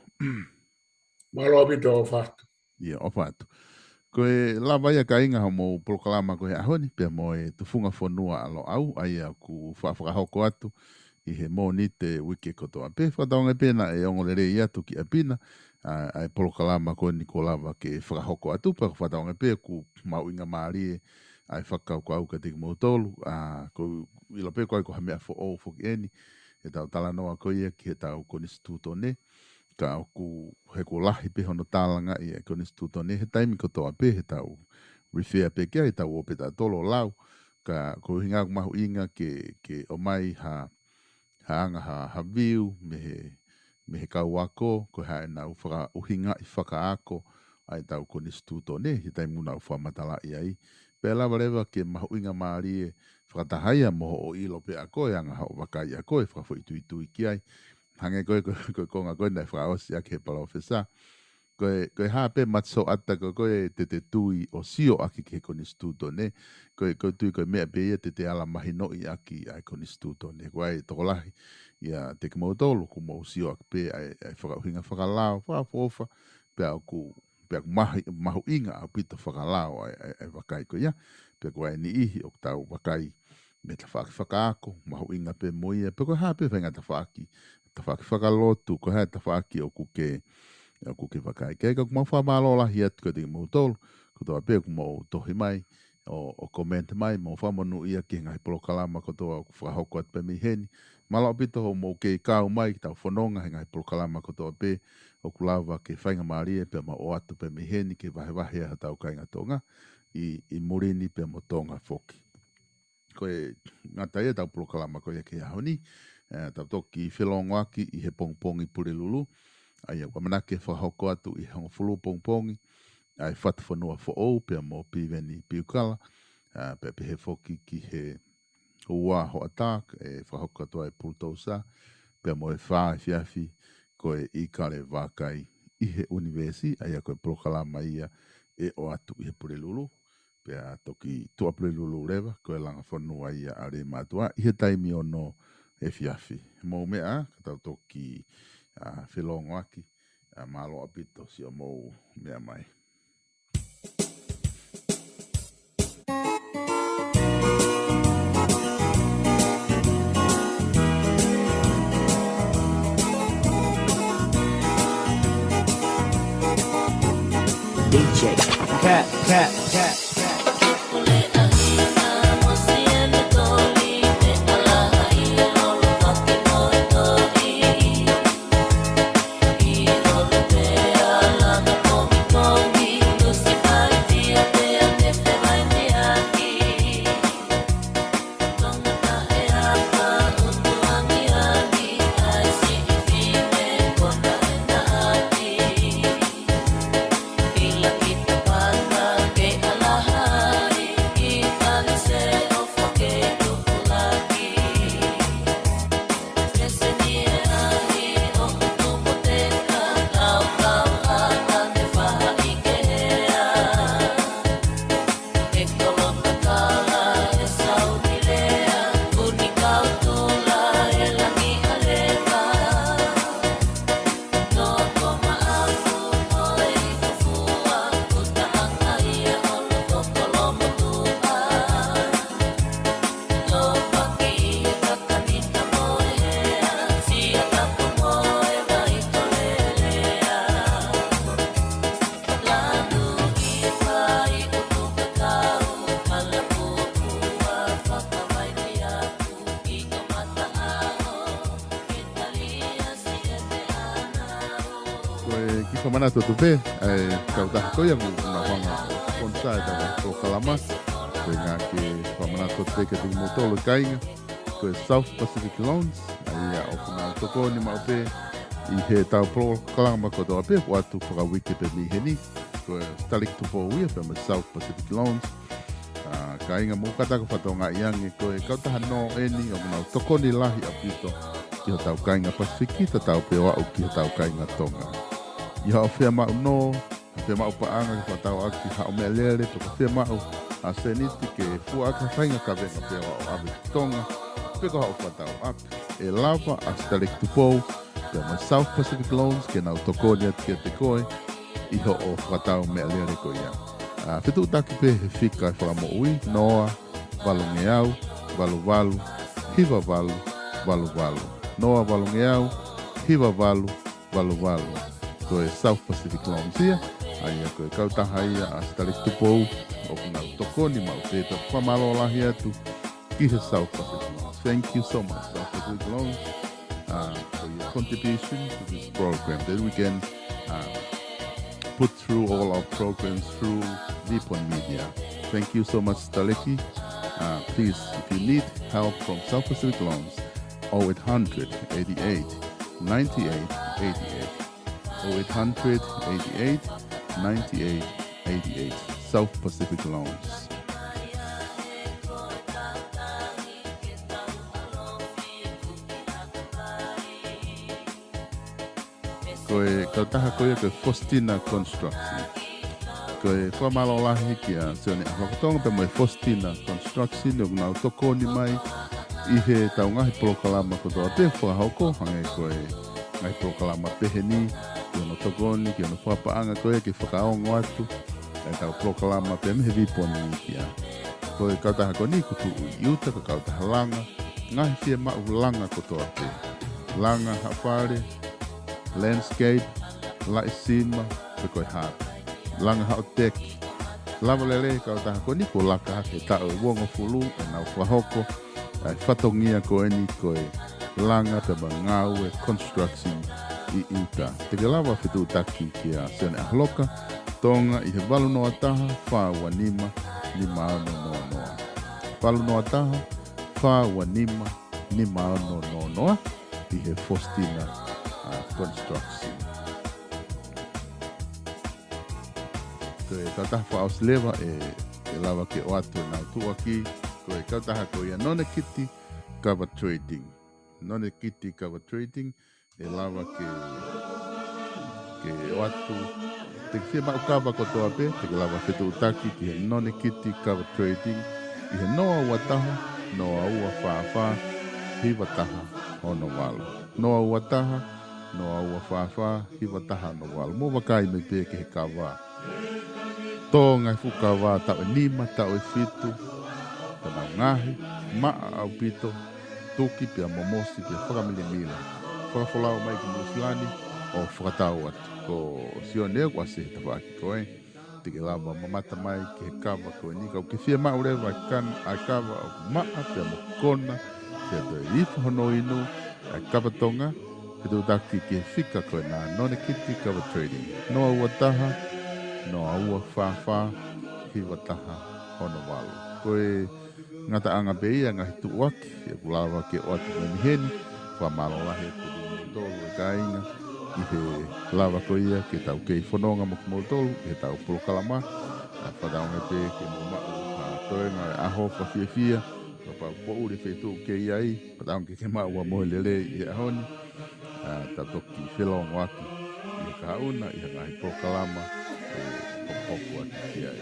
Mālō ʻaupito ʻofa atu. ʻIa, ʻofa atu. Ko e lava ia kāinga hoʻomou polokalama ko e he ʻaho ni, pea mo e Tufunga Fonua ʻa Loʻau, ʻa ia ʻoku faʻa fakahoko atu ʻi he Mōnite uike kotoa pē. Fakatauange pē naʻe ongo lelei atu ki ʻapi na, ʻa, ʻa e polokalama ko eni kuo lava ke fakahoko atu, pea ʻoku fakatauange pē ʻoku mahuʻinga mālie ʻa e fakakaukau kiate kimoutolu, ʻa, ʻoku ou ʻilo pē ʻoku ʻikai ko ha meʻa foʻou foki eni, ʻetau talanoa ko ia ki heʻetau konisitūtone, ka ʻoku, he kuo lahi pē hono tālangaʻi e konisitūtone he taimi kotoa pē heʻetau refer pē ki ai, ʻetau ō pē tautolu ʻo lau, ka ko e ʻuhinga ʻoku mahuʻinga ke, ke ʻomai ha, ha anga ha, ha view mei he, mei he kau ako, ko e hā ʻenau fakaʻuhingaʻi fakaako ʻa ʻetau konisitūtone, he taimi ʻoku nau fakamatalaʻi ai. Pea lava leva ke mahuʻinga mālie fakataha ia mo hoʻo ʻilo pē ʻa koe, anga hoʻo vakai ʻa koe, fakafoʻituitui ki ai. Hangē ko e, ko e, ko e konga ko ē naʻe fakaʻosi ʻaki he Palōfesa. Ko e, ko e hā pē matasioʻata ko ē, ko ē te te tui ʻo sio ʻaki ki he konisitūtone. Ko e, ʻoku ou tui ko e meʻa pē ia te te ala mahinoʻi ʻaki ʻa e konisitūtone. Ko e tokolahi ia ʻiate kimoutolu ʻoku mou sio ʻaki pē ʻa e, ʻa e fakaʻuhinga fakalao, fakaʻofoʻofa, pea ʻoku, pea ʻoku mahi-, mahuʻinga ʻaupito fakalao ʻa e, ʻa e, ʻa e vakai ko ia. Pea ko e niʻihi ʻoku tau vakai mei he tafaʻaki fakaako, mahuʻinga pē mo ia, pe ko e hā pē faʻahinga tafaʻaki tafaʻaki fakalotu, ko e hā e tafaʻaki ʻoku ke, ʻoku ke vakai ki ai. Ka ʻoku mau fakamālō lahi atu kiate kimoutolu kotoa pē ʻoku mou tohi mai ʻo, ʻo comment mai, mou fakamonūʻia ki he ngaahi polokalama kotoa ʻoku fakahoko atu pē mei heni. Mālō ʻaupito hoʻomou kei kau mai ki heʻetau fononga he ngaahi polokalama kotoa pē ʻoku lava ke faingamālie pea mau ʻoatu pē mei heni ke vahevahe ai hotau kāinga Tonga ʻi, ʻi muli ni pea mo Tonga foki. Ko e ngata ia ʻetau polokalama ko ia ki he ʻaho ni, ē, tau toki felongoaki ʻi he pongipongi Pulelulu, ʻa ia ʻoku ʻamanaki ke fakahoko atu ʻi he hongofulu pongipongi, ʻa e Fatufonua Foʻou pea mo Piveni Piukala, ā, pea pehē foki ki he ua hoʻatā, ʻe fakahoko atu ai e Pulutousa, pea mo e fā efiafi, ko e ʻIkale Vākai ʻi he ʻUnivēsi, ʻa ia ko e polokalama ia ʻe ʻoatu ʻi he Pulelulu, pea toki tuʻa Pulelulu leva, ko e langa fonua ia ʻa Leimātuʻa, ʻi he taimi ono efiafi. Mou meʻa, ka tau toki, ā, felongoaki, ā, mālō ʻaupito siʻomou meʻa mai. D J Pat, Pat, Pat. Ko e kiʻi fakamanatu atu pē, ʻa e kautaha ko ia ʻoku nau hanga ʻo sponsor ʻetau polokalama. Ko e ʻuhinga ke fakamanatu atu pē kiate kimoutolu kāinga, ko e South Pacific Loans, ʻa ia ʻoku nau tokoni maʻu pē ʻi heʻetau polokalama kotoa pē ʻoku ʻoatu fakauike pē mei heni. Ko e Sitaleki Tupou ia pea mo e South Pacific Loans. Ā, kāinga, mou kātaki ʻo fakatokangaʻi ange, ko e kautaha nō eni ʻoku nau tokoni lahi ʻaupito ki hotau kāinga Pasifiki, tatau pē ʻo aʻu ki hotau kāinga Tonga. ʻI haʻo fiemaʻu nō, fiemaʻu paʻanga ke fakatauʻaki haʻo meʻalele, pe ko e fiemaʻu ʻa e sēniti ke fua ʻaki ha faʻahinga kavenga pē ʻo aʻu ʻo ʻave ki Tonga, pe ko haʻo fakatauʻaki, ʻe lava ʻa Sitaleki Tupou pea mo e South Pacific Loans ke nau tokoni atu kiate koe ʻi hoʻo fakatau meʻalele ko ia. Ā, fetuʻutaki pē he fika ʻo e fakamoʻui, noa valungeau valu valu hiva valu valu valu. Noa valungeau hiva valu valu valu. Ko e South Pacific Loans ia, ʻa ia ko e kautaha ia ʻa Sitaleki Tupou ʻoku nau tokoni maʻu pē, pea fakamālō lahi atu ki he South Pacific Loans. Thank you so much, South Pacific Loans, uh, for your contribution to this program. Then we can, uh, put through all our programs through Vipon Media. Thank you so much, Sitaleki. Uh, please, if you need help from South Pacific Loans, oh eight hundred, eighty-eight, ninety-eight, eighty-eight. Oh eight hundred, eighty-eight, ninety-eight, eighty-eight. South Pacific Loans. Ko e kautaha ko ia ko e Faustina Construction. Ko e fakamālō lahi kia Sione ʻAfalakotonga pea mo e Faustina Construction, ʻoku nau tokoni mai ʻi heʻetau ngaahi polokalama kotoa pē ʻoku fakahoko, hangē ko e ngaahi polokalama pehē ni, ki hono tokoni, ki hono fakapaʻanga ko ia ke fakaongo atu ʻetau polokalama pē mei he Vipon Media. Ko e kautaha ko eni ʻoku tuʻu ʻi ʻuta, ko e kautaha langa ngaahi fiemaʻu langa kotoa pē. langa haʻo fale, landscape, laʻi sima, pe ko e hā. Langa haʻo teki. Lava lelei e kautaha ko eni kuo laka hake he taʻu ʻe uongofulu ʻenau fakahoko ʻa e fatongia ko eni ko e langa pea mo e ngāue construction ʻi ʻIuta. Te ke lava fetuʻutaki kia Sione ʻAholoka, Tonga ʻi he valu noa taha, fā ua nima, nima ono noa noa. Valu noa taha, fā ua nima, nima ono noa noa, ʻi he Faustina, ʻa, Construction. Ko e kautaha fakaʻosi leva ʻe, ʻe lava ke ʻoatu ʻenau tuʻuaki, ko e kautaha ko ia Nonekiti Cover Trading. Nonekiti Cover Trading, ʻe lava ke, ke ʻoatu, te ke fiemaʻu kava kotoa pē, te ke lava fetuʻutaki ki he Nonekiti Cover Trading, ʻi he noa ua taha, noa ua fā fā, hiva taha ono valu. Noa ua taha, noa ua fā fā, hiva taha ono valu. Mou vakai mai pē ki he kava. Tō ngaahi fuʻu kava taʻu ʻe nima, taʻu ʻe fitu, ko ʻenau ngaohi, maʻa ʻaupito, tuki pea momosi pea fakamilimili. Fakafolau mai ki Nuʻusila ni ʻo fakatau atu. Ko Sione ʻoku ʻasi he tafaʻaki ko ē. Te ke lava mamata mai ki he kava ko eni, ka ʻoku ke fiemaʻu leva e kan-, ʻa e kava ʻoku maʻa pea mo kona, pea toe ifo hono inu, ʻa e kava Tonga, fetuʻutaki ki he fika ko ena Nonekiti Cover Trading. Noa ua taha, noa ua fā fā, hiva taha ono valu. Ko e ngataʻanga pē ia ngaahi tuʻuaki ʻoku lava ke ʻoatu mai mei heni, fakamālō lahi atu kiate kimoutolu e kāinga, ʻi he lava ko ia ke tau kei fononga mo kimoutolu, ʻi heʻetau polokalama, ʻa, fakatauange pē ke mou maʻu ha toenga ʻo e ʻaho fakafiefia, kapau ʻoku poʻuli e feituʻu ʻoku ke ʻi ai, fakatauange ke ke maʻu ha mohe lelei ʻi he ʻaho ni, ʻa, tau toki felōngoaki ʻi he kahaʻu na, ʻi he ngaahi polokalama, ʻe hokohoko atu ki ai.